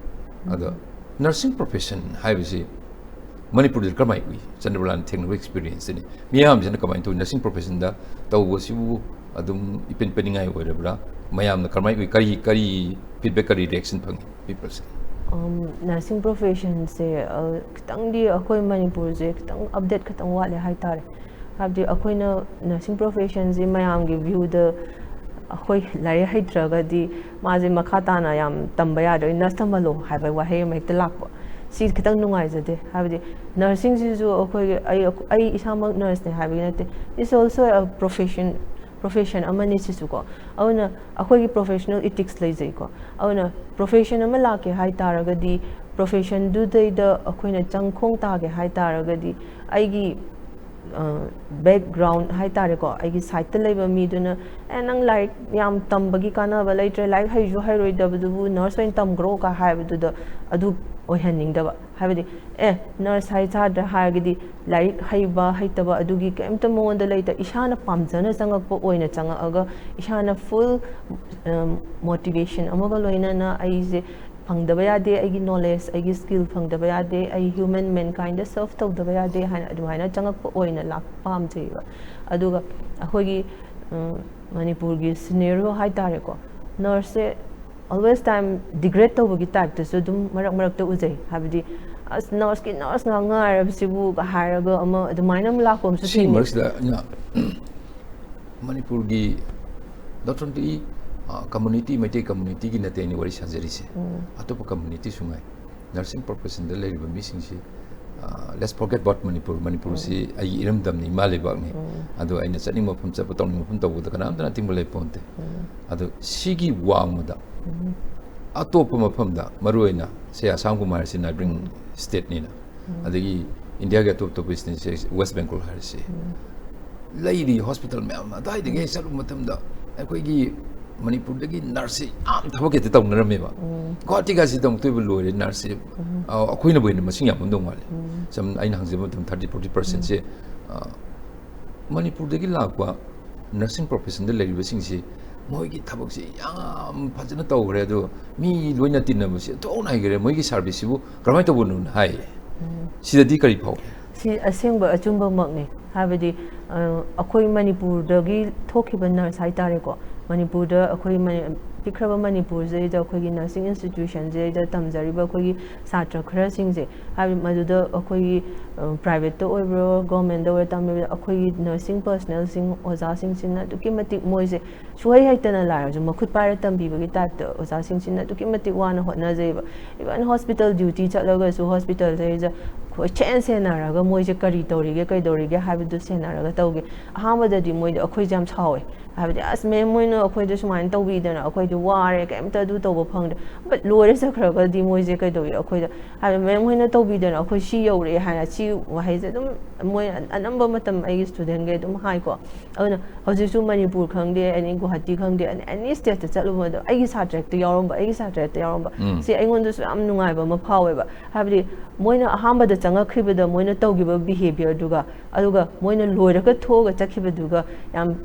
ꯑꯗꯣ nursing profession ꯍꯥꯏꯕꯁꯤ ꯃꯅꯤꯄꯨꯔꯗ ꯀꯔꯝꯍꯥꯏꯅ ꯎꯏ? ꯆꯟꯗ꯭ꯔꯕꯂꯥꯅ ꯊꯦꯡꯅꯕ experienceꯇꯅꯤ꯫ ꯃꯤꯌꯥꯝꯁꯤꯅ ꯀꯃꯥꯏꯅ ꯇꯧꯏ? Nursing professionꯗ ꯇꯧꯕꯁꯤꯕꯨ ꯑꯗꯨꯝ ꯏꯄꯦꯟ ꯄꯦꯟꯅꯤꯡꯉꯥꯏ ꯑꯣꯏꯔꯕ꯭ꯔꯥ? ꯃꯌꯥꯝꯅ ꯀꯔꯝꯍꯥꯏꯅ ꯎꯏ? ꯀꯔꯤ, ꯀꯔꯤ feedback, ꯀꯔꯤ reaction ꯐꯪꯉꯤ peopleꯁꯦ? ꯎꯝ, nursing professionꯁꯦ, ꯑ, ꯈꯤꯇꯪꯗꯤ ꯑꯩꯈꯣꯏ ꯃꯅꯤꯄꯨꯔꯁꯦ ꯈꯤꯇꯪ update ꯈꯤꯇꯪ ꯋꯥꯠꯂꯦ ꯍꯥꯏꯇꯥꯔꯦ꯫ ꯍꯥꯏꯕꯗꯤ ꯑꯩꯈꯣꯏꯅ nursing professionꯁꯦ ꯃꯌꯥꯝꯒꯤ viewꯗ ꯑꯩꯈꯣꯏ ꯂꯥꯏꯔꯤꯛ ꯍꯩꯇ꯭ꯔꯒꯗꯤ ꯃꯥꯁꯦ ꯃꯈꯥ ꯇꯥꯅ ꯌꯥꯝ ꯇꯝꯕ ꯌꯥꯗ꯭ꯔꯦ, nurse ꯇꯝꯍꯜꯂꯣ ꯍꯥꯏꯕ ꯋꯥꯍꯩ ꯑꯃ ꯍꯦꯛꯇ ꯂꯥꯛꯄ꯫ ꯁꯤ ꯈꯤꯇꯪ ꯅꯨꯡꯉꯥꯏꯖꯗꯦ꯫ ꯍꯥꯏꯕꯗꯤ nursingꯁꯤꯁꯨ ꯑꯩꯈꯣꯏꯒꯤ, ꯑꯩ, ꯑꯩ ꯏꯁꯥꯃꯛ nurseꯅꯦ ꯍꯥꯏꯕꯒꯤ ꯅꯠꯇꯦ, it's also a profession, profession ꯑꯃꯅꯤ ꯁꯤꯁꯨꯀꯣ꯫ ꯑꯗꯨꯅ ꯑꯩꯈꯣꯏꯒꯤ professional ethics ꯂꯩꯖꯩꯀꯣ꯫ ꯑꯗꯨꯅ profession ꯑꯃ ꯂꯥꯛꯀꯦ ꯍꯥꯏ ꯇꯥꯔꯒꯗꯤ, professionꯗꯨꯗꯩꯗ ꯑꯩꯈꯣꯏꯅ ꯆꯪꯈꯣꯡ ꯇꯥꯒꯦ ꯍꯥꯏ ꯇꯥꯔꯒꯗꯤ, ꯑꯩꯒꯤ, ꯑ, background ꯍꯥꯏ ꯇꯥꯔꯦꯀꯣ, ꯑꯩꯒꯤ sideꯇ ꯂꯩꯕ ꯃꯤꯗꯨꯅ, "ꯑꯦ, ꯅꯪ ꯂꯥꯏꯔꯤꯛ ꯌꯥꯝ ꯇꯝꯕꯒꯤ ꯀꯥꯟꯅꯕ ꯂꯩꯇ꯭ꯔꯦ, ꯂꯥꯏꯔꯤꯛ ꯍꯩꯁꯨ ꯍꯩꯔꯣꯏꯗꯕꯗꯨꯕꯨ nurse ꯑꯣꯏꯅ ꯇꯝꯈ꯭ꯔꯣ" ꯀ ꯍꯥꯏꯕꯗꯨꯗ, ꯑꯗꯨ ꯑꯣꯏꯍꯟꯅꯤꯡꯗꯕ꯫ ꯍꯥꯏꯕꯗꯤ, ꯑꯦ, ꯅꯔꯁ ꯍꯥꯏ ꯁꯥꯇ꯭ꯔ ꯍꯥꯏꯔꯒꯗꯤ ꯂꯥꯏꯔꯤꯛ ꯍꯩꯕ ꯍꯩꯇꯕ ꯑꯗꯨꯒꯤ ꯀꯩꯝꯇ ꯃꯉꯣꯟꯗ ꯂꯩꯇ, ꯏꯁꯥꯅ ꯄꯥꯝꯖꯅ ꯆꯪꯉꯛꯄ ꯑꯣꯏꯅ ꯆꯪꯉꯛꯑꯒ ꯏꯁꯥꯅ ꯐꯨꯜ ꯃꯣꯇꯤꯚꯦꯁꯟ ꯑꯃꯒ ꯂꯣꯏꯅꯅ ꯑꯩꯁꯦ ꯐꯪꯗꯕ ꯌꯥꯗꯦ, ꯑꯩꯒꯤ ꯅꯣꯂꯦꯖ, ꯑꯩꯒꯤ ꯁ꯭ꯀꯤꯜ ꯐꯪꯗꯕ ꯌꯥꯗꯦ, ꯑꯩ ꯍ꯭ꯌꯨꯃꯦꯟ ꯃꯦꯟꯀꯥꯏꯟꯗ ꯁꯔꯐ ꯇꯧꯗꯕ ꯌꯥꯗꯦ ꯍꯥꯏꯅ ꯑꯗꯨꯃꯥꯏꯅ ꯆꯪꯉꯛꯄ ꯑꯣꯏꯅ ꯂꯥꯛꯄ ꯄꯥꯝꯖꯩꯕ꯫ ꯑꯗꯨꯒ ꯑꯩꯈꯣꯏꯒꯤ ꯃꯅꯤꯄꯨꯔꯒꯤ ꯁꯤꯅꯦꯔꯤꯑꯣ ꯍꯥꯏ ꯇꯥꯔꯦꯀꯣ, ꯅꯔꯁꯁꯦ ꯑꯣꯜꯋꯦꯁ ꯇꯥꯏꯝ ꯗꯤꯒ꯭ꯔꯦꯗ ꯇꯧꯕꯒꯤ ꯇꯥꯏꯞꯇꯁꯨ ꯑꯗꯨꯝ ꯃꯔꯛ ꯃꯔꯛꯇ ꯎꯖꯩ꯫ ꯍꯥꯏꯕꯗꯤ, "ꯑꯁ, ꯅꯔꯁꯀꯤ ꯅꯔꯁ ꯉꯥꯛ ꯉꯥꯏꯔꯕꯁꯤꯕꯨ"ꯒ ꯍꯥꯏꯔꯒ ꯑꯃ ꯑꯗꯨꯃꯥꯏꯅ ꯑꯃ ꯂꯥꯛꯄ ꯑꯃꯁꯨ ꯁꯤ ꯊꯦꯡꯅꯩ꯫ ꯃꯔꯛꯁꯤꯗ ꯑꯩꯅ ꯃꯅꯤꯄꯨꯔꯒꯤ not only community, ꯃꯩꯇꯩ communityꯒꯤ ꯅꯠꯇꯦ ꯑꯩꯅ ꯋꯥꯔꯤ ꯁꯥꯖꯔꯤꯁꯦ, ꯑꯇꯣꯞꯄ communityꯁꯨ ꯉꯥꯏ, nursing professionꯗ ꯂꯩꯔꯤꯕ ꯃꯤꯁꯤꯡꯁꯤ, let's forget about ꯃꯅꯤꯄꯨꯔ, ꯃꯅꯤꯄꯨꯔꯁꯤ ꯑꯩꯒꯤ ꯏꯔꯝꯗꯝꯅꯤ, ꯏꯃꯥ ꯂꯩꯕꯥꯛꯅꯤ꯫ ꯑꯗꯣ ꯑꯩꯅ ꯆꯠꯅꯤꯡꯕ ꯃꯐꯝ ꯆꯠꯄ, ꯇꯧꯅꯤꯡꯕ ꯃꯐꯝ ꯇꯧꯕꯗ ꯀꯅꯥꯝꯇꯅ ꯑꯊꯤꯡꯕ ꯂꯩꯕ ꯄꯣꯟꯇꯦ꯫ ꯑꯗꯣ ꯁꯤꯒꯤ ꯋꯥꯡꯃꯗ ꯑꯇꯣꯞꯄ ꯃꯐꯝꯗ, ꯃꯔꯨꯑꯣꯏꯅ ꯁꯦ ꯑꯁꯥꯝꯒꯨꯝꯕ ꯍꯥꯏꯔꯁꯤ neighbouring stateꯅꯤꯅ, ꯑꯗꯒꯤ ꯏꯟꯗꯤꯌꯥꯒꯤ ꯑꯇꯣꯞ ꯑꯇꯣꯞꯄ stateꯁꯦ, ꯋꯦꯁ ꯕꯦꯡꯒꯣꯜ ꯍꯥꯏꯔꯁꯤ, ꯂꯩꯔꯤ ꯍꯣꯁꯄꯤꯇꯥꯜ ꯃꯌꯥꯝ ꯑꯃ꯫ ꯑꯗꯨꯋꯥꯏꯗꯒꯤ ꯑꯩ ꯆꯠꯂꯨꯕ ꯃꯇꯝꯗ ꯑꯩꯈꯣꯏꯒꯤ ꯃꯅꯤꯄꯨꯔꯗꯒꯤ ꯅꯔꯁꯁꯦ ꯌꯥꯝ ꯊꯕꯛ ꯍꯦꯛꯇ ꯇꯧꯅꯔꯝꯃꯦꯕ꯫ ꯒꯨꯋꯥꯍꯥꯇꯤꯒꯥꯁꯤꯗ ꯑꯃꯨꯛꯇꯣꯏꯕ ꯂꯣꯏꯔꯦ ꯅꯔꯁꯁꯦ꯫ ꯑ, ꯑꯩꯈꯣꯏꯅꯕꯨ ꯍꯦꯟꯅ ꯃꯁꯤꯡ ꯌꯥꯝꯃꯝꯗꯧ ꯃꯥꯜꯂꯦ꯫ ꯁꯝ ꯑꯩꯅ ꯍꯪꯖꯕ ꯃꯇꯝꯗ thirty forty percentꯁꯦ, ꯑ, ꯃꯅꯤꯄꯨꯔꯗꯒꯤ ꯂꯥꯛꯄ nursing professionꯗ ꯂꯩꯔꯤꯕꯁꯤꯡꯁꯤ ꯃꯣꯏꯒꯤ ꯊꯕꯛꯁꯤ ꯌꯥꯝ ꯐꯖꯅ ꯇꯧꯈ꯭ꯔꯦ, ꯑꯗꯣ ꯃꯤ ꯂꯣꯏꯅ ꯇꯤꯟꯅꯕꯁꯤ ꯑꯣꯟꯊꯣꯛꯅ ꯍꯩꯈ꯭ꯔꯦ, ꯃꯣꯏꯒꯤ serviceꯁꯤꯕꯨ ꯀꯔꯝꯍꯥꯏꯅ ꯇꯧꯕꯅꯣꯅ ꯍꯥꯏ꯫ ꯁꯤꯗꯗꯤ ꯀꯔꯤ ꯐꯥꯎꯏ? ꯁꯤ ꯑꯁꯦꯡꯕ ꯑꯆꯨꯝꯕꯃꯛꯅꯤ꯫ ꯍꯥꯏꯕꯗꯤ, ꯑ, ꯑꯩꯈꯣꯏ ꯃꯅꯤꯄꯨꯔꯗꯒꯤ ꯊꯣꯛꯈꯤꯕ ꯅꯔꯁ ꯍꯥꯏ ꯇꯥꯔꯦꯀꯣ, ꯃꯅꯤꯄꯨꯔꯗ ꯑꯩꯈꯣꯏ ꯃꯅꯤ-, ꯄꯤꯛꯈ꯭ꯔꯕ ꯃꯅꯤꯄꯨꯔꯁꯤꯗꯩꯗ ꯑꯩꯈꯣꯏꯒꯤ nursing institutionꯁꯤꯗꯩꯗ ꯇꯝꯖꯔꯤꯕ ꯑꯩꯈꯣꯏꯒꯤ ꯁꯥꯇ꯭ꯔ ꯈꯔꯁꯤꯡꯁꯦ, ꯍꯥꯏꯕꯗꯤ ꯃꯗꯨꯗ ꯑꯩꯈꯣꯏꯒꯤ, ꯑ, privateꯇ ꯑꯣꯏꯕ꯭ꯔꯣ, governmentꯇ ꯑꯣꯏꯔꯣ, ꯇꯝꯃꯤꯕ ꯑꯩꯈꯣꯏꯒꯤ nursing personnelꯁꯤꯡ, ꯑꯣꯖꯥꯁꯤꯡꯁꯤꯅ ꯑꯗꯨꯛꯀꯤ ꯃꯇꯤꯛ ꯃꯣꯏꯁꯦ ꯁꯨꯍꯩ ꯍꯩꯇꯅ ꯂꯥꯛꯑꯁꯨ ꯃꯈꯨꯠ ꯄꯥꯏꯔ ꯇꯝꯕꯤꯕꯒꯤ typeꯇ ꯑꯣꯖꯥꯁꯤꯡꯁꯤꯅ ꯑꯗꯨꯛꯀꯤ ꯃꯇꯤꯛ ꯋꯥꯅ ꯍꯣꯠꯅꯖꯩꯕ꯫ Even hospital duty ꯆꯠꯂꯒꯁꯨ hospitalꯗꯩꯗ ꯀꯣꯏꯆꯦꯟ ꯁꯦꯟꯅꯔꯒ ꯃꯣꯏꯁꯦ ꯀꯔꯤ ꯇꯧꯔꯤꯒꯦ, ꯀꯩꯗꯧꯔꯤꯒꯦ ꯍꯥꯏꯕꯗꯨ ꯁꯦꯟꯅꯔꯒ ꯇꯧꯒꯦ꯫ ꯑꯍꯥꯟꯕꯗꯗꯤ ꯃꯣꯏꯗ ꯑꯩꯈꯣꯏꯁꯦ ꯌꯥꯝ ꯁꯥꯎꯋꯦ꯫ ꯍꯥꯏꯕꯗꯤ ꯑꯁ ꯃꯦꯝ ꯃꯣꯏꯅ ꯑꯩꯈꯣꯏꯗ ꯁꯨꯃꯥꯏꯅ ꯇꯧꯕꯤꯗꯅ ꯑꯩꯈꯣꯏꯗꯤ ꯋꯥꯔꯦ, ꯀꯩꯝꯇ ꯑꯗꯨ ꯇꯧꯕ ꯐꯪꯗ꯭ꯔꯦ꯫ But ꯂꯣꯏꯔ ꯆꯠꯈ꯭ꯔꯒꯗꯤ ꯃꯣꯏꯁꯦ ꯀꯩꯗꯧꯏ? ꯑꯩꯈꯣꯏꯗ ꯍꯥꯏꯕꯗꯤ ꯃꯦꯝ ꯍꯣꯏꯅ ꯇꯧꯕꯤꯗꯅ ꯑꯩꯈꯣꯏ ꯁꯤ ꯌꯧꯔꯛꯑꯦ ꯍꯥꯏꯅ ꯁꯤ ꯋꯥꯍꯩꯁꯦ ꯑꯗꯨꯝ ꯃꯣꯏ ꯑꯅꯝꯕ ꯃꯇꯝ ꯑꯩꯒꯤ ꯁ꯭ꯇꯨꯗꯦꯟꯈꯩ ꯑꯗꯨꯝ ꯍꯥꯏꯀꯣ꯫ ꯑꯗꯨꯅ ꯍꯧꯖꯤꯛꯁꯨ ꯃꯅꯤꯄꯨꯔ ꯈꯪꯗꯦ, ꯑꯦꯅꯤ ꯒꯨꯍꯥꯇꯤ ꯈꯪꯗꯦ, ꯑꯦꯅꯤ ꯁ꯭ꯇꯦꯠꯇ ꯆꯠꯂꯨꯕꯗ ꯑꯩꯒꯤ ꯁꯥꯇ꯭ꯔ ꯍꯦꯛꯇ ꯌꯥꯎꯔꯝꯕ, ꯑꯩꯒꯤ ꯁꯥꯇ꯭ꯔ ꯍꯦꯛꯇ ꯌꯥꯎꯔꯝꯕ꯫ ꯁꯤ ꯑꯩꯉꯣꯟꯗꯁꯨ ꯌꯥꯝ ꯅꯨꯡꯉꯥꯏꯕ ꯑꯃ ꯐꯥꯎꯋꯦꯕ꯫ ꯍꯥꯏꯕꯗꯤ ꯃꯣꯏꯅ ꯑꯍꯥꯟꯕꯗ ꯆꯪꯉꯛꯈꯤꯕꯗ ꯃꯣꯏꯅ ꯇꯧꯈꯤꯕ ꯕꯤꯍꯦꯕꯤꯌꯔꯗꯨꯒ ꯑꯗꯨꯒ ꯃꯣꯏꯅ ꯂꯣꯏꯔꯒ ꯊꯣꯛꯑꯒ ꯆꯠꯈꯤꯕꯗꯨꯒ ꯌꯥꯝ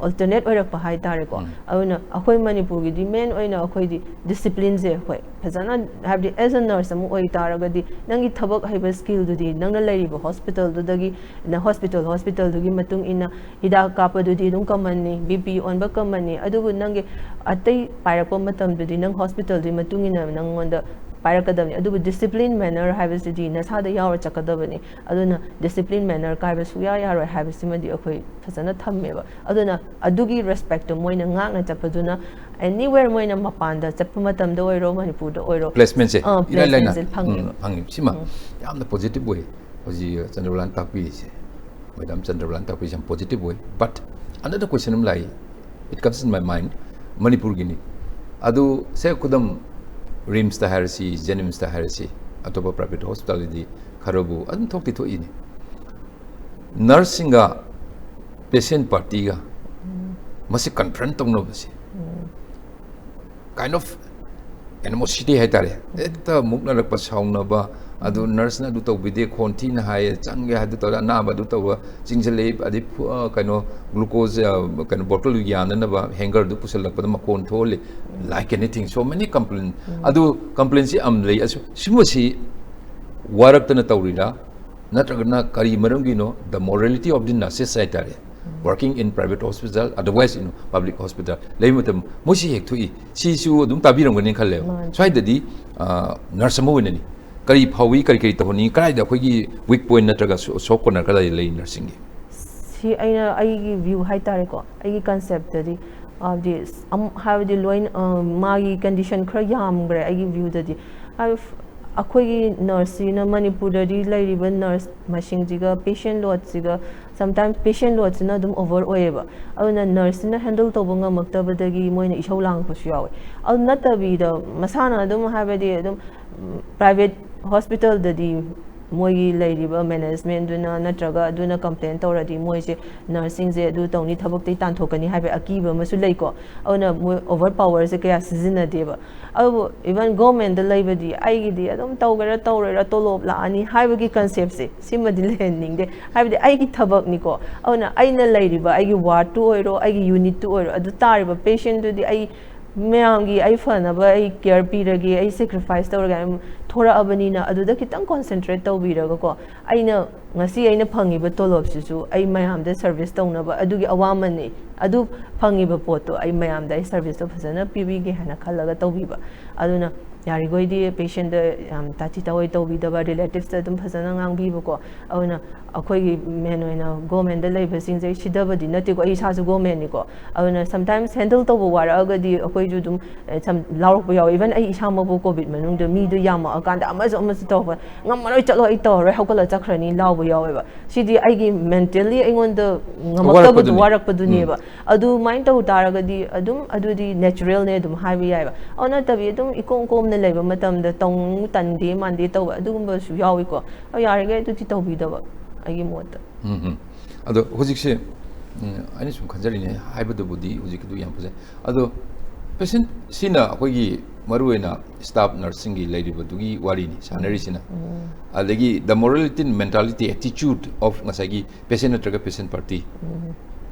ꯑꯣꯜꯇꯔꯅꯦꯠ ꯑꯣꯏꯔꯛꯄ ꯍꯥꯏꯇꯥꯔꯦꯀꯣ꯫ ꯑꯗꯨꯅ ꯑꯩꯈꯣꯏ ꯃꯅꯤꯄꯨꯔꯒꯤꯗꯤ ꯃꯦꯟ ꯑꯣꯏꯅ ꯑꯩꯈꯣꯏꯗꯤ ꯗꯤꯁꯤꯄ꯭ꯂꯤꯟꯁꯦ, ꯍꯣꯏ, ꯐꯖꯅ ꯍꯥꯏꯕꯗꯤ ꯑꯦꯁ ꯑꯦ ꯅꯔꯁ ꯑꯃ ꯑꯣꯏꯇꯥꯔꯒꯗꯤ ꯅꯪꯒꯤ ꯊꯕꯛ ꯍꯩꯕ ꯁ꯭ꯀꯤꯜꯗꯨꯗꯤ ꯅꯪꯅ ꯂꯩꯔꯤꯕ ꯍꯣꯁꯄꯤꯇꯥꯜꯗꯨꯗꯒꯤ, ꯅ ꯍꯣꯁꯄꯤꯇꯥꯜ ꯍꯣꯁꯄꯤꯇꯥꯜꯗꯨꯒꯤ ꯃꯇꯨꯡ ꯏꯟꯅ ꯍꯤꯗꯥꯛ ꯀꯥꯞꯄꯗꯨꯗꯤ ꯑꯗꯨꯝ ꯀꯃꯟꯅꯤ, ꯕꯤ ꯄꯤ ꯑꯣꯟꯕ ꯀꯃꯟꯅꯤ꯫ ꯑꯗꯨꯕꯨ ꯅꯪꯒꯤ ꯑꯇꯩ ꯄꯥꯏꯔꯛꯄ ꯃꯇꯝꯗꯨꯗꯤ ꯅꯪ ꯍꯣꯁꯄꯤꯇꯥꯜꯗꯨꯒꯤ ꯃꯇꯨꯡ ꯏꯟꯅ ꯅꯪꯉꯣꯟꯗ ꯄꯥꯏꯔꯛꯀꯗꯕꯅꯤ꯫ ꯑꯗꯨꯕꯨ ꯗꯤꯁꯤꯄ꯭ꯂꯤꯟ ꯃꯦꯅꯔ ꯍꯥꯏꯕꯁꯤꯗꯤ ꯅꯁꯥꯗ ꯌꯥꯎꯔ ꯆꯠꯀꯗꯕꯅꯤ꯫ ꯑꯗꯨꯅ ꯗꯤꯁꯤꯄ꯭ꯂꯤꯟ ꯃꯦꯅꯔ ꯀꯥꯏꯕ ꯁꯨꯡꯌꯥ ꯌꯥꯔꯣꯏ ꯍꯥꯏꯕꯁꯤꯃꯗꯤ ꯑꯩꯈꯣꯏ ꯐꯖꯅ ꯊꯝꯃꯦꯕ꯫ ꯑꯗꯨꯅ ꯑꯗꯨꯒꯤ ꯔꯦꯁꯄꯦꯛꯇꯣ ꯃꯣꯏꯅ ꯉꯥꯛꯅ ꯆꯠꯄꯗꯨꯅ ꯑꯦꯅꯤꯋꯦꯔ ꯃꯣꯏꯅ ꯃꯄꯥꯟꯗ ꯆꯠꯄ ꯃꯇꯝꯗ ꯑꯣꯏꯔꯣ, ꯃꯅꯤꯄꯨꯔꯗ ꯑꯣꯏꯔꯣ, ꯄ꯭ꯂꯦꯁꯃꯦꯟꯁꯦ ꯑꯥ, ꯏꯔꯥꯏ ꯂꯥꯏꯅ placement ꯁꯦ ꯐꯪꯉꯦ꯫ ꯎꯝ, ꯐꯪꯉꯦ꯫ ꯁꯤꯃ ꯌꯥꯝꯅ ꯄꯣꯖꯤꯇꯤꯚ ꯑꯣꯏ꯫ ꯍꯧꯖꯤꯛ ꯆꯟꯗ꯭ꯔꯕꯂꯥꯅ ꯇꯥꯛꯄꯤꯔꯤꯁꯦ, ꯃꯦꯗꯥꯝ ꯆꯟꯗ꯭ꯔꯕꯂꯥꯅ ꯇꯥꯛꯄꯤꯔꯤꯁꯦ ꯌꯥꯝ ꯄꯣꯖꯤꯇꯤꯚ ꯑꯣꯏ꯫ But another question ꯑꯃ ꯂꯥꯛꯏ, it comes in my mind, ꯃꯅꯤꯄꯨꯔꯒꯤꯅꯤ꯫ ꯑꯗꯨ ꯁꯦ ꯈꯨꯗꯝ ꯔꯤꯝꯁꯇ ꯍꯥꯏꯔꯁꯤ, ꯖꯦꯅꯤꯝꯁꯇ ꯍꯥꯏꯔꯁꯤ, ꯑꯇꯣꯞꯄ ꯄ꯭ꯔꯥꯏꯚꯦꯠ ꯍꯣꯁꯄꯤꯇꯥꯜꯗꯗꯤ ꯈꯔꯕꯨ ꯑꯗꯨꯝ ꯊꯣꯛꯇꯤ ꯊꯣꯛꯏꯅꯤ꯫ ꯅꯔꯁꯁꯤꯡꯒ ꯄꯦꯁꯦꯟ ꯄꯥꯔꯇꯤꯒ ꯃꯁꯤ ꯀꯟꯐ꯭ꯔꯟ ꯇꯧꯅꯕꯁꯦ, kind of animosity ꯍꯥꯏꯇꯥꯔꯦ, ꯍꯦꯛꯇ ꯃꯨꯛꯅꯔꯛꯄ, ꯁꯥꯎꯅꯕ꯫ ꯑꯗꯨ ꯅꯔꯁꯅ ꯑꯗꯨ ꯇꯧꯕꯤꯗꯦ, ꯈꯣꯟ ꯊꯤꯅ ꯍꯥꯏꯌꯦ, ꯆꯪꯒꯦ ꯍꯥꯏꯗꯨ ꯇꯧꯔꯦ, ꯑꯅꯥꯕ ꯑꯗꯨ ꯇꯧꯕ, ꯆꯤꯡꯁꯤꯜꯂꯛꯏ, ꯑꯗꯩ ꯐꯨ-, ꯑ, ꯀꯩꯅꯣ, ꯒ꯭ꯂꯨꯀꯣꯖ, ꯑ, ꯀꯩꯅꯣ ꯕꯣꯇꯜ ꯌꯥꯟꯅꯅꯕ ꯍꯦꯡꯒꯔꯗꯨ ꯄꯨꯁꯜꯂꯛꯄꯗ ꯃꯈꯣꯟ ꯊꯣꯛꯍꯜꯂꯤ, like anything, so many complaint꯫ ꯑꯗꯨ ꯀꯝꯄ꯭ꯂꯦꯟꯁꯤ ꯌꯥꯝ ꯂꯩ꯫ ꯑꯁ, ꯁꯤꯒꯨꯝꯕꯁꯤ ꯋꯥꯔꯛꯇꯅ ꯇꯧꯔꯤꯔꯥ, ꯅꯠꯇ꯭ꯔꯒꯅ ꯀꯔꯤ ꯃꯔꯝꯒꯤꯅꯣ? The morality of the nurses ꯍꯥꯏꯇꯥꯔꯦ, working in private hospital, otherwise in public hospital ꯂꯩꯕ ꯃꯇꯝ ꯃꯣꯏꯁꯤ ꯍꯦꯛ ꯊꯣꯛꯏ꯫ ꯁꯤꯁꯨ ꯑꯗꯨꯝ ꯇꯥꯕꯤꯔꯝꯒꯅꯤ ꯈꯜꯂꯦꯕ꯫ ꯃꯥꯅꯤ꯫ ꯁ꯭ꯋꯥꯏꯗꯗꯤ, ꯑ, ꯅꯔꯁ ꯑꯃ ꯑꯣꯏꯅꯅꯤ, ꯀꯔꯤ ꯐꯥꯎꯏ, ꯀꯔꯤ ꯀꯔꯤ ꯇꯧꯍꯟꯅꯤꯡꯉꯤ, ꯀꯗꯥꯏꯗ ꯑꯩꯈꯣꯏꯒꯤ ꯋꯤꯛ ꯄꯣꯏꯟ ꯅꯠꯇ꯭ꯔꯒ ꯁꯣꯐ ꯀꯣꯔꯅꯔ ꯀꯗꯥꯏꯗ ꯂꯩ ꯅꯔꯁꯤꯡꯒꯤ? ꯁꯤ ꯑꯩꯅ ꯑꯩꯒꯤ ꯚ꯭ꯌꯨ ꯍꯥꯏꯇꯥꯔꯦꯀꯣ, ꯑꯩꯒꯤ ꯀꯟꯁꯦꯞꯇꯗꯤ ꯍꯥꯏꯕꯗꯤ ꯑꯝ-, ꯍꯥꯏꯕꯗꯤ ꯂꯣꯏꯅ, ꯑ, ꯃꯥꯒꯤ ꯀꯟꯗꯤꯁꯟ ꯈꯔ ꯌꯥꯝꯈ꯭ꯔꯦ ꯑꯩꯒꯤ ꯚ꯭ꯌꯨꯗꯗꯤ꯫ ꯍꯥꯏꯕ ꯐ-, ꯑꯩꯈꯣꯏꯒꯤ ꯅꯔꯁꯁꯤꯅ, ꯃꯅꯤꯄꯨꯔꯗꯗꯤ ꯂꯩꯔꯤꯕ ꯅꯔꯁ ꯃꯁꯤꯡꯁꯤꯒ ꯄꯦꯁꯦꯟ ꯂꯣꯗꯁꯤꯒ, ꯁꯝꯇꯥꯏꯝꯁ ꯄꯦꯁꯦꯟ ꯂꯣꯗꯁꯤꯅ ꯑꯗꯨꯝ ꯑꯣꯚꯔ ꯑꯣꯏꯌꯦꯕ꯫ ꯑꯗꯨꯅ ꯅꯔꯁꯁꯤꯅ ꯍꯦꯟꯗꯜ ꯇꯧꯕ ꯉꯝꯃꯛꯇꯕꯗꯒꯤ ꯃꯣꯏꯅ ꯏꯁꯧ ꯂꯥꯡꯉꯛꯄꯁꯨ ꯌꯥꯎꯋꯦ꯫ ꯑꯗꯨ ꯅꯠꯇꯕꯤꯗ ꯃꯁꯥꯅ ꯑꯗꯨꯝ, ꯍꯥꯏꯕꯗꯤ ꯑꯗꯨꯝ ꯄ꯭ꯔꯥꯏꯚꯦꯠ ꯍꯣꯁꯄꯤꯇꯥꯜꯗꯗꯤ ꯃꯣꯏꯒꯤ ꯂꯩꯔꯤꯕ ꯃꯦꯅꯦꯖꯃꯦꯟꯗꯨꯅ ꯅꯠꯇ꯭ꯔꯒ ꯑꯗꯨꯅ ꯀꯝꯄ꯭ꯂꯦꯟ ꯇꯧꯔꯗꯤ ꯃꯣꯏꯁꯦ ꯅꯔꯁꯁꯤꯡꯁꯦ ꯑꯗꯨ ꯇꯧꯅꯤ, ꯊꯕꯛꯇꯩ ꯇꯥꯟꯊꯣꯛꯀꯅꯤ ꯍꯥꯏꯕꯒꯤ ꯑꯀꯤꯕ ꯑꯃꯁꯨ ꯂꯩꯀꯣ꯫ ꯑꯗꯨꯅ ꯃꯣꯏ ꯑꯣꯚꯔ ꯄꯥꯋꯔꯁꯦ ꯀꯌꯥ ꯁꯤꯖꯤꯟꯅꯗꯦꯕ꯫ ꯑꯗꯨꯕꯨ ꯏꯚꯟ ꯒꯣꯔꯃꯦꯟꯗ ꯂꯩꯕꯗꯤ ꯑꯩꯒꯤꯗꯤ ꯑꯗꯨꯝ ꯇꯧꯒꯦꯔꯥ ꯇꯧꯔꯣꯏꯔꯥ ꯇꯣꯂꯣꯞ ꯂꯥꯛꯑꯅꯤ ꯍꯥꯏꯕꯒꯤ ꯀꯟꯁꯦꯞꯁꯦ, ꯁꯤꯃꯗꯤ ꯂꯩꯍꯟꯅꯤꯡꯗꯦ꯫ ꯍꯥꯏꯕꯗꯤ ꯑꯩꯒꯤ ꯊꯕꯛꯅꯤꯀꯣ꯫ ꯑꯗꯨꯅ ꯑꯩꯅ ꯂꯩꯔꯤꯕ ꯑꯩꯒꯤ ꯋꯥꯔꯗꯇꯨ ꯑꯣꯏꯔꯣ, ꯑꯩꯒꯤ ꯌꯨꯅꯤꯠꯇꯨ ꯑꯣꯏꯔꯣ, ꯑꯗꯨ ꯇꯥꯔꯤꯕ ꯄꯦꯁꯦꯟꯗꯨꯗꯤ ꯑꯩ ꯃꯌꯥꯝꯒꯤ ꯑꯩ ꯐꯅꯕ ꯑꯩ ꯀꯦꯌꯔ ꯄꯤꯔꯒꯦ, ꯑꯩ ꯁꯦꯀ꯭ꯔꯤꯐꯥꯏꯁ ꯇꯧꯔꯒꯦ ꯍꯥꯏꯅ ꯊꯣꯔꯛꯑꯕꯅꯤꯅ, ꯑꯗꯨꯗ ꯈꯤꯇꯪ ꯀꯣꯟꯁꯦꯟꯇ꯭ꯔꯦꯠ ꯇꯧꯕꯤꯔꯒꯀꯣ, ꯑꯩꯅ ꯉꯁꯤ ꯑꯩꯅ ꯐꯪꯉꯤꯕ ꯇꯣꯂꯣꯞꯁꯤꯁꯨ ꯑꯩ ꯃꯌꯥꯝꯗ ꯁꯔꯚꯤꯁ ꯇꯧꯅꯕ ꯑꯗꯨꯒꯤ ꯑꯋꯥꯃꯟꯅꯤ꯫ ꯑꯗꯨ ꯐꯪꯉꯤꯕ ꯄꯣꯠꯇꯣ ꯑꯩ ꯃꯌꯥꯝꯗ ꯑꯩ ꯁꯔꯚꯤꯁꯇꯣ ꯐꯖꯅ ꯄꯤꯕꯤꯒꯦ ꯍꯥꯏꯅ ꯈꯜꯂꯒ ꯇꯧꯕꯤꯕ꯫ ꯑꯗꯨꯅ ꯌꯥꯔꯤꯈꯣꯏꯗꯤ ꯄꯦꯁꯦꯟꯗ ꯌꯥꯝ ꯇꯥꯊꯤ ꯇꯥꯑꯣꯏ ꯇꯧꯕꯤꯗꯕ, ꯔꯤꯂꯦꯇꯤꯞꯁꯇ ꯑꯗꯨꯝ ꯐꯖꯅ ꯉꯥꯡꯕꯤꯕꯀꯣ꯫ ꯑꯗꯨꯅ ꯑꯩꯈꯣꯏꯒꯤ ꯃꯦꯟ ꯑꯣꯏꯅ ꯒꯣꯔꯃꯦꯟꯗ ꯂꯩꯕꯁꯤꯡꯁꯦ, ꯁꯤꯗꯕꯗꯤ ꯅꯠꯇꯦꯀꯣ, ꯑꯩ ꯏꯁꯥꯁꯨ ꯒꯣꯔꯃꯦꯟꯅꯤꯀꯣ꯫ ꯑꯗꯨꯅ ꯁꯝꯇꯥꯏꯝꯁ ꯍꯦꯟꯗꯜ ꯇꯧꯕ ꯋꯥꯔꯛꯑꯒꯗꯤ ꯑꯩꯈꯣꯏꯁꯨ ꯑꯗꯨꯝ, ꯑꯦ, ꯁꯝ-, ꯂꯥꯎꯔꯛꯄ ꯌꯥꯎꯋꯤ꯫ ꯏꯚꯟ ꯑꯩ ꯏꯁꯥꯃꯛꯄꯨ ꯀꯣꯚꯤꯗ ꯃꯅꯨꯡꯗ ꯃꯤꯗꯣ ꯌꯥꯝꯃꯛꯑꯀꯥꯟꯗ ꯑꯃꯁꯨ ꯑꯃꯁꯨ ꯇꯧꯔꯛꯄ, "ꯉꯝꯃꯔꯣꯏ, ꯆꯠꯂꯣ, ꯑꯩ ꯇꯧꯔꯔꯣꯏ, ꯍꯧꯒꯠꯂ ꯆꯠꯈ꯭ꯔꯅꯤ" ꯂꯥꯎꯕ ꯌꯥꯎꯋꯦꯕ꯫ ꯁꯤꯗꯤ ꯑꯩꯒꯤ ꯃꯦꯟꯇꯦꯜꯂꯤ ꯑꯩꯉꯣꯟꯗ ꯉꯝꯃꯛꯇꯕꯗꯣ, ꯋꯥꯔꯛꯄꯗꯨꯅꯤ꯫ ꯋꯥꯔꯛꯄꯗꯨꯅꯦꯕ꯫ ꯎꯝ꯫ ꯑꯗꯨꯃꯥꯏꯅ ꯇꯧ ꯇꯥꯔꯒꯗꯤ ꯑꯗꯨꯝ ꯑꯗꯨꯗꯤ ꯅꯦꯆꯔꯦꯜꯅꯦ ꯑꯗꯨꯝ ꯍꯥꯏꯕ ꯌꯥꯏꯑꯕ꯫ ꯑꯗꯨ ꯅꯠꯇꯕꯤ ꯑꯗꯨꯝ ꯏꯀꯣꯝ ꯀꯣꯝꯅ ꯂꯩꯕ ꯃꯇꯝꯗ ꯇꯧꯅꯤꯡ ꯇꯟꯗꯦ ꯃꯥꯟꯗꯦ ꯇꯧꯕ ꯑꯗꯨꯒꯨꯝꯕꯁꯨ ꯌꯥꯎꯏꯀꯣ꯫ ꯑꯗꯨ ꯌꯥꯔꯤꯈꯩ ꯑꯗꯨꯗꯤ ꯇꯧꯕꯤꯗꯕ, ꯑꯩꯒꯤ ꯃꯣꯠꯇ꯫ ꯎꯝ, ꯎꯝ꯫ ꯑꯗꯣ ꯍꯧꯖꯤꯛꯁꯦ, ꯎꯝ, ꯑꯩꯅ ꯁꯨꯝ ꯈꯟꯖꯔꯤꯅꯦ, ꯍꯥꯏꯕꯗꯨꯕꯨꯗꯤ ꯍꯧꯖꯤꯛꯀꯤꯗꯨ ꯌꯥꯝ ꯐꯖꯩ꯫ ꯑꯗꯣ ꯄꯦꯁꯦꯟ ꯁꯤꯅ ꯑꯩꯈꯣꯏꯒꯤ ꯃꯔꯨꯑꯣꯏꯅ ꯁ꯭ꯇꯥꯐ ꯅꯔꯁꯁꯤꯡꯒꯤ ꯂꯩꯔꯤꯕꯗꯨꯒꯤ ꯋꯥꯔꯤꯅꯤ ꯁꯥꯟꯅꯔꯤꯁꯤꯅ꯫ ꯎꯝ꯫ ꯑꯗꯒꯤ the morality, mentality, attitude of ꯉꯁꯥꯏꯒꯤ ꯄꯦꯁꯦꯟ ꯅꯠꯇ꯭ꯔꯒ ꯄꯦꯁꯦꯟ ꯄꯥꯔꯇꯤ꯫ ꯎꯝ꯫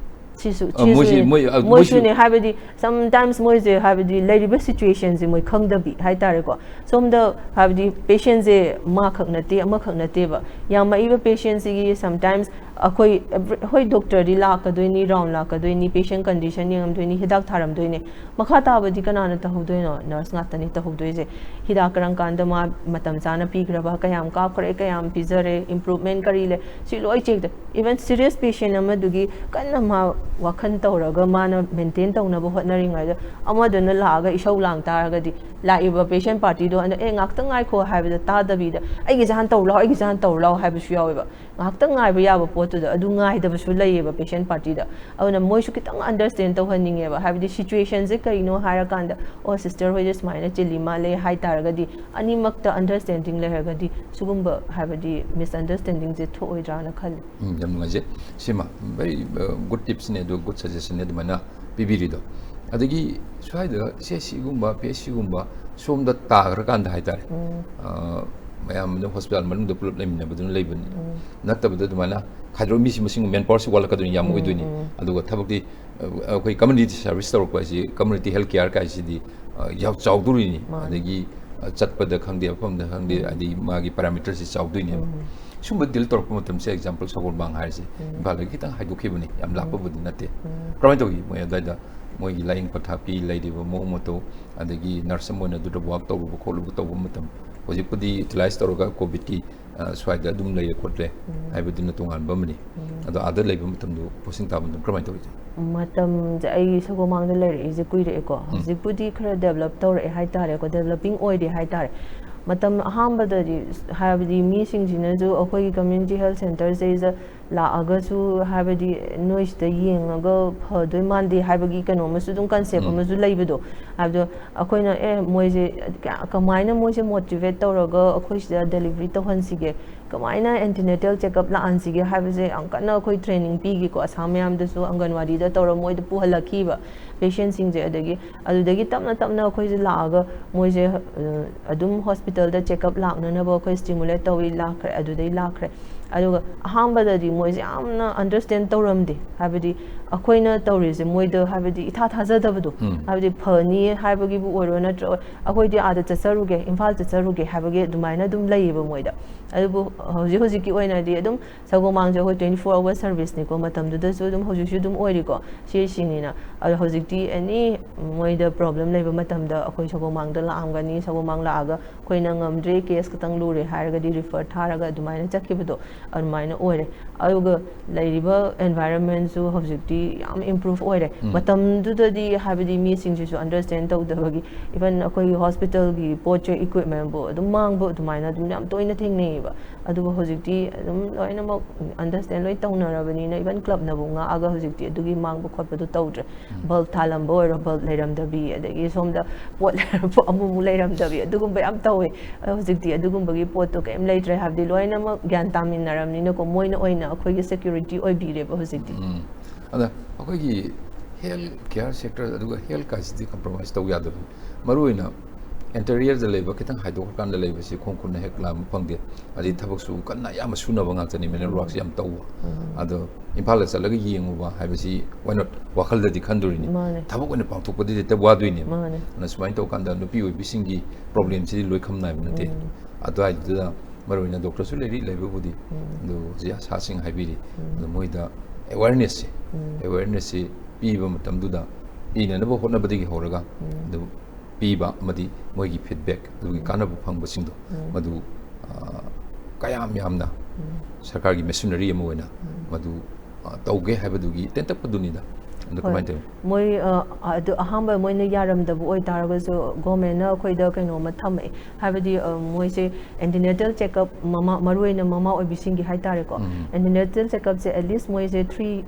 ꯁꯤꯁꯨ, ꯑ, ꯃꯣꯏꯁꯤ, ꯁꯤꯁꯨꯅꯦ꯫ ꯃꯣꯏ, ꯑ, ꯃꯣꯏꯁꯨ ꯃꯣꯏꯁꯨꯅꯦ, ꯍꯥꯏꯕꯗꯤ sometimes ꯃꯣꯏꯁꯦ, ꯍꯥꯏꯕꯗꯤ ꯂꯩꯔꯤꯕ ꯁꯤꯆꯨꯋꯦꯁꯟꯁꯦ ꯃꯣꯏ ꯈꯪꯗꯕꯤ ꯍꯥꯏꯇꯥꯔꯦꯀꯣ꯫ ꯁꯣꯝꯗ ꯍꯥꯏꯕꯗꯤ ꯄꯦꯁꯦꯟꯁꯦ ꯃꯥ ꯈꯛ ꯅꯠꯇꯦ, ꯑꯃꯈꯛ ꯅꯠꯇꯦꯕ꯫ ꯌꯥꯝꯃꯛꯏꯕ ꯄꯦꯁꯦꯟꯁꯤꯒꯤ sometimes ꯑꯩꯈꯣꯏ every- ꯍꯣꯏ, ꯗꯣꯛꯇꯔꯗꯤ ꯂꯥꯛꯀꯗꯣꯏꯅꯤ, ꯔꯥꯎꯟ ꯂꯥꯛꯀꯗꯣꯏꯅꯤ, ꯄꯦꯁꯦꯟ ꯀꯟꯗꯤꯁꯟ ꯌꯦꯡꯉꯝꯗꯣꯏꯅꯤ, ꯍꯤꯗꯥꯛ ꯊꯥꯔꯝꯗꯣꯏꯅꯦ꯫ ꯃꯈꯥ ꯇꯥꯕꯗꯤ ꯀꯅꯥꯅ ꯇꯧꯍꯧꯗꯣꯏꯅꯣ? ꯅꯔꯁ ꯉꯥꯛꯇꯅꯤ ꯇꯧꯍꯧꯗꯣꯏꯁꯦ꯫ ꯍꯤꯗꯥꯛ ꯀꯔꯝ ꯀꯥꯟꯗ ꯃꯥ ꯃꯇꯝ ꯆꯥꯅ ꯄꯤꯈ꯭ꯔꯕ, ꯀꯌꯥꯝ ꯀꯥꯞꯈ꯭ꯔꯦ, ꯀꯌꯥꯝ ꯄꯤꯖꯔꯦ, ꯏꯝꯄ꯭ꯔꯨꯚꯃꯦꯟ ꯀꯔꯤ ꯂꯩ, ꯁꯤ ꯂꯣꯏ ꯆꯦꯛ ꯇꯧ꯫ ꯏꯚꯟ ꯁꯤꯔꯤꯌꯁ ꯄꯦꯁꯦꯟ ꯑꯃꯗꯨꯒꯤ ꯀꯟꯅ ꯃꯥ ꯋꯥꯈꯜ ꯇꯧꯔꯒ ꯃꯥꯅ ꯃꯦꯟꯇꯦꯟ ꯇꯧꯅꯕ ꯍꯣꯠꯅꯔꯤꯉꯩꯗ ꯑꯃꯗꯨꯅ ꯂꯥꯛꯑꯒ ꯏꯁꯧ ꯂꯥꯡ ꯇꯥꯔꯒꯗꯤ, ꯂꯥꯛꯏꯕ ꯄꯦꯁꯦꯟ ꯄꯥꯔꯇꯤꯗꯣ ꯑꯗꯣ, "ꯑꯦ, ꯉꯥꯛꯇꯪ ꯉꯥꯏꯈꯣ" ꯍꯥꯏꯕꯗ ꯇꯥꯗꯕꯤꯗ, "ꯑꯩꯒꯤꯁꯦ ꯍꯥꯟꯅ ꯇꯧꯔꯨ ꯂꯥꯎ, ꯑꯩꯒꯤꯁꯦ ꯍꯥꯟꯅ ꯇꯧꯔꯨ ꯂꯥꯎ" ꯍꯥꯏꯕꯁꯨ ꯌꯥꯎꯋꯦꯕ꯫ ꯉꯥꯏꯍꯥꯛꯇꯪ ꯉꯥꯏꯕ ꯌꯥꯕ ꯄꯣꯠꯇꯨꯗ ꯑꯗꯨ ꯉꯥꯏꯗꯕꯁꯨ ꯂꯩꯌꯦꯕ ꯄꯦꯁꯦꯟ ꯄꯥꯔꯇꯤꯗ꯫ ꯑꯗꯨꯅ ꯃꯣꯏꯁꯨ ꯈꯤꯇꯪ ꯑꯟꯗꯔꯁ꯭ꯇꯦꯟ ꯇꯧꯍꯟꯅꯤꯡꯉꯦꯕ꯫ ꯍꯥꯏꯕꯗꯤ ꯁꯤꯆꯨꯋꯦꯁꯟꯁꯦ ꯀꯩꯅꯣ ꯍꯥꯏꯔꯀꯥꯟꯗ, "ꯑꯣ, ꯁꯤꯁꯇꯔ ꯍꯣꯏꯁꯦ ꯁꯨꯃꯥꯏꯅ ꯆꯤꯜꯂꯤ ꯃꯥꯜꯂꯦ" ꯍꯥꯏ ꯇꯥꯔꯒꯗꯤ, ꯑꯅꯤꯃꯛꯇ ꯑꯟꯗꯔꯁ꯭ꯇꯦꯟꯗꯤꯡ ꯂꯩꯔꯒꯗꯤ ꯁꯤꯒꯨꯝꯕ, ꯍꯥꯏꯕꯗꯤ, ꯃꯤꯁꯑꯟꯗꯔꯁ꯭ꯇꯦꯟꯗꯤꯡꯁꯦ ꯊꯣꯛꯑꯣꯏꯗ꯭ꯔꯥꯅ ꯈꯜꯂꯤ꯫ ꯎꯝ, ꯌꯥꯝ ꯅꯨꯡꯉꯥꯏꯖꯩ꯫ ꯁꯤꯃ very, uh, good tips ꯅꯦ, ꯑꯗꯨꯒ good suggestion ꯅꯦ ꯑꯗꯨꯃꯥꯏꯅ ꯄꯤꯕꯤꯔꯤꯗꯣ꯫ ꯑꯗꯒꯤ ꯁ꯭ꯋꯥꯏꯗ ꯁꯤ ꯑꯦꯁ ꯁꯤꯒꯨꯝꯕ, ꯄꯤ ꯑꯩꯆ ꯁꯤꯒꯨꯝꯕ ꯁꯣꯝꯗ ꯇꯥꯈ꯭ꯔꯀꯥꯟꯗ ꯍꯥꯏꯇꯥꯔꯦ, ꯑ, ꯃꯌꯥꯝ ꯑꯗꯨꯝ ꯍꯣꯁꯄꯤꯇꯥꯜ ꯃꯅꯨꯡꯗ ꯄꯨꯂꯞ ꯂꯩꯃꯤꯟꯅꯕꯗꯨꯅ ꯂꯩꯕꯅꯤ꯫ ꯅꯠꯇꯕꯗ ꯑꯗꯨꯃꯥꯏꯅ ꯈꯥꯏꯗꯣꯛ, ꯃꯤꯁꯤ ꯃꯁꯤꯡ, ꯃꯦꯟ ꯄꯥꯋꯔꯁꯤ ꯋꯥꯠꯂꯛꯀꯗꯣꯏꯅꯤ, ꯌꯥꯝ ꯑꯣꯏꯗꯣꯏꯅꯤ꯫ ꯑꯗꯨꯒ ꯊꯕꯛꯇꯤ, ꯑ, ꯑꯩꯈꯣꯏ ꯀꯝꯃ꯭ꯌꯨꯅꯤꯇꯤ ꯁꯔꯚꯤꯁ ꯇꯧꯔꯛꯄ ꯍꯥꯏꯁꯤ, ꯀꯝꯃ꯭ꯌꯨꯅꯤꯇꯤ ꯍꯦꯜꯊ ꯀꯤꯌꯔ ꯀꯥꯏꯁꯤꯗꯤ, ꯑ, ꯌꯥꯝ ꯆꯥꯎꯗꯣꯔꯤꯅꯤ꯫ ꯃꯥꯅꯤ꯫ ꯑꯗꯒꯤ, ꯑ, ꯆꯠꯄꯗ ꯈꯪꯗꯦ, ꯃꯐꯝꯗ ꯈꯪꯗꯦ, ꯑꯗꯒꯤ ꯃꯥꯒꯤ ꯄꯦꯔꯥꯃꯤꯇꯔꯁꯤ ꯆꯥꯎꯗꯣꯏꯅꯦꯕ꯫ ꯁꯨꯝꯕ ꯗꯤꯜ ꯇꯧꯔꯛꯄ ꯃꯇꯝꯁꯦ, ꯑꯦꯛꯖꯥꯝꯄꯜ, ꯁꯒꯣꯜꯕꯥꯡ ꯍꯥꯏꯔꯤꯁꯦ ꯏꯝꯐꯥꯜꯗꯒꯤ ꯈꯤꯇꯪ ꯍꯥꯏꯗꯣꯛꯈꯤꯕꯅꯤ, ꯌꯥꯝ ꯂꯥꯞꯄꯕꯨꯗꯤ ꯅꯠꯇꯦ꯫ ꯀꯃꯥꯏꯅ ꯇꯧꯏ ꯃꯣꯏ ꯑꯗꯨꯋꯥꯏꯗ, ꯃꯣꯏꯒꯤ ꯂꯥꯏꯌꯦꯡ ꯄꯊꯥꯞꯀꯤ ꯂꯩꯔꯤꯕ ꯃꯑꯣꯡ ꯃꯇꯧ, ꯑꯗꯒꯤ ꯅꯔꯁ ꯑꯃ ꯑꯣꯏꯅ ꯑꯗꯨꯗ ꯋꯥꯛ ꯇꯧꯔꯨꯕ ꯈꯣꯠꯂꯨꯕ ꯇꯧꯕ ꯃꯇꯝ, ꯍꯧꯖꯤꯛꯄꯨꯗꯤ ꯌꯨꯇꯤꯂꯥꯏꯁ ꯇꯧꯔꯒ ꯀꯣꯚꯤꯗꯀꯤ, ꯑ, ꯁ꯭ꯋꯥꯏꯗ ꯑꯗꯨꯝ ꯂꯩꯔꯦ ꯈꯣꯠꯂꯦ ꯍꯥꯏꯕꯗꯨꯅ ꯇꯣꯉꯥꯟꯕ ꯑꯃꯅꯤ꯫ ꯑꯗꯣ ꯑꯥꯗ ꯂꯩꯕ ꯃꯇꯝꯗꯣ, ꯄꯣꯁꯇꯤꯡ ꯇꯥꯕ ꯃꯇꯝ ꯀꯔꯝꯍꯥꯏꯅ ꯇꯧꯏ? ꯃꯇꯝꯁꯦ ꯑꯩ ꯁꯒꯣꯜꯕꯥꯡꯗ ꯂꯩꯔꯛꯏꯁꯦ ꯀꯨꯏꯔꯛꯑꯦꯀꯣ꯫ ꯍꯧꯖꯤꯛꯄꯨꯗꯤ ꯈꯔ ꯗꯦꯕꯂꯞ ꯇꯧꯔꯛꯑꯦ ꯍꯥꯏꯇꯥꯔꯦꯀꯣ, ꯗꯦꯕꯂꯞꯄꯤꯡ ꯑꯣꯏꯔꯤ ꯍꯥꯏꯇꯥꯔꯦ꯫ ꯃꯇꯝ ꯑꯍꯥꯟꯕꯗꯗꯤ, ꯍꯥꯏꯕꯗꯤ, ꯃꯤꯁꯤꯡꯁꯤꯅꯁꯨ ꯑꯩꯈꯣꯏꯒꯤ ꯀꯝꯃ꯭ꯌꯨꯅꯤꯇꯤ ꯍꯦꯜꯊ ꯁꯦꯟꯇꯔꯁꯤꯗꯩꯗ ꯂꯥꯛꯑꯒꯁꯨ, ꯍꯥꯏꯕꯗꯤ, ꯅꯣꯏꯁꯤꯗ ꯌꯦꯡꯉꯒ ꯐꯗꯣꯏ ꯃꯥꯟꯗꯦ ꯍꯥꯏꯕꯒꯤ ꯀꯩꯅꯣ ꯑꯃꯁꯨ ꯑꯗꯨꯝ, ꯀꯟꯁꯦꯞ ꯑꯃꯁꯨ ꯂꯩꯕꯗꯣ꯫ ꯍꯥꯏꯕꯗꯣ, ꯑꯩꯈꯣꯏꯅ, "ꯑꯦ, ꯃꯣꯏꯁꯦ ꯀꯌꯥ-, ꯀꯃꯥꯏꯅ ꯃꯣꯏꯁꯦ ꯃꯣꯇꯤꯚꯦꯠ ꯇꯧꯔꯒ ꯑꯩꯈꯣꯏ ꯁꯤꯗ ꯗꯦꯂꯤꯚꯔꯤ ꯇꯧꯍꯟꯁꯤꯒꯦ? ꯀꯃꯥꯏꯅ ꯑꯦꯟꯇꯤꯅꯦꯇꯦꯜ ꯆꯦꯛꯑꯞ ꯂꯥꯛꯍꯟꯁꯤꯒꯦ?" ꯍꯥꯏꯕꯁꯦ ꯌꯥꯝ ꯀꯟꯅ ꯑꯩꯈꯣꯏ ꯇ꯭ꯔꯦꯅꯤꯡ ꯄꯤꯈꯤꯀꯣ꯫ ꯑꯁꯥꯝ ꯃꯌꯥꯝꯗꯁꯨ ꯑꯪꯒꯟꯋꯥꯗꯤꯗ ꯇꯧꯔ ꯃꯣꯏꯗ ꯄꯨꯍꯜꯂꯛꯈꯤꯕ ꯄꯦꯁꯦꯟꯁꯤꯡꯁꯦ꯫ ꯑꯗꯒꯤ ꯑꯗꯨꯗꯒꯤ ꯇꯞꯅ ꯇꯞꯅ ꯑꯩꯈꯣꯏꯁꯦ ꯂꯥꯛꯑꯒ ꯃꯣꯏꯁꯦ, ꯑ, ꯑꯗꯨꯝ ꯍꯣꯁꯄꯤꯇꯥꯜꯗ ꯆꯦꯛꯑꯞ ꯂꯥꯛꯅꯅꯕ ꯑꯩꯈꯣꯏ ꯁ꯭ꯇꯤꯃꯨꯂꯦꯠ ꯇꯧꯏ, ꯂꯥꯛꯈ꯭ꯔꯦ, ꯑꯗꯨꯗꯩ ꯂꯥꯛꯈ꯭ꯔꯦ꯫ ꯑꯗꯨꯒ ꯑꯍꯥꯟꯕꯗꯗꯤ ꯃꯣꯏꯁꯦ ꯌꯥꯝꯅ understand ꯇꯧꯔꯝꯗꯦ, ꯍꯥꯏꯕꯗꯤ ꯑꯩꯈꯣꯏꯅ ꯇꯧꯔꯤꯁꯦ ꯃꯣꯏꯗ ꯍꯥꯏꯕꯗꯤ ꯏꯊꯥ ꯊꯥꯖꯗꯕꯗꯣ, ꯎꯝ. ꯍꯥꯏꯕꯗꯤ ꯐꯅꯤ ꯍꯥꯏꯕꯒꯤꯕꯨ ꯑꯣꯏꯔꯣ, ꯅꯠꯇ꯭ꯔꯒ ꯑꯩꯈꯣꯏꯗꯤ ꯑꯥꯗ ꯆꯠꯆꯔꯨꯒꯦ, ꯏꯝꯐꯥꯜ ꯆꯠꯆꯔꯨꯒꯦ ꯍꯥꯏꯕꯒꯤ ꯑꯗꯨꯃꯥꯏꯅ ꯑꯗꯨꯝ ꯂꯩꯌꯦꯕ ꯃꯣꯏꯗ꯫ ꯑꯗꯨꯕꯨ ꯍꯧꯖꯤꯛ ꯍꯧꯖꯤꯛꯀꯤ ꯑꯣꯏꯅꯗꯤ ꯑꯗꯨꯝ ꯁꯒꯣꯜ ꯃꯥꯡꯁꯦ ꯑꯩꯈꯣꯏ twenty four hour service ꯅꯤꯀꯣ, ꯃꯇꯝꯗꯨꯗꯁꯨ ꯑꯗꯨꯝ ꯍꯧꯖꯤꯛꯁꯨ ꯑꯗꯨꯝ ꯑꯣꯏꯔꯤꯀꯣ, C H C ꯅꯤꯅ꯫ ꯑꯗꯣ ꯍꯧꯖꯤꯛꯇꯤ any ꯃꯣꯏꯗ problem ꯂꯩꯕ ꯃꯇꯝꯗ ꯑꯩꯈꯣꯏ ꯁꯒꯣꯜ ꯃꯥꯡꯗ ꯂꯥꯛꯑꯝꯒꯅꯤ, ꯁꯒꯣꯜ ꯃꯥꯡ ꯂꯥꯛꯑꯒ ꯑꯩꯈꯣꯏꯅ ꯉꯝꯗ꯭ꯔꯦ, case ꯈꯛꯇꯪ ꯂꯨꯔꯦ ꯍꯥꯏꯔꯒꯗꯤ refer ꯊꯥꯔꯒ ꯑꯗꯨꯃꯥꯏꯅ ꯆꯠꯈꯤꯕꯗꯣ ꯑꯗꯨꯃꯥꯏꯅ ꯑꯣꯏꯔꯦ꯫ ꯑꯗꯨꯒ ꯂꯩꯔꯤꯕ environment ꯁꯨ ꯍꯧꯖꯤꯛꯇꯤ ꯌꯥꯝ improve ꯑꯣꯏꯔꯦ꯫ ꯎꯝ. ꯃꯇꯝꯗꯨꯗꯗꯤ ꯍꯥꯏꯕꯗꯤ ꯃꯤꯁꯤꯡꯁꯤꯁꯨ understand ꯇꯧꯗꯕꯒꯤ, even ꯑꯩꯈꯣꯏꯒꯤ hospital ꯒꯤ ꯄꯣꯠ ꯆꯩ equipment ꯕꯨ ꯑꯗꯨꯝ ꯃꯥꯡꯕ ꯑꯗꯨꯃꯥꯏꯅ ꯑꯗꯨꯝ ꯌꯥꯝ ꯇꯣꯏꯅ ꯊꯦꯡꯅꯩꯌꯦꯕ꯫ ꯑꯗꯨꯕꯨ ꯍꯧꯖꯤꯛꯇꯤ ꯑꯗꯨꯝ ꯂꯣꯏꯅꯃꯛ understand ꯂꯣꯏ ꯇꯧꯅꯔꯕꯅꯤꯅ, even club ꯅꯕꯨ ꯉꯥꯛꯑꯒ ꯍꯧꯖꯤꯛꯇꯤ ꯑꯗꯨꯒꯤ ꯃꯥꯡꯕ ꯈꯣꯠꯄꯗꯨ ꯇꯧꯗ꯭ꯔꯦ꯫ Bulb ꯊꯥꯜꯂꯝꯕ ꯑꯣꯏꯔꯣ, bulb ꯂꯩꯔꯝꯗꯕꯤ, ꯑꯗꯒꯤ ꯁꯣꯝꯗ ꯄꯣꯠ ꯑꯃꯨꯛ ꯑꯃꯨꯛ ꯂꯩꯔꯝꯗꯕꯤ, ꯑꯗꯨꯒꯨꯝꯕ ꯌꯥꯝ ꯇꯧꯋꯦ꯫ ꯑꯗꯣ ꯍꯧꯖꯤꯛꯇꯤ ꯑꯗꯨꯒꯨꯝꯕꯒꯤ ꯄꯣꯠꯇꯣ ꯀꯩꯝ ꯂꯩꯇ꯭ꯔꯦ, ꯍꯥꯏꯕꯗꯤ ꯂꯣꯏꯅꯃꯛ ꯒ꯭ꯌꯥꯟ ꯇꯥꯃꯤꯟꯅꯔꯕꯅꯤꯅꯀꯣ, ꯃꯣꯏꯅ ꯑꯣꯏꯅ ꯑꯩꯈꯣꯏꯒꯤ security ꯑꯣꯏꯕꯤꯔꯦꯕ ꯍꯧꯖꯤꯛꯇꯤ꯫ ꯎꯝ. ꯑꯗ ꯑꯩꯈꯣꯏꯒꯤ health care sector ꯑꯗꯨꯒ health ꯀꯥꯏꯁꯤꯗꯤ compromise ꯇꯧ ꯌꯥꯗꯕꯅꯤ꯫ ꯃꯔꯨꯑꯣꯏꯅ interior ꯗ ꯂꯩꯕ, ꯈꯤꯇꯪ ꯍꯥꯏꯗꯣꯛꯈ꯭ꯔꯀꯥꯟꯗ ꯂꯩꯕꯁꯤ ꯈꯣꯡ ꯈꯨꯠꯅ ꯍꯦꯛ ꯂꯥꯝꯕ ꯐꯪꯗꯦ꯫ ꯑꯗꯩ ꯊꯕꯛꯁꯨ ꯀꯟꯅ ꯑꯌꯥꯝꯕ ꯁꯨꯅꯕ ꯉꯥꯛꯇꯅꯤ, manual work ꯁꯤ ꯌꯥꯝ ꯇꯧꯕ꯫ ꯑꯗꯣ ꯏꯝꯐꯥꯜꯗ ꯆꯠꯂꯒ ꯌꯦꯡꯉꯨꯕ ꯍꯥꯏꯕꯁꯤ, why not, ꯋꯥꯈꯜꯗꯗꯤ ꯈꯟꯗꯣꯔꯤꯅꯤ꯫ ꯃꯥꯅꯦ꯫ ꯊꯕꯛ ꯑꯣꯏꯅ ꯄꯥꯡꯊꯣꯛꯄꯗꯤ ꯍꯦꯛꯇ ꯋꯥꯗꯣꯏꯅꯦꯕ꯫ ꯃꯥꯅꯦ꯫ ꯑꯗꯨꯅ ꯁꯨꯃꯥꯏꯅ ꯇꯧꯀꯥꯟꯗ ꯅꯨꯄꯤ ꯑꯣꯏꯕꯤꯁꯤꯡꯒꯤ problem ꯁꯤꯗꯤ ꯂꯣꯏ ꯈꯝ ꯅꯥꯏꯕ ꯅꯠꯇꯦ꯫ ꯎꯝ. ꯑꯗꯨꯋꯥꯏꯗꯨꯗ ꯃꯔꯨꯑꯣꯏꯅ doctor ꯁꯨ ꯂꯩꯔꯤ, ꯂꯩꯕꯕꯨꯗꯤ꯫ ꯎꯝ. ꯑꯗꯨ ꯍꯧꯖꯤꯛ ꯑꯁꯥꯁꯤꯡ ꯍꯥꯏꯕꯤꯔꯤ꯫ ꯎꯝ. ꯑꯗꯨ ꯃꯣꯏꯗ awareness ꯁꯦ, ꯎꯝ. awareness ꯁꯦ ꯄꯤꯕ ꯃꯇꯝꯗꯨꯗ, ꯄꯤꯅꯅꯕ ꯍꯣꯠꯅꯕꯗꯒꯤ ꯍꯧꯔꯒ ꯎꯝ. ꯑꯗꯨ ꯄꯤꯕ ꯑꯃꯗꯤ ꯃꯣꯏꯒꯤ feedback, ꯑꯗꯨꯒꯤ ꯎꯝ. ꯀꯥꯟꯅꯕ ꯐꯪꯕꯁꯤꯡꯗꯣ, ꯎꯝ. ꯃꯗꯨ, ꯑ, ꯀꯌꯥꯝ ꯌꯥꯝꯅ ꯎꯝ. ꯁꯔꯀꯥꯔꯒꯤ machinery ꯑꯃ ꯑꯣꯏꯅ ꯎꯝ. ꯃꯗꯨ, ꯑ, ꯇꯧꯒꯦ ꯍꯥꯏꯕꯗꯨꯒꯤ ꯇꯦꯟꯇꯛꯄꯗꯨꯅꯤꯗ꯫ ꯑꯗꯨ ꯍꯣꯏ꯫ ꯀꯃꯥꯏꯅ ꯇꯧꯔꯤ? ꯃꯣꯏ, ꯑ, ꯑꯗꯨ ꯑꯍꯥꯟꯕ ꯃꯣꯏꯅ ꯌꯥꯔꯝꯗꯕ ꯑꯣꯏꯇꯥꯔꯒꯁꯨ, government ꯅ ꯑꯩꯈꯣꯏꯗ ꯀꯩꯅꯣꯝꯃ ꯊꯝꯃꯛꯑꯦ, ꯍꯥꯏꯕꯗꯤ, ꯑ, ꯃꯣꯏꯁꯦ antenatal checkup, ꯃꯃꯥ, ꯃꯔꯨꯑꯣꯏꯅ ꯃꯃꯥ ꯑꯣꯏꯕꯤꯁꯤꯡꯒꯤ ꯍꯥꯏꯇꯥꯔꯦꯀꯣ, ꯎꯝ. antenatal checkup say at least ꯃꯣꯏꯁꯦ three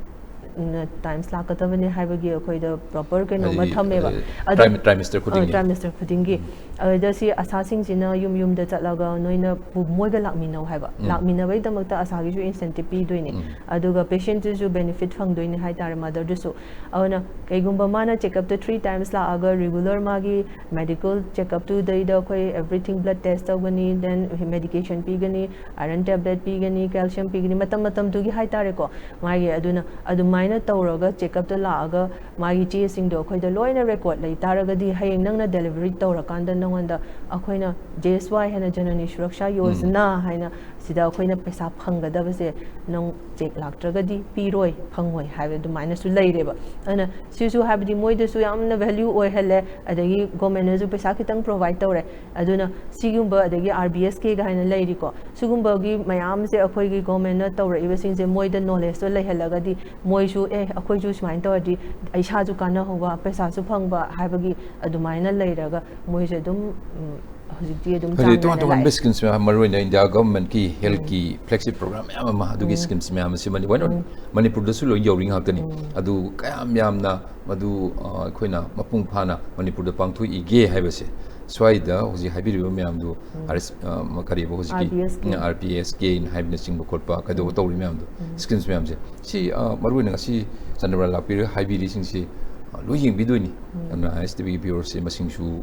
ꯇꯥꯏꯝꯁ ꯂꯥꯛꯀꯗꯕꯅꯤ ꯍꯥꯏꯕꯒꯤ ꯑꯩꯈꯣꯏꯗ ꯄ꯭ꯔꯣꯄꯔ ꯀꯩꯅꯣꯝꯃ ꯍꯥꯏꯗꯤ, ꯊꯝꯃꯦꯕ꯫ ꯑ, ꯑꯗꯨ trim-, trimester ꯈꯨꯗꯤꯡꯒꯤ? ꯇ꯭ꯔꯥꯏꯃꯦꯁꯇꯔ ꯈꯨꯗꯤꯡꯒꯤ꯫ ꯑꯗꯨꯗ ꯁꯤ ꯑꯁꯥꯁꯤꯡꯁꯤꯅ ꯌꯨꯝ ꯌꯨꯝꯗ ꯆꯠꯂꯒ ꯅꯣꯏꯅ ꯄꯨ-, ꯃꯣꯏꯒ ꯂꯥꯛꯃꯤꯟꯅꯧ ꯍꯥꯏꯕ꯫ ꯎꯝ꯫ ꯂꯥꯛꯃꯤꯟꯅꯕꯒꯤꯗꯃꯛꯇ ꯑꯁꯥꯒꯤꯁꯨ ꯏꯟꯁꯦꯟꯇꯤꯞ ꯄꯤꯗꯣꯏꯅꯤ꯫ ꯎꯝ꯫ ꯑꯗꯨꯒ ꯄꯦꯁꯦꯟꯠꯇꯨꯁꯨ ꯕꯦꯅꯤꯐꯤꯠ ꯐꯪꯗꯣꯏꯅꯤ ꯍꯥꯏꯇꯥꯔꯦ, ꯃꯗꯔꯗꯨꯁꯨ꯫ ꯑꯗꯨꯅ ꯀꯩꯒꯨꯝꯕ ꯃꯥꯅ ꯆꯦꯛꯑꯞꯇ ꯊ꯭ꯔꯤ ꯇꯥꯏꯝꯁ ꯂꯥꯛꯑꯒ ꯔꯤꯒꯨꯂꯔ ꯃꯥꯒꯤ ꯃꯦꯗꯤꯀꯦꯜ ꯆꯦꯛꯑꯞꯇꯨꯗꯩꯗ ꯑꯩꯈꯣꯏ ꯑꯦꯕ꯭ꯔꯤꯊꯤꯡ ꯕ꯭ꯂꯗ ꯇꯦꯁ ꯇꯧꯒꯅꯤ, ꯗꯦꯟ ꯃꯦꯗꯤꯀꯦꯁꯟ ꯄꯤꯒꯅꯤ, ꯑꯥꯏꯔꯟ ꯇꯦꯕ꯭ꯂꯦꯠ ꯄꯤꯒꯅꯤ, ꯀꯦꯜꯁꯤꯌꯝ ꯄꯤꯒꯅꯤ, ꯃꯇꯝ ꯃꯇꯝꯗꯨꯒꯤ ꯍꯥꯏꯇꯥꯔꯦꯀꯣ꯫ ꯃꯥꯒꯤ ꯑꯗꯨꯅ ꯑꯗꯨꯃꯥꯏꯅ ꯇꯧꯔꯒ ꯆꯦꯛꯑꯞꯇ ꯂꯥꯛꯑꯒ ꯃꯥꯒꯤ ꯆꯦꯁꯤꯡꯗꯣ ꯑꯩꯈꯣꯏꯗ ꯂꯣꯏꯅ ꯔꯦꯀꯣꯔꯗ ꯂꯩ ꯇꯥꯔꯒꯗꯤ ꯍꯌꯦꯡ ꯅꯪꯅ ꯗꯦꯂꯤꯚꯔꯤ ꯇꯧꯔꯀꯥꯟꯗ ꯅꯉꯣꯟꯗ ꯑꯩꯈꯣꯏꯅ ꯖꯦ ꯑꯦꯁ ꯋꯥꯏ ꯍꯥꯏꯅ ꯖꯅꯅꯤ ꯁꯨꯔꯛꯁꯥ ꯌꯣꯖꯅꯥ ꯍꯥꯏꯅ ꯁꯤꯗ ꯑꯩꯈꯣꯏꯅ ꯄꯩꯁꯥ ꯐꯪꯒꯗꯕꯁꯦ ꯅꯪ ꯆꯦꯛ ꯂꯥꯛꯇ꯭ꯔꯒꯗꯤ ꯄꯤꯔꯣꯏ, ꯐꯪꯉꯣꯏ ꯍꯥꯏꯕ ꯑꯗꯨꯃꯥꯏꯅꯁꯨ ꯂꯩꯔꯦꯕ꯫ ꯑꯗꯨꯅ ꯁꯤꯁꯨ ꯍꯥꯏꯕꯗꯤ ꯃꯣꯏꯗꯁꯨ ꯌꯥꯝꯅ ꯚꯦꯂ꯭ꯌꯨ ꯑꯣꯏꯍꯜꯂꯦ, ꯑꯗꯒꯤ ꯒꯣꯔꯃꯦꯟꯅꯁꯨ ꯄꯩꯁꯥ ꯈꯤꯇꯪ ꯄ꯭ꯔꯣꯚꯥꯏꯗ ꯇꯧꯔꯦ꯫ ꯑꯗꯨꯅ ꯁꯤꯒꯨꯝꯕ, ꯑꯗꯒꯤ ꯑꯥꯔ ꯕꯤ ꯑꯦꯁ ꯀꯦꯒ ꯍꯥꯏꯅ ꯂꯩꯔꯤꯀꯣ, ꯁꯤꯒꯨꯝꯕꯒꯤ ꯃꯌꯥꯝꯁꯦ ꯑꯩꯈꯣꯏꯒꯤ ꯒꯣꯔꯃꯦꯟꯅ ꯇꯧꯔꯛꯏꯕꯁꯤꯡꯁꯦ ꯃꯣꯏꯗ ꯅꯣꯂꯦꯖꯇꯣ ꯂꯩꯍꯜꯂꯒꯗꯤ ꯃꯣꯏꯁꯨ, "ꯑꯦ, ꯑꯩꯈꯣꯏꯁꯨ ꯁꯨꯃꯥꯏꯅ ꯇꯧꯔꯗꯤ ꯏꯁꯥꯁꯨ ꯀꯥꯟꯅꯍꯧꯕ, ꯄꯩꯁꯥꯁꯨ ꯐꯪꯕ" ꯍꯥꯏꯕꯒꯤ ꯑꯗꯨꯃꯥꯏꯅ ꯂꯩꯔꯒ ꯃꯣꯏꯁꯦ ꯑꯗꯨꯝ, ꯎꯝ, ꯍꯧꯖꯤꯛꯇꯤ ꯑꯗꯨꯝ ꯍꯧꯖꯤꯛ ꯆꯥꯡ ꯇꯣꯉꯥꯟ ꯅꯥꯏꯅ ꯇꯣꯉꯥꯟꯕ ꯂꯥꯛꯑꯦ꯫ ꯁ꯭ꯀꯤꯝꯁ ꯃꯌꯥꯝ, ꯃꯔꯨꯑꯣꯏꯅ ꯏꯟꯗꯤꯌꯥ ꯒꯚꯔꯟꯃꯦꯟꯠꯀꯤ ꯍꯦꯜꯠꯀꯤ ꯐ꯭ꯂꯦꯒꯁꯤꯞ ꯄ꯭ꯔꯣꯒ꯭ꯔꯥꯝ ꯃꯌꯥꯝ ꯑꯃ, ꯑꯗꯨꯒꯤ ꯁ꯭ꯀꯤꯝꯁ ꯃꯌꯥꯝ ꯑꯁꯤ ꯃꯅꯤ-, ꯋꯥꯏ ꯅꯣꯠ ꯃꯅꯤꯄꯨꯔꯗꯁꯨ ꯂꯣꯏ ꯌꯧꯔꯤ ꯉꯥꯛꯇꯅꯤ꯫ ꯑꯗꯨ ꯀꯌꯥꯝ ꯌꯥꯝꯅ ꯃꯗꯨ, ꯑ, ꯑꯩꯈꯣꯏꯅ ꯃꯄꯨꯡ ꯐꯥꯅ ꯃꯅꯤꯄꯨꯔꯗ ꯄꯥꯡꯊꯣꯛꯏꯒꯦ ꯍꯥꯏꯕꯁꯦ, ꯁ꯭ꯋꯥꯏꯗ ꯍꯧꯖꯤꯛ ꯍꯥꯏꯕꯤꯔꯤꯕ ꯃꯌꯥꯝꯗꯨ, ꯑꯥꯔ ꯑꯦꯁ, ꯑ, ꯃ-, ꯀꯔꯤꯕ ꯍꯧꯖꯤꯛꯀꯤ, ꯑꯥꯔ ꯕꯤ ꯑꯦꯁ ꯀꯦ꯫ ꯑꯥꯔ ꯄꯤ ꯑꯦꯁ ꯀꯦ ꯍꯥꯏꯕꯅꯆꯤꯡꯕ ꯈꯣꯠꯄ ꯀꯩꯗꯧꯕ ꯇꯧꯔꯤ ꯃꯌꯥꯝꯗꯣ, ꯁ꯭ꯀꯤꯝꯁ ꯃꯌꯥꯝꯁꯦ, ꯁꯤ, ꯑ, ꯃꯔꯨꯑꯣꯏꯅ ꯉꯁꯤ ꯆꯥꯟꯗ꯭ꯔꯃꯥ ꯂꯥꯛꯄꯤꯔꯒ ꯍꯥꯏꯕꯤꯔꯤꯁꯤꯡꯁꯤ, ꯑ, ꯂꯣꯏ ꯌꯦꯡꯕꯤꯗꯣꯏꯅꯤ꯫ ꯑꯗꯨꯅ ꯑꯥꯏ ꯑꯦꯁ ꯇꯤ ꯚꯤꯒꯤ ꯚ꯭ꯌꯨꯋꯔꯁꯦ ꯃꯁꯤꯡꯁꯨ,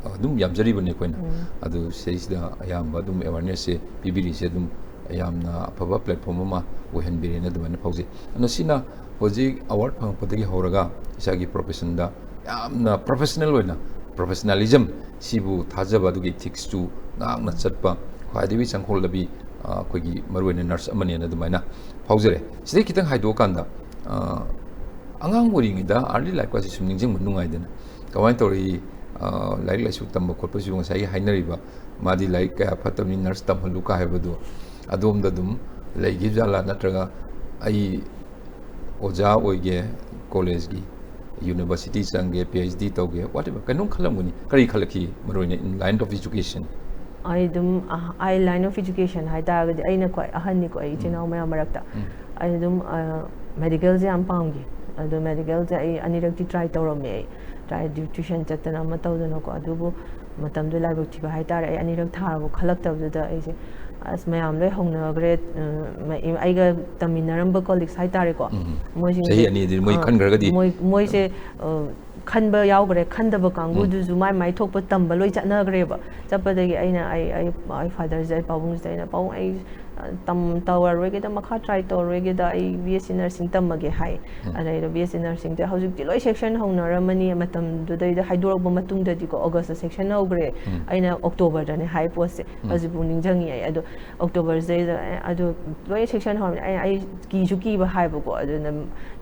ꯑ, ꯑꯗꯨꯝ ꯌꯥꯝꯖꯔꯤꯕꯅꯤ ꯑꯩꯈꯣꯏꯅ꯫ ꯑꯗꯨ ꯁꯤꯗꯩꯁꯤꯗ ꯑꯌꯥꯝꯕ ꯑꯗꯨꯝ ꯑꯦꯋꯥꯔꯅꯦꯁꯁꯦ ꯄꯤꯕꯤꯔꯤꯁꯦ ꯑꯗꯨꯝ ꯌꯥꯝꯅ ꯑꯐꯕ ꯄ꯭ꯂꯦꯠꯐꯣꯝ ꯑꯃ ꯑꯣꯏꯍꯟꯕꯤꯔꯦꯅ ꯑꯗꯨꯃꯥꯏꯅ ꯐꯥꯎꯖꯩ꯫ ꯑꯗꯨꯅ ꯁꯤꯅ ꯍꯧꯖꯤꯛ ꯑꯦꯋꯥꯔꯗ ꯐꯪꯉꯛꯄꯗꯒꯤ ꯍꯧꯔꯒ ꯏꯁꯥꯒꯤ ꯄ꯭ꯔꯣꯐꯦꯁꯟꯗ ꯌꯥꯝꯅ ꯄ꯭ꯔꯣꯐꯦꯁꯅꯦꯜ ꯑꯣꯏꯅ, ꯄ꯭ꯔꯣꯐꯦꯁꯅꯦꯂꯤꯖꯝ ꯁꯤꯕꯨ ꯊꯥꯖꯕ, ꯑꯗꯨꯒꯤ ꯏꯊꯤꯛꯁꯇꯨ ꯉꯥꯛꯅ ꯆꯠꯄ ꯈ꯭ꯋꯥꯏꯗꯒꯤ ꯆꯪꯈꯣꯜꯂꯕꯤ, ꯑ, ꯑꯩꯈꯣꯏꯒꯤ ꯃꯔꯨꯑꯣꯏꯅ ꯅꯔꯁ ꯑꯃꯅꯦꯅ ꯑꯗꯨꯃꯥꯏꯅ ꯐꯥꯎꯖꯔꯦ꯫ ꯁꯤꯗꯩ ꯈꯤꯇꯪ ꯍꯥꯏꯗꯣꯛꯑꯀꯥꯟꯗ, ꯑ, ꯑꯉꯥꯡ ꯑꯣꯏꯔꯤꯉꯩꯗ ꯑꯥꯔꯂꯤ ꯂꯥꯏꯐꯀꯁꯤ ꯁꯨꯝ ꯅꯤꯡꯁꯤꯡꯕ ꯅꯨꯡꯉꯥꯏꯗꯅ, ꯀꯃꯥꯏꯅ ꯇꯧꯔꯤ, ꯑ, ꯂꯥꯏꯔꯤꯛ ꯂꯥꯏꯁꯨ ꯇꯝꯕ ꯈꯣꯠꯄꯁꯤꯕꯨ ꯉꯁꯥꯏꯒꯤ ꯍꯥꯏꯅꯔꯤꯕ, "ꯃꯥꯗꯤ ꯂꯥꯏꯔꯤꯛ ꯀꯌꯥ ꯐꯠꯇꯕꯅꯤ, ꯅꯔꯁ ꯇꯝꯍꯜꯂꯨ" ꯀ ꯍꯥꯏꯕꯗꯣ, ꯑꯗꯣꯝꯗ ꯑꯗꯨꯝ ꯂꯩꯈꯤꯕ ꯖꯥꯠꯂꯥ, ꯅꯠꯇ꯭ꯔꯒ ꯑꯩ ꯑꯣꯖꯥ ꯑꯣꯏꯒꯦ, ꯀꯣꯂꯦꯖꯀꯤ, ꯌꯨꯅꯤꯚꯔꯁꯤꯇꯤ ꯆꯪꯒꯦ, ꯄꯤ ꯑꯩꯆ ꯗꯤ ꯇꯧꯒꯦ, ꯋꯥꯠ ꯑꯦꯚꯔ, ꯀꯩꯅꯣꯝ ꯈꯜꯂꯝꯒꯅꯤ꯫ ꯀꯔꯤ ꯈꯜꯂꯛꯈꯤ, ꯃꯔꯨꯑꯣꯏꯅ in line of education? ꯑꯩ ꯑꯗꯨꯝ, ꯑ, ꯑꯩ line of education ꯍꯥꯏ ꯇꯥꯔꯒꯗꯤ ꯑꯩꯅ ꯈ꯭ꯋꯥꯏ ꯑꯍꯟꯅꯤꯀꯣ, ꯑꯩ ꯏꯆꯤꯟ ꯏꯅꯥꯎ ꯃꯌꯥꯝ ꯃꯔꯛꯇ꯫ ꯑꯩ ꯑꯗꯨꯝ ꯃꯦꯗꯤꯀꯦꯜꯁꯦ ꯌꯥꯝ ꯄꯥꯝꯈꯤ꯫ ꯑꯗꯣ ꯃꯦꯗꯤꯀꯦꯜꯁꯦ ꯑꯩ ꯑꯅꯤꯔꯛꯇꯤ ꯇ꯭ꯔꯥꯏ ꯇꯧꯔꯝꯃꯦ꯫ ꯑꯩ ꯇ꯭ꯔꯥꯏ ꯇ꯭ꯌꯨꯁꯟ ꯆꯠꯇꯅ ꯑꯃ ꯇꯧꯗꯅꯀꯣ꯫ ꯑꯗꯨꯕꯨ ꯃꯇꯝꯗꯨ ꯂꯥꯏꯕꯛ ꯊꯤꯕ ꯍꯥꯏꯇꯥꯔꯦ, ꯑꯩ ꯑꯅꯤꯔꯛ ꯊꯥꯔꯕ ꯈꯜꯂꯛꯇꯕꯗꯨꯗ ꯑꯩꯁꯦ, ꯑꯁ, ꯃꯌꯥꯝ ꯂꯣꯏ ꯍꯧꯅꯈ꯭ꯔꯦ꯫ ꯑꯩꯒ ꯇꯝꯃꯤꯟꯅꯔꯝꯕ ꯀꯣꯂꯤꯛꯁ ꯍꯥꯏꯇꯥꯔꯦꯀꯣ, ꯃꯣꯏꯁꯤꯡꯁꯦ, ꯆꯍꯤ ꯑꯅꯤꯗꯤ ꯃꯣꯏ ꯑ, ꯈꯟꯈ꯭ꯔꯒꯗꯤ꯫ ꯃꯣꯏ ꯃꯣꯏꯁꯦ ꯑ, ꯈꯟꯕ ꯌꯥꯎꯈ꯭ꯔꯦ꯫ ꯈꯟꯗꯕ ꯀꯥꯡꯕꯨꯗꯨꯁꯨ ꯃꯥꯏ ꯃꯥꯏ ꯊꯣꯛꯄ ꯇꯝꯕ ꯂꯣꯏ ꯆꯠꯅꯈ꯭ꯔꯦꯕ꯫ ꯆꯠꯄꯗꯒꯤ ꯑꯩꯅ ꯑꯩ ꯑꯩ ꯑꯩ ꯐꯥꯗꯔꯁꯦ, ꯑꯩ ꯄꯥꯕꯨꯡꯁꯤꯗ ꯑꯩꯅ, "ꯄꯥꯕꯨꯡ, ꯑꯩ ꯑ, ꯇꯝ ꯇꯧꯔꯔꯣꯏꯒꯦꯗ, ꯃꯈꯥ ꯇ꯭ꯔꯥꯏ ꯇꯧꯔꯔꯣꯏꯒꯦꯗ, ꯑꯩ ꯕꯤ ꯑꯦꯁ ꯁꯤ ꯅꯔꯁꯤꯡ ꯇꯝꯃꯒꯦ" ꯍꯥꯏ꯫ ꯑꯗꯩꯗ ꯕꯤ ꯑꯦꯁ ꯁꯤ ꯅꯔꯁꯤꯡꯁꯦ ꯍꯧꯖꯤꯛꯇꯤ ꯂꯣꯏ ꯁꯦꯛꯁꯟ ꯍꯧꯅꯔꯝꯃꯅꯤ꯫ ꯃꯇꯝꯗꯨꯗꯩꯗ ꯍꯥꯏꯗꯣꯔꯛꯄ ꯃꯇꯨꯡꯗꯗꯤꯀꯣ, ꯑꯣꯒꯁꯇ ꯁꯦꯛꯁꯟ ꯍꯧꯈ꯭ꯔꯦ꯫ ꯑꯩꯅ ꯑꯣꯛꯇꯣꯕꯔꯗꯅꯦ ꯍꯥꯏ ꯄꯣꯠꯁꯦ꯫ ꯍꯧꯖꯤꯛꯐꯥꯎ ꯅꯤꯡꯁꯤꯡꯉꯤ ꯑꯩ꯫ ꯑꯗꯣ ꯑꯣꯛꯇꯣꯕꯔꯁꯤꯗꯩꯗ ꯑꯩ, ꯑꯗꯣ ꯂꯣꯏ ꯁꯦꯛꯁꯟ ꯍꯧꯔꯝꯃꯦ꯫ ꯑꯩ ꯑꯩ ꯀꯤꯁꯨ ꯀꯤꯕ ꯍꯥꯏꯕꯀꯣ꯫ ꯑꯗꯨꯅ,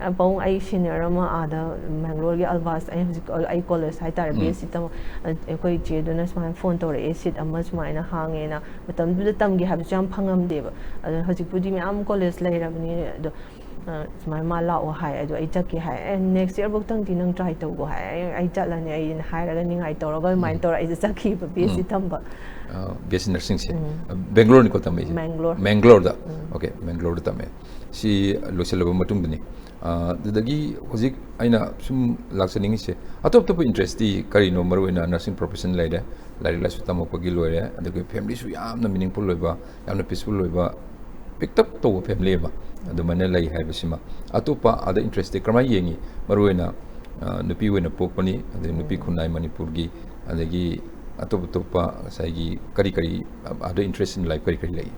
"ꯑ, ꯄꯥꯕꯨꯡ, ꯑꯩ ꯁꯤꯅꯤꯌꯔ ꯑꯃ ꯑꯥꯗ ꯃꯦꯡꯒ꯭ꯂꯣꯔꯒꯤ ꯑꯜꯕꯥꯁ, ꯑꯩ ꯍꯧꯖꯤꯛ ꯑꯩ ꯀꯣꯂꯦꯖ ꯍꯥꯏꯇꯥꯔꯦ, ꯕꯤ ꯑꯦꯁ ꯁꯤ ꯇꯝ ꯑꯩꯈꯣꯏ ꯏꯆꯦꯗꯨꯅ ꯁꯨꯃꯥꯏꯅ ꯐꯣꯟ ꯇꯧꯔꯛꯑꯦ, ꯁꯤꯠ ꯑꯃ ꯁꯨꯃꯥꯏꯅ ꯍꯥꯡꯉꯦꯅ"꯫ ꯃꯇꯝꯗꯨꯗ ꯇꯝꯒꯦ ꯍꯥꯏꯕꯁꯨ ꯌꯥꯝ ꯐꯪꯉꯝꯗꯦꯕ꯫ ꯑꯗꯨꯅ ꯍꯧꯖꯤꯛꯄꯨꯗꯤ ꯃꯌꯥꯝ ꯀꯣꯂꯦꯖ ꯂꯩꯔꯕꯅꯤ꯫ ꯑꯗꯣ, ꯑ, ꯁꯨꯃꯥꯏꯅ ꯃꯥ ꯂꯥꯛꯑꯣ ꯍꯥꯏ꯫ ꯑꯗꯣ ꯑꯩ ꯆꯠꯀꯦ ꯍꯥꯏ꯫ "ꯑꯦ, ꯅꯦꯛꯁ ꯏꯌꯔꯐꯧꯇꯪꯗꯤ ꯅꯪ ꯇ꯭ꯔꯥꯏ ꯇꯧꯒꯣ" ꯍꯥꯏ꯫ "ꯑꯩ ꯑꯩ ꯆꯠꯂꯅꯤ ꯑꯩꯅ" ꯍꯥꯏꯔꯒ ꯅꯤꯡꯉꯥꯏ ꯇꯧꯔꯒ ꯑꯗꯨꯃꯥꯏꯅ ꯇꯧꯔ ꯑꯩꯁꯦ ꯆꯠꯈꯤꯕ ꯕꯤ ꯑꯦꯁ ꯁꯤ ꯇꯝꯕ꯫ B S C ꯅꯔꯁꯤꯡꯁꯦ ꯕꯦꯡꯒ꯭ꯂꯣꯔꯅꯤꯀꯣ ꯇꯝꯃꯛꯏꯁꯦ? Mangalore. ꯃꯦꯡꯒ꯭ꯂꯣꯔꯗ꯫ Okay, ꯃꯦꯡꯒ꯭ꯂꯣꯔꯗ ꯇꯝꯃꯦ꯫ ꯁꯤ ꯂꯣꯏꯁꯤꯜꯂꯕ ꯃꯇꯨꯡꯗꯅꯤ꯫ ꯑ, ꯑꯗꯨꯗꯒꯤ ꯍꯧꯖꯤꯛ ꯑꯩꯅ ꯁꯨꯝ ꯂꯥꯛꯆꯅꯤꯡꯉꯤꯁꯦ, ꯑꯇꯣꯞ ꯑꯇꯣꯞꯄ ꯏꯟꯇꯔꯦꯁꯇꯤ ꯀꯔꯤꯅꯣ? ꯃꯔꯨꯑꯣꯏꯅ ꯅꯔꯁꯤꯡ ꯄ꯭ꯔꯣꯐꯦꯁꯟ ꯂꯩꯔꯦ, ꯂꯥꯏꯔꯤꯛ ꯂꯥꯏꯁꯨ ꯇꯝꯃꯛꯄꯒꯤ ꯂꯣꯏꯔꯦ, ꯑꯗꯒꯤ ꯐꯦꯃꯤꯂꯤꯁꯨ ꯌꯥꯝꯅ ꯃꯤꯅꯤꯡꯐꯨꯜ ꯑꯣꯏꯕ, ꯌꯥꯝꯅ ꯄꯤꯁꯐꯨꯜ ꯑꯣꯏꯕ, ꯄꯤꯛꯇꯞ ꯇꯧꯕ ꯐꯦꯃꯤꯂꯤ ꯑꯃ ꯑꯗꯨꯃꯥꯏꯅ ꯂꯩ ꯍꯥꯏꯕꯁꯤꯃ꯫ ꯑꯇꯣꯞꯄ ꯑꯗ ꯏꯟꯇꯔꯦꯁꯇꯤ ꯀꯔꯝꯍꯥꯏꯅ ꯌꯦꯡꯉꯤ? ꯃꯔꯨꯑꯣꯏꯅ, ꯑ, ꯅꯨꯄꯤ ꯑꯣꯏꯅ ꯄꯣꯛꯄꯅꯤ, ꯑꯗꯩ ꯅꯨꯄꯤ ꯈꯨꯟꯅꯥꯏ ꯃꯅꯤꯄꯨꯔꯒꯤ, ꯑꯗꯒꯤ ꯑꯇꯣꯞ ꯑꯇꯣꯞꯄ ꯉꯁꯥꯏꯒꯤ ꯀꯔꯤ ꯀꯔꯤ, ꯑ, ꯑꯗ ꯏꯟꯇꯔꯦꯁ ꯏꯟ ꯂꯥꯏꯐ ꯀꯔꯤ ꯀꯔꯤ ꯂꯩ?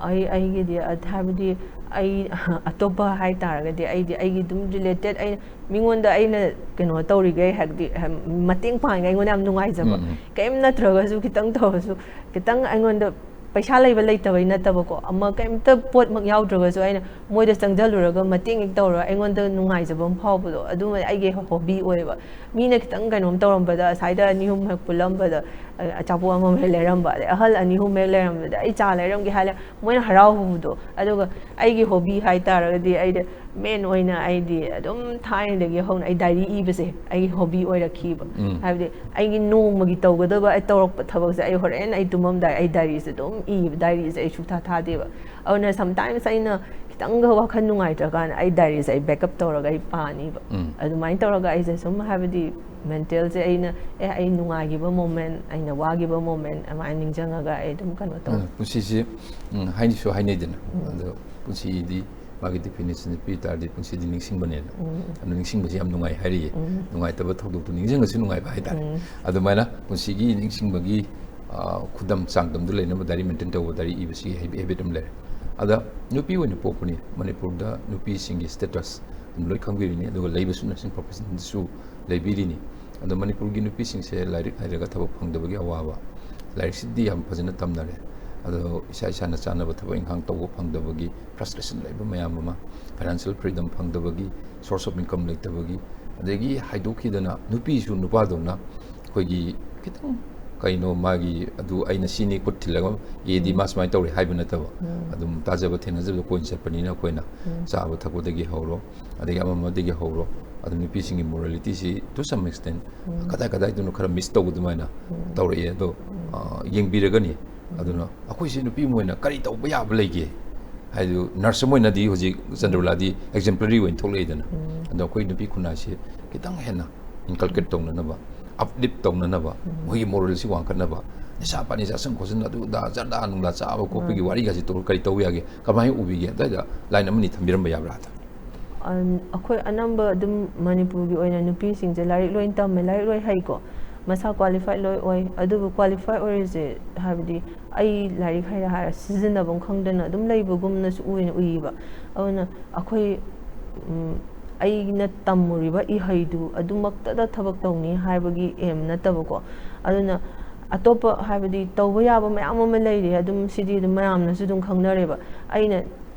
ꯑꯩ ꯑꯩꯒꯤꯗꯤ ꯑ, ꯍꯥꯏꯕꯗꯤ ꯑꯩ ꯑꯇꯣꯞꯄ ꯍꯥꯏꯇꯥꯔꯒꯗꯤ ꯑꯩꯗꯤ ꯑꯩꯒꯤ ꯑꯗꯨꯝ ꯔꯤꯂꯦꯇꯦꯠ, ꯑꯩ ꯃꯤꯉꯣꯟꯗ ꯑꯩꯅ ꯀꯩꯅꯣ ꯇꯧꯔꯤꯈꯩ, ꯍꯥꯏꯕꯗꯤ ꯃꯇꯦꯡ ꯄꯥꯡꯉꯤꯈꯩ ꯑꯩꯉꯣꯟꯗ ꯌꯥꯝ ꯅꯨꯡꯉꯥꯏꯖꯕ꯫ ꯀꯩꯝ ꯅꯠꯇ꯭ꯔꯒꯁꯨ, ꯈꯤꯇꯪ ꯇꯧꯔꯁꯨ, ꯈꯤꯇꯪ ꯑꯩꯉꯣꯟꯗ ꯄꯩꯁꯥ ꯂꯩꯕ ꯂꯩꯇꯕꯩ ꯅꯠꯇꯕꯀꯣ, ꯑꯃ ꯀꯩꯝꯇ ꯄꯣꯠꯃꯛ ꯌꯥꯎꯗ꯭ꯔꯒꯁꯨ ꯑꯩꯅ ꯃꯣꯏꯗ ꯆꯪꯁꯤꯜꯂꯨꯔꯒ ꯃꯇꯦꯡ ꯍꯦꯛ ꯇꯧꯔꯒ ꯑꯩꯉꯣꯟꯗ ꯅꯨꯡꯉꯥꯏꯖꯕ ꯑꯃ ꯐꯥꯎꯕꯗꯣ, ꯑꯗꯨꯃ ꯑꯩꯒꯤ ꯍꯣꯕꯤ ꯑꯣꯏꯌꯦꯕ꯫ ꯃꯤꯅ ꯈꯤꯇꯪ ꯀꯩꯅꯣꯝ ꯇꯧꯔꯝꯕꯗ, ꯑꯁꯥꯏꯗ ꯑꯅꯤ ꯑꯍꯨꯝ ꯍꯦꯛ ꯄꯨꯜꯂꯝꯕꯗ, ꯑ, ꯑꯆꯥꯄꯣꯠ ꯑꯃꯃꯝ ꯍꯦꯛ ꯂꯩꯔꯝꯕ, ꯑꯗꯩ ꯑꯍꯜ ꯑꯅꯤ ꯑꯍꯨꯝ ꯍꯦꯛ ꯂꯩꯔꯝꯕꯗ, "ꯑꯩ ꯆꯥ ꯂꯩꯔꯝꯒꯦ" ꯍꯥꯏꯔꯦ, ꯃꯣꯏꯅ ꯍꯔꯥꯎꯕꯗꯣ꯫ ꯑꯗꯨꯒ ꯑꯩꯒꯤ ꯍꯣꯕꯤ ꯍꯥꯏꯇꯥꯔꯒꯗꯤ, ꯑꯩꯗꯤ ꯃꯦꯟ ꯑꯣꯏꯅ ꯑꯩꯗꯤ ꯑꯗꯨꯝ ꯊꯥꯏꯅꯗꯒꯤ ꯍꯧꯅ ꯑꯩ ꯗꯥꯏꯔꯤ ꯏꯕꯁꯦ ꯑꯩꯒꯤ ꯍꯣꯕꯤ ꯑꯣꯏꯔꯛꯈꯤꯕ꯫ ꯍꯥꯏꯕꯗꯤ ꯑꯩꯒꯤ ꯅꯣꯡꯃꯒꯤ ꯇꯧꯒꯗꯕ, ꯑꯩ ꯇꯧꯔꯛꯄ ꯊꯕꯛꯁꯦ ꯑꯩ ꯍꯣꯔꯦꯟ ꯑꯩ ꯇꯨꯝꯃꯝꯗꯥꯏ ꯑꯩ ꯗꯥꯏꯔꯤꯁꯦ ꯑꯗꯨꯝ ꯏꯕ, ꯗꯥꯏꯔꯤꯁꯦ ꯑꯩ ꯁꯨꯛꯊꯥ ꯊꯥꯗꯦꯕ꯫ ꯑꯗꯨꯅ ꯁꯝꯇꯥꯏꯝꯁ ꯑꯩꯅ ꯈꯤꯇꯪꯒ ꯋꯥꯈꯜ ꯅꯨꯡꯉꯥꯏꯇ꯭ꯔꯀꯥꯟꯗ ꯑꯩ ꯗꯥꯏꯔꯤꯁꯦ ꯑꯩ ꯕꯦꯛꯑꯞ ꯇꯧꯔꯒ ꯑꯩ ꯄꯥꯅꯤꯕ꯫ ꯎꯝ. ꯑꯗꯨꯃꯥꯏꯅ ꯇꯧꯔꯒ ꯑꯩꯁꯦ ꯁꯨꯝ, ꯍꯥꯏꯕꯗꯤ, ꯃꯦꯟꯇꯦꯜꯁꯦ ꯑꯩꯅ, ꯑꯦ, ꯑꯩ ꯅꯨꯡꯉꯥꯏꯈꯤꯕ ꯃꯣꯃꯦꯟ, ꯑꯩꯅ ꯋꯥꯈꯤꯕ ꯃꯣꯃꯦꯟ ꯑꯗꯨꯃꯥꯏꯅ ꯅꯤꯡꯁꯤꯡꯉꯒ ꯑꯩ ꯑꯗꯨꯝ ꯀꯩꯅꯣ ꯇꯧ ꯎꯝ, ꯄꯨꯟꯁꯤꯁꯤ, ꯎꯝ, ꯍꯥꯏꯅꯁꯨ ꯍꯥꯏꯅꯩꯗꯅ꯫ ꯑꯗꯣ ꯄꯨꯟꯁꯤꯗꯤ ꯃꯥꯒꯤ definition ꯄꯤ ꯇꯥꯔꯗꯤ ꯄꯨꯟꯁꯤꯗꯤ ꯅꯤꯡꯁꯤꯡꯕꯅꯦꯅ꯫ ꯑꯗꯣ ꯅꯤꯡꯁꯤꯡꯕꯁꯤ ꯌꯥꯝ ꯅꯨꯡꯉꯥꯏ ꯍꯥꯏꯔꯤꯌꯦ꯫ ꯅꯨꯡꯉꯥꯏꯇꯕ ꯊꯧꯗꯣꯛꯇꯣ ꯅꯤꯡꯁꯤꯡꯉꯁꯨ ꯅꯨꯡꯉꯥꯏꯕ ꯍꯥꯏꯇꯥꯔꯦ꯫ ꯑꯗꯨꯃꯥꯏꯅ ꯄꯨꯟꯁꯤꯒꯤ ꯅꯤꯡꯁꯤꯡꯕꯒꯤ, ꯑ, ꯈꯨꯗꯝ ꯆꯥꯡꯗꯝꯗ ꯂꯩꯅꯕ ꯗꯥꯏꯔꯤ ꯃꯦꯟꯇꯦꯟ ꯇꯧꯕ, ꯗꯥꯏꯔꯤ ꯏꯕꯁꯤꯒꯤ ꯍꯦꯕꯤ-, ꯍꯦꯕꯤꯠ ꯑꯃ ꯂꯩꯔꯦ꯫ ꯑꯗ ꯅꯨꯄꯤ ꯑꯣꯏꯅ ꯄꯣꯛꯄꯅꯤ, ꯃꯅꯤꯄꯨꯔꯗ ꯅꯨꯄꯤꯁꯤꯡꯒꯤ status ꯑꯗꯨꯝ ꯂꯣꯏ ꯈꯪꯕꯤꯔꯤꯅꯤ, ꯑꯗꯨꯒ ꯂꯩꯕꯁꯨ nursing professionꯗꯁꯨ ꯂꯩꯕꯤꯔꯤꯅꯤ꯫ ꯑꯗꯣ ꯃꯅꯤꯄꯨꯔꯒꯤ ꯅꯨꯄꯤꯁꯤꯡꯁꯦ ꯂꯥꯏꯔꯤꯛ ꯍꯩꯔꯒ ꯊꯕꯛ ꯐꯪꯗꯕꯒꯤ ꯑꯋꯥꯕ, ꯂꯥꯏꯔꯤꯛꯁꯤꯗꯤ ꯌꯥꯝ ꯐꯖꯅ ꯇꯝꯅꯔꯦ, ꯑꯗꯣ ꯏꯁꯥ ꯏꯁꯥꯅ ꯆꯥꯅꯕ ꯊꯕꯛ ꯏꯪꯈꯥꯡ ꯇꯧꯕ ꯐꯪꯗꯕꯒꯤ frustration ꯂꯩꯕ ꯃꯌꯥꯝ ꯑꯃ, financial freedom ꯐꯪꯗꯕꯒꯤ, source of income ꯂꯩꯇꯕꯒꯤ, ꯑꯗꯒꯤ ꯍꯥꯏꯗꯣꯛꯈꯤꯗꯅ ꯅꯨꯄꯤꯁꯨ ꯅꯨꯄꯥꯗꯧꯅ ꯑꯩꯈꯣꯏꯒꯤ ꯈꯤꯇꯪ ꯀꯩꯅꯣ ꯃꯥꯒꯤ ꯑꯗꯨ ꯑꯩꯅ ꯁꯤꯅꯤ ꯈꯨꯠ ꯊꯤꯜꯂꯒ ꯑꯦꯗꯤ ꯃꯥ ꯁꯨꯃꯥꯏꯅ ꯇꯧꯔꯦ ꯍꯥꯏꯕ ꯅꯠꯇꯕ, ꯑꯗꯨꯝ ꯇꯥꯖꯕ ꯊꯦꯡꯅꯖꯕꯗ ꯀꯣꯏꯅ ꯆꯠꯄꯅꯤꯅ ꯑꯩꯈꯣꯏꯅ ꯆꯥꯕ ꯊꯛꯄꯗꯒꯤ ꯍꯧꯔꯣ, ꯑꯗꯒꯤ ꯑꯃ ꯑꯃꯗꯒꯤ ꯍꯧꯔꯣ, ꯑꯗꯨ ꯅꯨꯄꯤꯁꯤꯡꯒꯤ moralityꯁꯤ to some extent ꯀꯗꯥꯏ ꯀꯗꯥꯏꯗꯅꯣ ꯈꯔ miss ꯇꯧꯕ ꯑꯗꯨꯃꯥꯏꯅ ꯇꯧꯔꯛꯑꯦ꯫ ꯑꯗꯣ, ꯑ, ꯌꯦꯡꯕꯤꯔꯒꯅꯤ꯫ ꯑꯗꯨꯅ ꯑꯩꯈꯣꯏꯁꯦ ꯅꯨꯄꯤ ꯑꯃ ꯑꯣꯏꯅ ꯀꯔꯤ ꯇꯧꯕ ꯌꯥꯕ ꯂꯩꯒꯦ ꯍꯥꯏꯗꯨ, nurse ꯑꯃ ꯑꯣꯏꯅꯗꯤ ꯍꯧꯖꯤꯛ ꯆꯟꯗ꯭ꯔꯣꯂꯥꯗꯤ exemplary ꯑꯣꯏꯅ ꯊꯣꯛꯂꯛꯏꯗꯅ꯫ ꯑꯗꯣ ꯑꯩꯈꯣꯏ ꯅꯨꯄꯤ ꯈꯨꯟꯅꯥꯏꯁꯦ ꯈꯤꯇꯪ ꯍꯦꯟꯅ inculcate ꯇꯧꯅꯅꯕ, uplift ꯇꯧꯅꯅꯕ, ꯃꯈꯣꯏꯒꯤ moralꯁꯤ ꯋꯥꯡꯈꯠꯅꯕ, ꯅꯤꯁꯥ ꯄꯥꯅꯤ ꯆꯥꯁꯤꯟ ꯈꯣꯠꯆꯤꯟ ꯑꯗꯨ ꯑꯗꯥ ꯖꯔꯗꯥ ꯅꯨꯡꯗꯥ ꯆꯥꯕ ꯈꯣꯠꯄꯒꯤ ꯋꯥꯔꯤꯒꯁꯤ ꯇꯧ-, ꯀꯔꯤ ꯇꯧꯕ ꯌꯥꯒꯦ, ꯀꯃꯥꯏꯅ ꯎꯕꯤꯒꯦ? ꯑꯗꯨꯋꯥꯏꯗ line ꯑꯃꯅꯤ ꯊꯝꯕꯤꯔꯝꯕ ꯌꯥꯕ꯭ꯔꯥ? ꯑꯟ-, ꯑꯩꯈꯣꯏ ꯑꯅꯝꯕ ꯑꯗꯨꯝ ꯃꯅꯤꯄꯨꯔꯒꯤ ꯑꯣꯏꯅ ꯅꯨꯄꯤꯁꯤꯡꯁꯦ ꯂꯥꯏꯔꯤꯛ ꯂꯣꯏ ꯇꯝꯃꯦ, ꯂꯥꯏꯔꯤꯛ ꯂꯣꯏ ꯍꯩꯀꯣ, ꯃꯁꯥ qualified ꯂꯣꯏ ꯑꯣꯏ꯫ ꯑꯗꯨꯕꯨ qualified ꯑꯣꯏꯔꯤꯁꯦ, ꯍꯥꯏꯕꯗꯤ, ꯑꯩ ꯂꯥꯏꯔꯤꯛ ꯍꯩꯔꯦ ꯍꯥꯏꯔ ꯁꯤꯖꯤꯟꯅꯐꯝ ꯈꯪꯗꯅ ꯑꯗꯨꯝ ꯂꯩꯕꯒꯨꯝꯅꯁꯨ ꯑꯣꯏꯅ ꯎꯏꯌꯦꯕ꯫ ꯑꯗꯨꯅ ꯑꯩꯈꯣꯏ, ꯎꯝ, ꯑꯩꯅ ꯇꯝꯃꯨꯔꯤꯕ ꯏꯍꯩꯗꯨ ꯑꯗꯨꯃꯛꯇꯗ ꯊꯕꯛ ꯇꯧꯅꯤ ꯍꯥꯏꯕꯒꯤ aim ꯅꯠꯇꯕꯀꯣ꯫ ꯑꯗꯨꯅ ꯑꯇꯣꯞꯄ, ꯍꯥꯏꯕꯗꯤ, ꯇꯧꯕ ꯌꯥꯕ ꯃꯌꯥꯝ ꯑꯃ ꯂꯩꯔꯤ, ꯑꯗꯨꯝ ꯁꯤꯗꯤ ꯑꯗꯨꯝ ꯃꯌꯥꯝꯅꯁꯨ ꯑꯗꯨꯝ ꯈꯪꯅꯔꯦꯕ꯫ ꯑꯩꯅ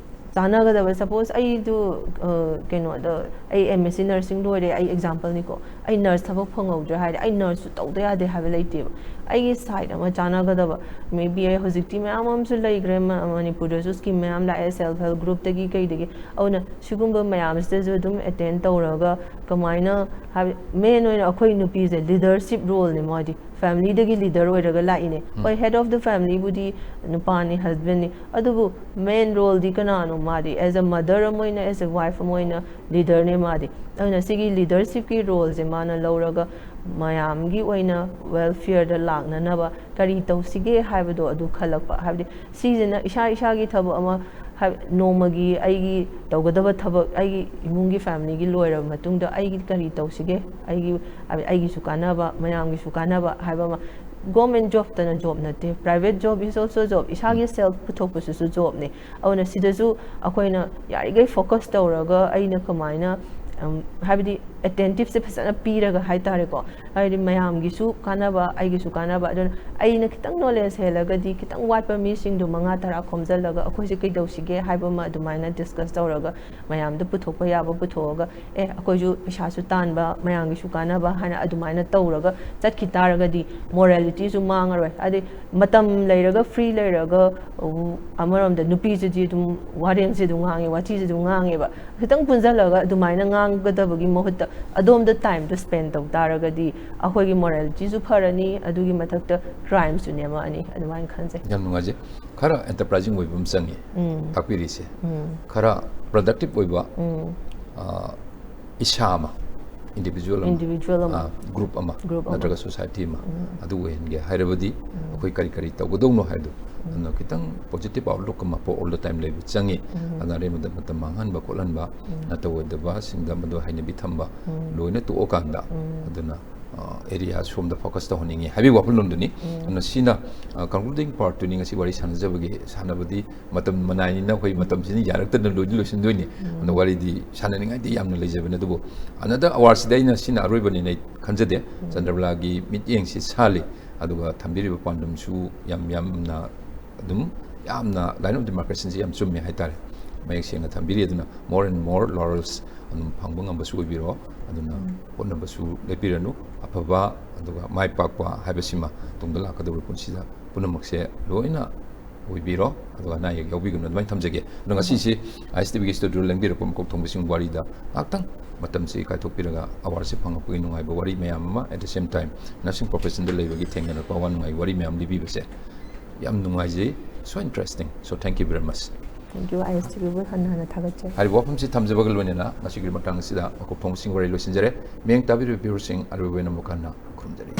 ꯆꯥꯟꯅꯒꯗꯕ, suppose ꯑꯩꯗꯨ, ꯑ, ꯀꯩꯅꯣꯗ, ꯑꯩ M S C nursing ꯂꯣꯏꯔꯦ, ꯑꯩ exampleꯅꯤꯀꯣ, ꯑꯩ nurse ꯊꯕꯛ ꯐꯪꯍꯧꯗ꯭ꯔꯦ ꯍꯥꯏꯔꯗꯤ ꯑꯩ nurseꯁꯨ ꯇꯧꯗ ꯌꯥꯗꯦ ꯍꯥꯏꯕ ꯂꯩꯇꯦꯕ꯫ ꯑꯩꯒꯤ side ꯑꯃ ꯆꯥꯟꯅꯒꯗꯕ, maybe ꯑꯩ ꯍꯧꯖꯤꯛꯇꯤ ꯃꯌꯥꯝ ꯑꯃꯁꯨ ꯂꯩꯈ꯭ꯔꯦ, ꯃ-, ꯃꯅꯤꯄꯨꯔꯗꯁꯨ scheme ꯃꯌꯥꯝ ꯂꯥꯛꯑꯦ, self help groupꯇꯒꯤ ꯀꯩꯗꯒꯤ꯫ ꯑꯗꯨꯅ ꯁꯤꯒꯨꯝꯕ ꯃꯌꯥꯝꯁꯤꯗꯁꯨ ꯑꯗꯨꯝ attend ꯇꯧꯔꯒ ꯀꯃꯥꯏꯅ, ꯍꯥꯏꯕꯗꯤ, main ꯑꯣꯏꯅ ꯑꯩꯈꯣꯏ ꯅꯨꯄꯤꯁꯦ leadership roleꯅꯦ ꯃꯣꯏꯗꯤ꯫ ꯐꯦꯃꯤꯂꯤꯗꯒꯤ ꯂꯤꯗꯔ ꯑꯣꯏꯔꯒ ꯂꯥꯛꯏꯅꯦ꯫ ꯍꯣꯏ, ꯍꯦꯗ ꯑꯣꯐ ꯗ ꯐꯦꯃꯤꯂꯤꯕꯨꯗꯤ ꯅꯨꯄꯥꯅꯤ, ꯍꯁꯕꯦꯟꯅꯤ, ꯑꯗꯨꯕꯨ ꯃꯦꯟ ꯔꯣꯜꯗꯤ ꯀꯅꯥꯅꯣ? ꯃꯥꯗꯤ ꯑꯦꯁ ꯑ ꯃꯗꯔ ꯑꯃ ꯑꯣꯏꯅ, ꯑꯦꯁ ꯑ ꯋꯥꯏꯐ ꯑꯃ ꯑꯣꯏꯅ ꯂꯤꯗꯔꯅꯦ ꯃꯥꯗꯤ꯫ ꯑꯗꯨꯅ ꯁꯤꯒꯤ ꯂꯤꯗꯔꯁꯤꯞꯀꯤ ꯔꯣꯜꯁꯦ ꯃꯥꯅ ꯂꯧꯔꯒ ꯃꯌꯥꯝꯒꯤ ꯑꯣꯏꯅ ꯋꯦꯜꯐꯤꯌꯔꯗ ꯂꯥꯛꯅꯅꯕ ꯀꯔꯤ ꯇꯧꯁꯤꯒꯦ ꯍꯥꯏꯕꯗꯣ ꯑꯗꯨ ꯈꯜꯂꯛꯄ꯫ ꯍꯥꯏꯕꯗꯤ ꯁꯤꯁꯤꯅ ꯏꯁꯥ ꯏꯁꯥꯒꯤ ꯊꯕꯛ ꯑꯃ, ꯍꯥꯏ-, ꯅꯣꯡꯃꯒꯤ ꯑꯩꯒꯤ ꯇꯧꯒꯗꯕ ꯊꯕꯛ, ꯑꯩꯒꯤ ꯏꯃꯨꯡꯒꯤ ꯐꯦꯃꯤꯂꯤꯒꯤ ꯂꯣꯏꯔꯕ ꯃꯇꯨꯡꯗ ꯑꯩꯒꯤ ꯀꯔꯤ ꯇꯧꯁꯤꯒꯦ, ꯑꯩꯒꯤ, ꯍꯥꯏꯕꯗꯤ ꯑꯩꯒꯤꯁꯨ ꯀꯥꯟꯅꯕ, ꯃꯌꯥꯝꯒꯤꯁꯨ ꯀꯥꯟꯅꯕ ꯍꯥꯏꯕ ꯑꯃ꯫ ꯒꯣꯔꯃꯦꯟ ꯖꯣꯕꯇꯅ ꯖꯣꯕ ꯅꯠꯇꯦ, private job is also job, ꯏꯁꯥꯒꯤ ꯁꯦꯜꯐ ꯄꯨꯊꯣꯛꯄꯁꯤꯁꯨ ꯖꯣꯕꯅꯦ꯫ ꯑꯗꯨꯅ ꯁꯤꯗꯁꯨ ꯑꯩꯈꯣꯏꯅ ꯌꯥꯔꯤꯈꯩ ꯐꯣꯀꯁ ꯇꯧꯔꯒ ꯑꯩꯅ ꯀꯃꯥꯏꯅ, ꯎꯝ, ꯍꯥꯏꯕꯗꯤ ꯑꯦꯇꯦꯟꯇꯤꯞꯁꯦ ꯐꯖꯅ ꯄꯤꯔꯒ ꯍꯥꯏꯇꯥꯔꯦꯀꯣ, ꯍꯥꯏꯗꯤ ꯃꯌꯥꯝꯒꯤꯁꯨ ꯀꯥꯟꯅꯕ, ꯑꯩꯒꯤꯁꯨ ꯀꯥꯟꯅꯕ꯫ ꯑꯗꯨꯅ ꯑꯩꯅ ꯈꯤꯇꯪ ꯅꯣꯂꯦꯖ ꯍꯦꯜꯂꯒꯗꯤ ꯈꯤꯇꯪ ꯋꯥꯠꯄ ꯃꯤꯁꯤꯡꯗꯣ ꯃꯉꯥ ꯇꯔꯥ ꯈꯣꯝꯖꯤꯜꯂꯒ ꯑꯩꯈꯣꯏꯁꯦ ꯀꯩꯗꯧꯁꯤꯒꯦ ꯍꯥꯏꯕ ꯑꯃ ꯑꯗꯨꯃꯥꯏꯅ ꯗꯤꯁꯀꯁ ꯇꯧꯔꯒ ꯃꯌꯥꯝꯗ ꯄꯨꯊꯣꯛꯄ ꯌꯥꯕ ꯄꯨꯊꯣꯛꯑꯒ, ꯑꯦ, ꯑꯩꯈꯣꯏꯁꯨ ꯄꯩꯁꯥꯁꯨ ꯇꯥꯟꯕ, ꯃꯌꯥꯝꯒꯤꯁꯨ ꯀꯥꯟꯅꯕ ꯍꯥꯏꯅ ꯑꯗꯨꯃꯥꯏꯅ ꯇꯧꯔꯒ ꯆꯠꯈꯤ ꯇꯥꯔꯒꯗꯤ ꯃꯣꯔꯦꯂꯤꯇꯤꯁꯨ ꯃꯥꯡꯉꯔꯣꯏ꯫ ꯍꯥꯏꯗꯤ ꯃꯇꯝ ꯂꯩꯔꯒ, ꯐ꯭ꯔꯤ ꯂꯩꯔꯒ, ꯎ, ꯑꯃꯔꯣꯝꯗ ꯅꯨꯄꯤꯁꯤꯗꯤ ꯑꯗꯨꯝ ꯋꯥꯔꯦꯡꯁꯦ ꯑꯗꯨꯝ ꯉꯥꯡꯉꯦ, ꯋꯥꯊꯤꯁꯦ ꯑꯗꯨꯝ ꯉꯥꯡꯉꯦꯕ꯫ ꯈꯤꯇꯪ ꯄꯨꯟꯁꯤꯜꯂꯒ ꯑꯗꯨꯃꯥꯏꯅ ꯉꯥꯡꯒꯗꯕꯒꯤ ꯃꯍꯨꯠꯇ ꯑꯗꯣꯝꯗ ꯇꯥꯏꯝꯗꯣ ꯁ꯭ꯄꯦꯟ ꯇꯧ ꯇꯥꯔꯒꯗꯤ ꯑꯩꯈꯣꯏꯒꯤ ꯃꯣꯔꯦꯂꯤꯇꯤꯁꯨ ꯐꯔꯅꯤ, ꯑꯗꯨꯒꯤ ꯃꯊꯛꯇ ꯀ꯭ꯔꯥꯏꯝꯁꯨ ꯅꯦꯝꯃꯛꯑꯅꯤ, ꯑꯗꯨꯃꯥꯏꯅ ꯈꯟꯖꯩ꯫ ꯌꯥꯝ ꯅꯨꯡꯉꯥꯏꯖꯩ꯫ ꯈꯔ ꯑꯦꯟꯇꯔꯄ꯭ꯔꯥꯏꯖꯤꯡ ꯑꯣꯏꯕ ꯑꯃ ꯆꯪꯉꯤ, ꯎꯝ꯫ ꯇꯥꯛꯄꯤꯔꯤꯁꯦ꯫ ꯎꯝ꯫ ꯈꯔ ꯄ꯭ꯔꯗꯛꯇꯤꯞ ꯑꯣꯏꯕ, ꯎꯝ꯫ ꯑ, ꯏꯁꯥ ꯑꯃ, ꯏꯟꯗꯤꯚꯤꯖꯨꯋꯦꯜ ꯑꯃ, ꯏꯟꯗꯤꯚꯤꯖꯨꯋꯦꯜ ꯑꯃ꯫ ꯑ, ꯒ꯭ꯔꯨꯞ ꯑꯃ, ꯒ꯭ꯔꯨꯞ ꯑꯃ꯫ ꯅꯠꯇ꯭ꯔꯒ ꯁꯣꯁꯥꯏꯇꯤ ꯑꯃ, ꯎꯝ꯫ ꯑꯗꯨ ꯑꯣꯏꯍꯟꯒꯦ ꯍꯥꯏꯔꯕꯗꯤ ꯎꯝ꯫ ꯑꯩꯈꯣꯏ ꯀꯔꯤ ꯀꯔꯤ ꯇꯧꯒꯗꯧꯅꯣ ꯍꯥꯏꯕꯗꯣ, ꯎꯝ꯫ ꯑꯗꯨꯅ ꯈꯤꯇꯪ ꯄꯣꯖꯤꯇꯤꯚ ꯑꯥꯎꯠꯂꯨꯛ ꯑꯃ ꯄꯣ-, ꯑꯣꯜ ꯗ ꯇꯥꯏꯝ ꯂꯩꯕ ꯆꯪꯉꯤ꯫ ꯎꯝ꯫ ꯑꯗꯨꯅ ꯑꯔꯦꯝꯕꯗ ꯃꯇꯝ ꯃꯥꯡꯍꯟꯕ ꯈꯣꯠꯍꯟꯕ, ꯎꯝ꯫ ꯅꯠꯇ ꯑꯣꯏꯗꯕꯁꯤꯡꯗ ꯃꯗꯨ ꯍꯩꯅꯕꯤ ꯊꯝꯕ ꯎꯝ꯫ ꯂꯣꯏꯅ ꯇꯣꯛꯑꯀꯥꯟꯗ, ꯎꯝ꯫ ꯑꯗꯨꯅ, ꯑ, ꯑꯦꯔꯤꯌꯥ ꯁꯣꯝꯗ ꯐꯣꯀꯁ ꯇꯧꯍꯟꯅꯤꯡꯉꯤ ꯍꯥꯏꯕꯒꯤ ꯋꯥꯐꯝꯂꯣꯝꯗꯨꯅꯤ꯫ ꯎꯝ꯫ ꯑꯗꯨꯅ ꯁꯤꯅ, ꯑ, ꯀꯟꯀ꯭ꯂꯨꯗꯤꯡ ꯄꯥꯔꯠꯇꯨꯅꯤ ꯉꯁꯤ ꯋꯥꯔꯤ ꯁꯥꯟꯅꯖꯕꯒꯤ, ꯁꯥꯟꯅꯕꯗꯤ ꯃꯇꯝ ꯃꯅꯥꯏꯅꯤꯅ ꯑꯩꯈꯣꯏ ꯃꯇꯝꯁꯤꯅ ꯌꯥꯔꯛꯇꯅ ꯂꯣꯏꯗꯤ ꯂꯣꯏꯁꯤꯟꯗꯣꯏꯅꯤ꯫ ꯎꯝ꯫ ꯑꯗꯣ ꯋꯥꯔꯤꯗꯤ ꯁꯥꯟꯅꯅꯤꯡꯉꯥꯏꯗꯤ ꯌꯥꯝꯅ ꯂꯩꯖꯕꯅꯤ, ꯑꯗꯨꯕꯨ another ꯑꯋꯥꯔꯁꯤꯗ ꯑꯩꯅ ꯁꯤꯅ ꯑꯔꯣꯏꯕꯅꯤꯅ ꯑꯩ ꯈꯟꯖꯗꯦ꯫ ꯎꯝ꯫ ꯆꯟꯗ꯭ꯔꯕꯂꯥꯒꯤ ꯃꯤꯠꯌꯦꯡꯁꯤ ꯁꯥꯜꯂꯤ, ꯑꯗꯨꯒ ꯊꯝꯕꯤꯔꯤꯕ ꯄꯥꯟꯗꯝꯁꯨ ꯌꯥꯝ, ꯌꯥꯝꯅ ꯑꯗꯨꯝ ꯌꯥꯝꯅ line of demarcationꯁꯤ ꯌꯥꯝ ꯆꯨꯝꯃꯦ ꯍꯥꯏꯇꯥꯔꯦ, ꯃꯌꯦꯛ ꯁꯦꯡꯅ ꯊꯝꯕꯤꯔꯤ꯫ ꯑꯗꯨꯅ more and more laurels ꯑꯗꯨꯝ ꯐꯪꯕ ꯉꯝꯕꯁꯨ ꯑꯣꯏꯕꯤꯔꯣ꯫ ꯑꯗꯨꯅ ꯎꯝ꯫ ꯍꯣꯠꯅꯕꯁꯨ ꯂꯦꯞꯄꯤꯔꯅꯨ꯫ ꯑꯐꯕ ꯑꯗꯨꯒ ꯃꯥꯏ ꯄꯥꯛꯄ ꯍꯥꯏꯕꯁꯤꯃ ꯇꯨꯡꯗ ꯂꯥꯛꯀꯗꯧꯔꯤꯕ ꯄꯨꯟꯁꯤꯗ ꯄꯨꯝꯅꯃꯛꯁꯦ ꯂꯣꯏꯅ ꯑꯣꯏꯕꯤꯔꯣ, ꯑꯗꯨꯒ ꯑꯅꯥ ꯑꯌꯦꯛ ꯌꯥꯎꯕꯤꯒꯅꯨ, ꯑꯗꯨꯃꯥꯏꯅ ꯊꯝꯖꯒꯦ꯫ ꯑꯗꯣ ꯉꯁꯤꯁꯤ ꯑꯥꯏ ꯑꯦꯁ ꯇꯤ ꯚꯤꯒꯤ ꯁ꯭ꯇꯨꯗꯤꯑꯣꯗ ꯂꯦꯡꯕꯤꯔꯛꯄ ꯃꯀꯣꯛ ꯊꯣꯡꯕꯁꯤꯡ ꯋꯥꯔꯤꯗ ꯉꯥꯏꯍꯥꯛꯇꯪ ꯃꯇꯝꯁꯤ ꯀꯥꯏꯊꯣꯛꯄꯤꯔꯒ ꯑꯋꯥꯔꯁꯤ ꯐꯪꯉꯛꯄꯒꯤ ꯅꯨꯡꯉꯥꯏꯕ ꯋꯥꯔꯤ ꯃꯌꯥꯝ ꯑꯃ, at the same time nursing professionꯗ ꯂꯩꯕꯒꯤ ꯊꯦꯡꯅꯔꯛꯄ ꯑꯋꯥ ꯅꯨꯡꯉꯥꯏ ꯋꯥꯔꯤ ꯃꯌꯥꯝ ꯂꯤꯕꯤꯕꯁꯦ ꯌꯥꯝ ꯅꯨꯡꯉꯥꯏꯖꯩ꯫ So interesting, so thank you very much꯫ Thank you, I S T ꯚꯤꯕꯨ ꯍꯟꯅ ꯍꯟꯅ ꯊꯥꯒꯠꯆꯔꯤ꯫ ꯍꯥꯏꯔꯤꯕ ꯋꯥꯐꯝꯁꯤ ꯊꯝꯖꯕꯒ ꯂꯣꯏꯅꯅ ꯉꯁꯤꯒꯤ ꯃꯇꯥꯡ ꯑꯁꯤꯗ ꯃꯀꯣꯛ ꯊꯣꯡꯕꯁꯤꯡ ꯋꯥꯔꯤ ꯂꯣꯏꯁꯤꯟꯖꯔꯦ꯫ ꯃꯤꯠꯌꯦꯡ ꯇꯥꯕꯤꯔꯤꯕ viewerꯁꯤꯡ ꯑꯔꯣꯏꯕ ꯑꯣꯏꯅ ꯑꯃꯨꯛ ꯍꯟꯅ ꯈꯨꯔꯨꯝꯖꯔꯤ꯫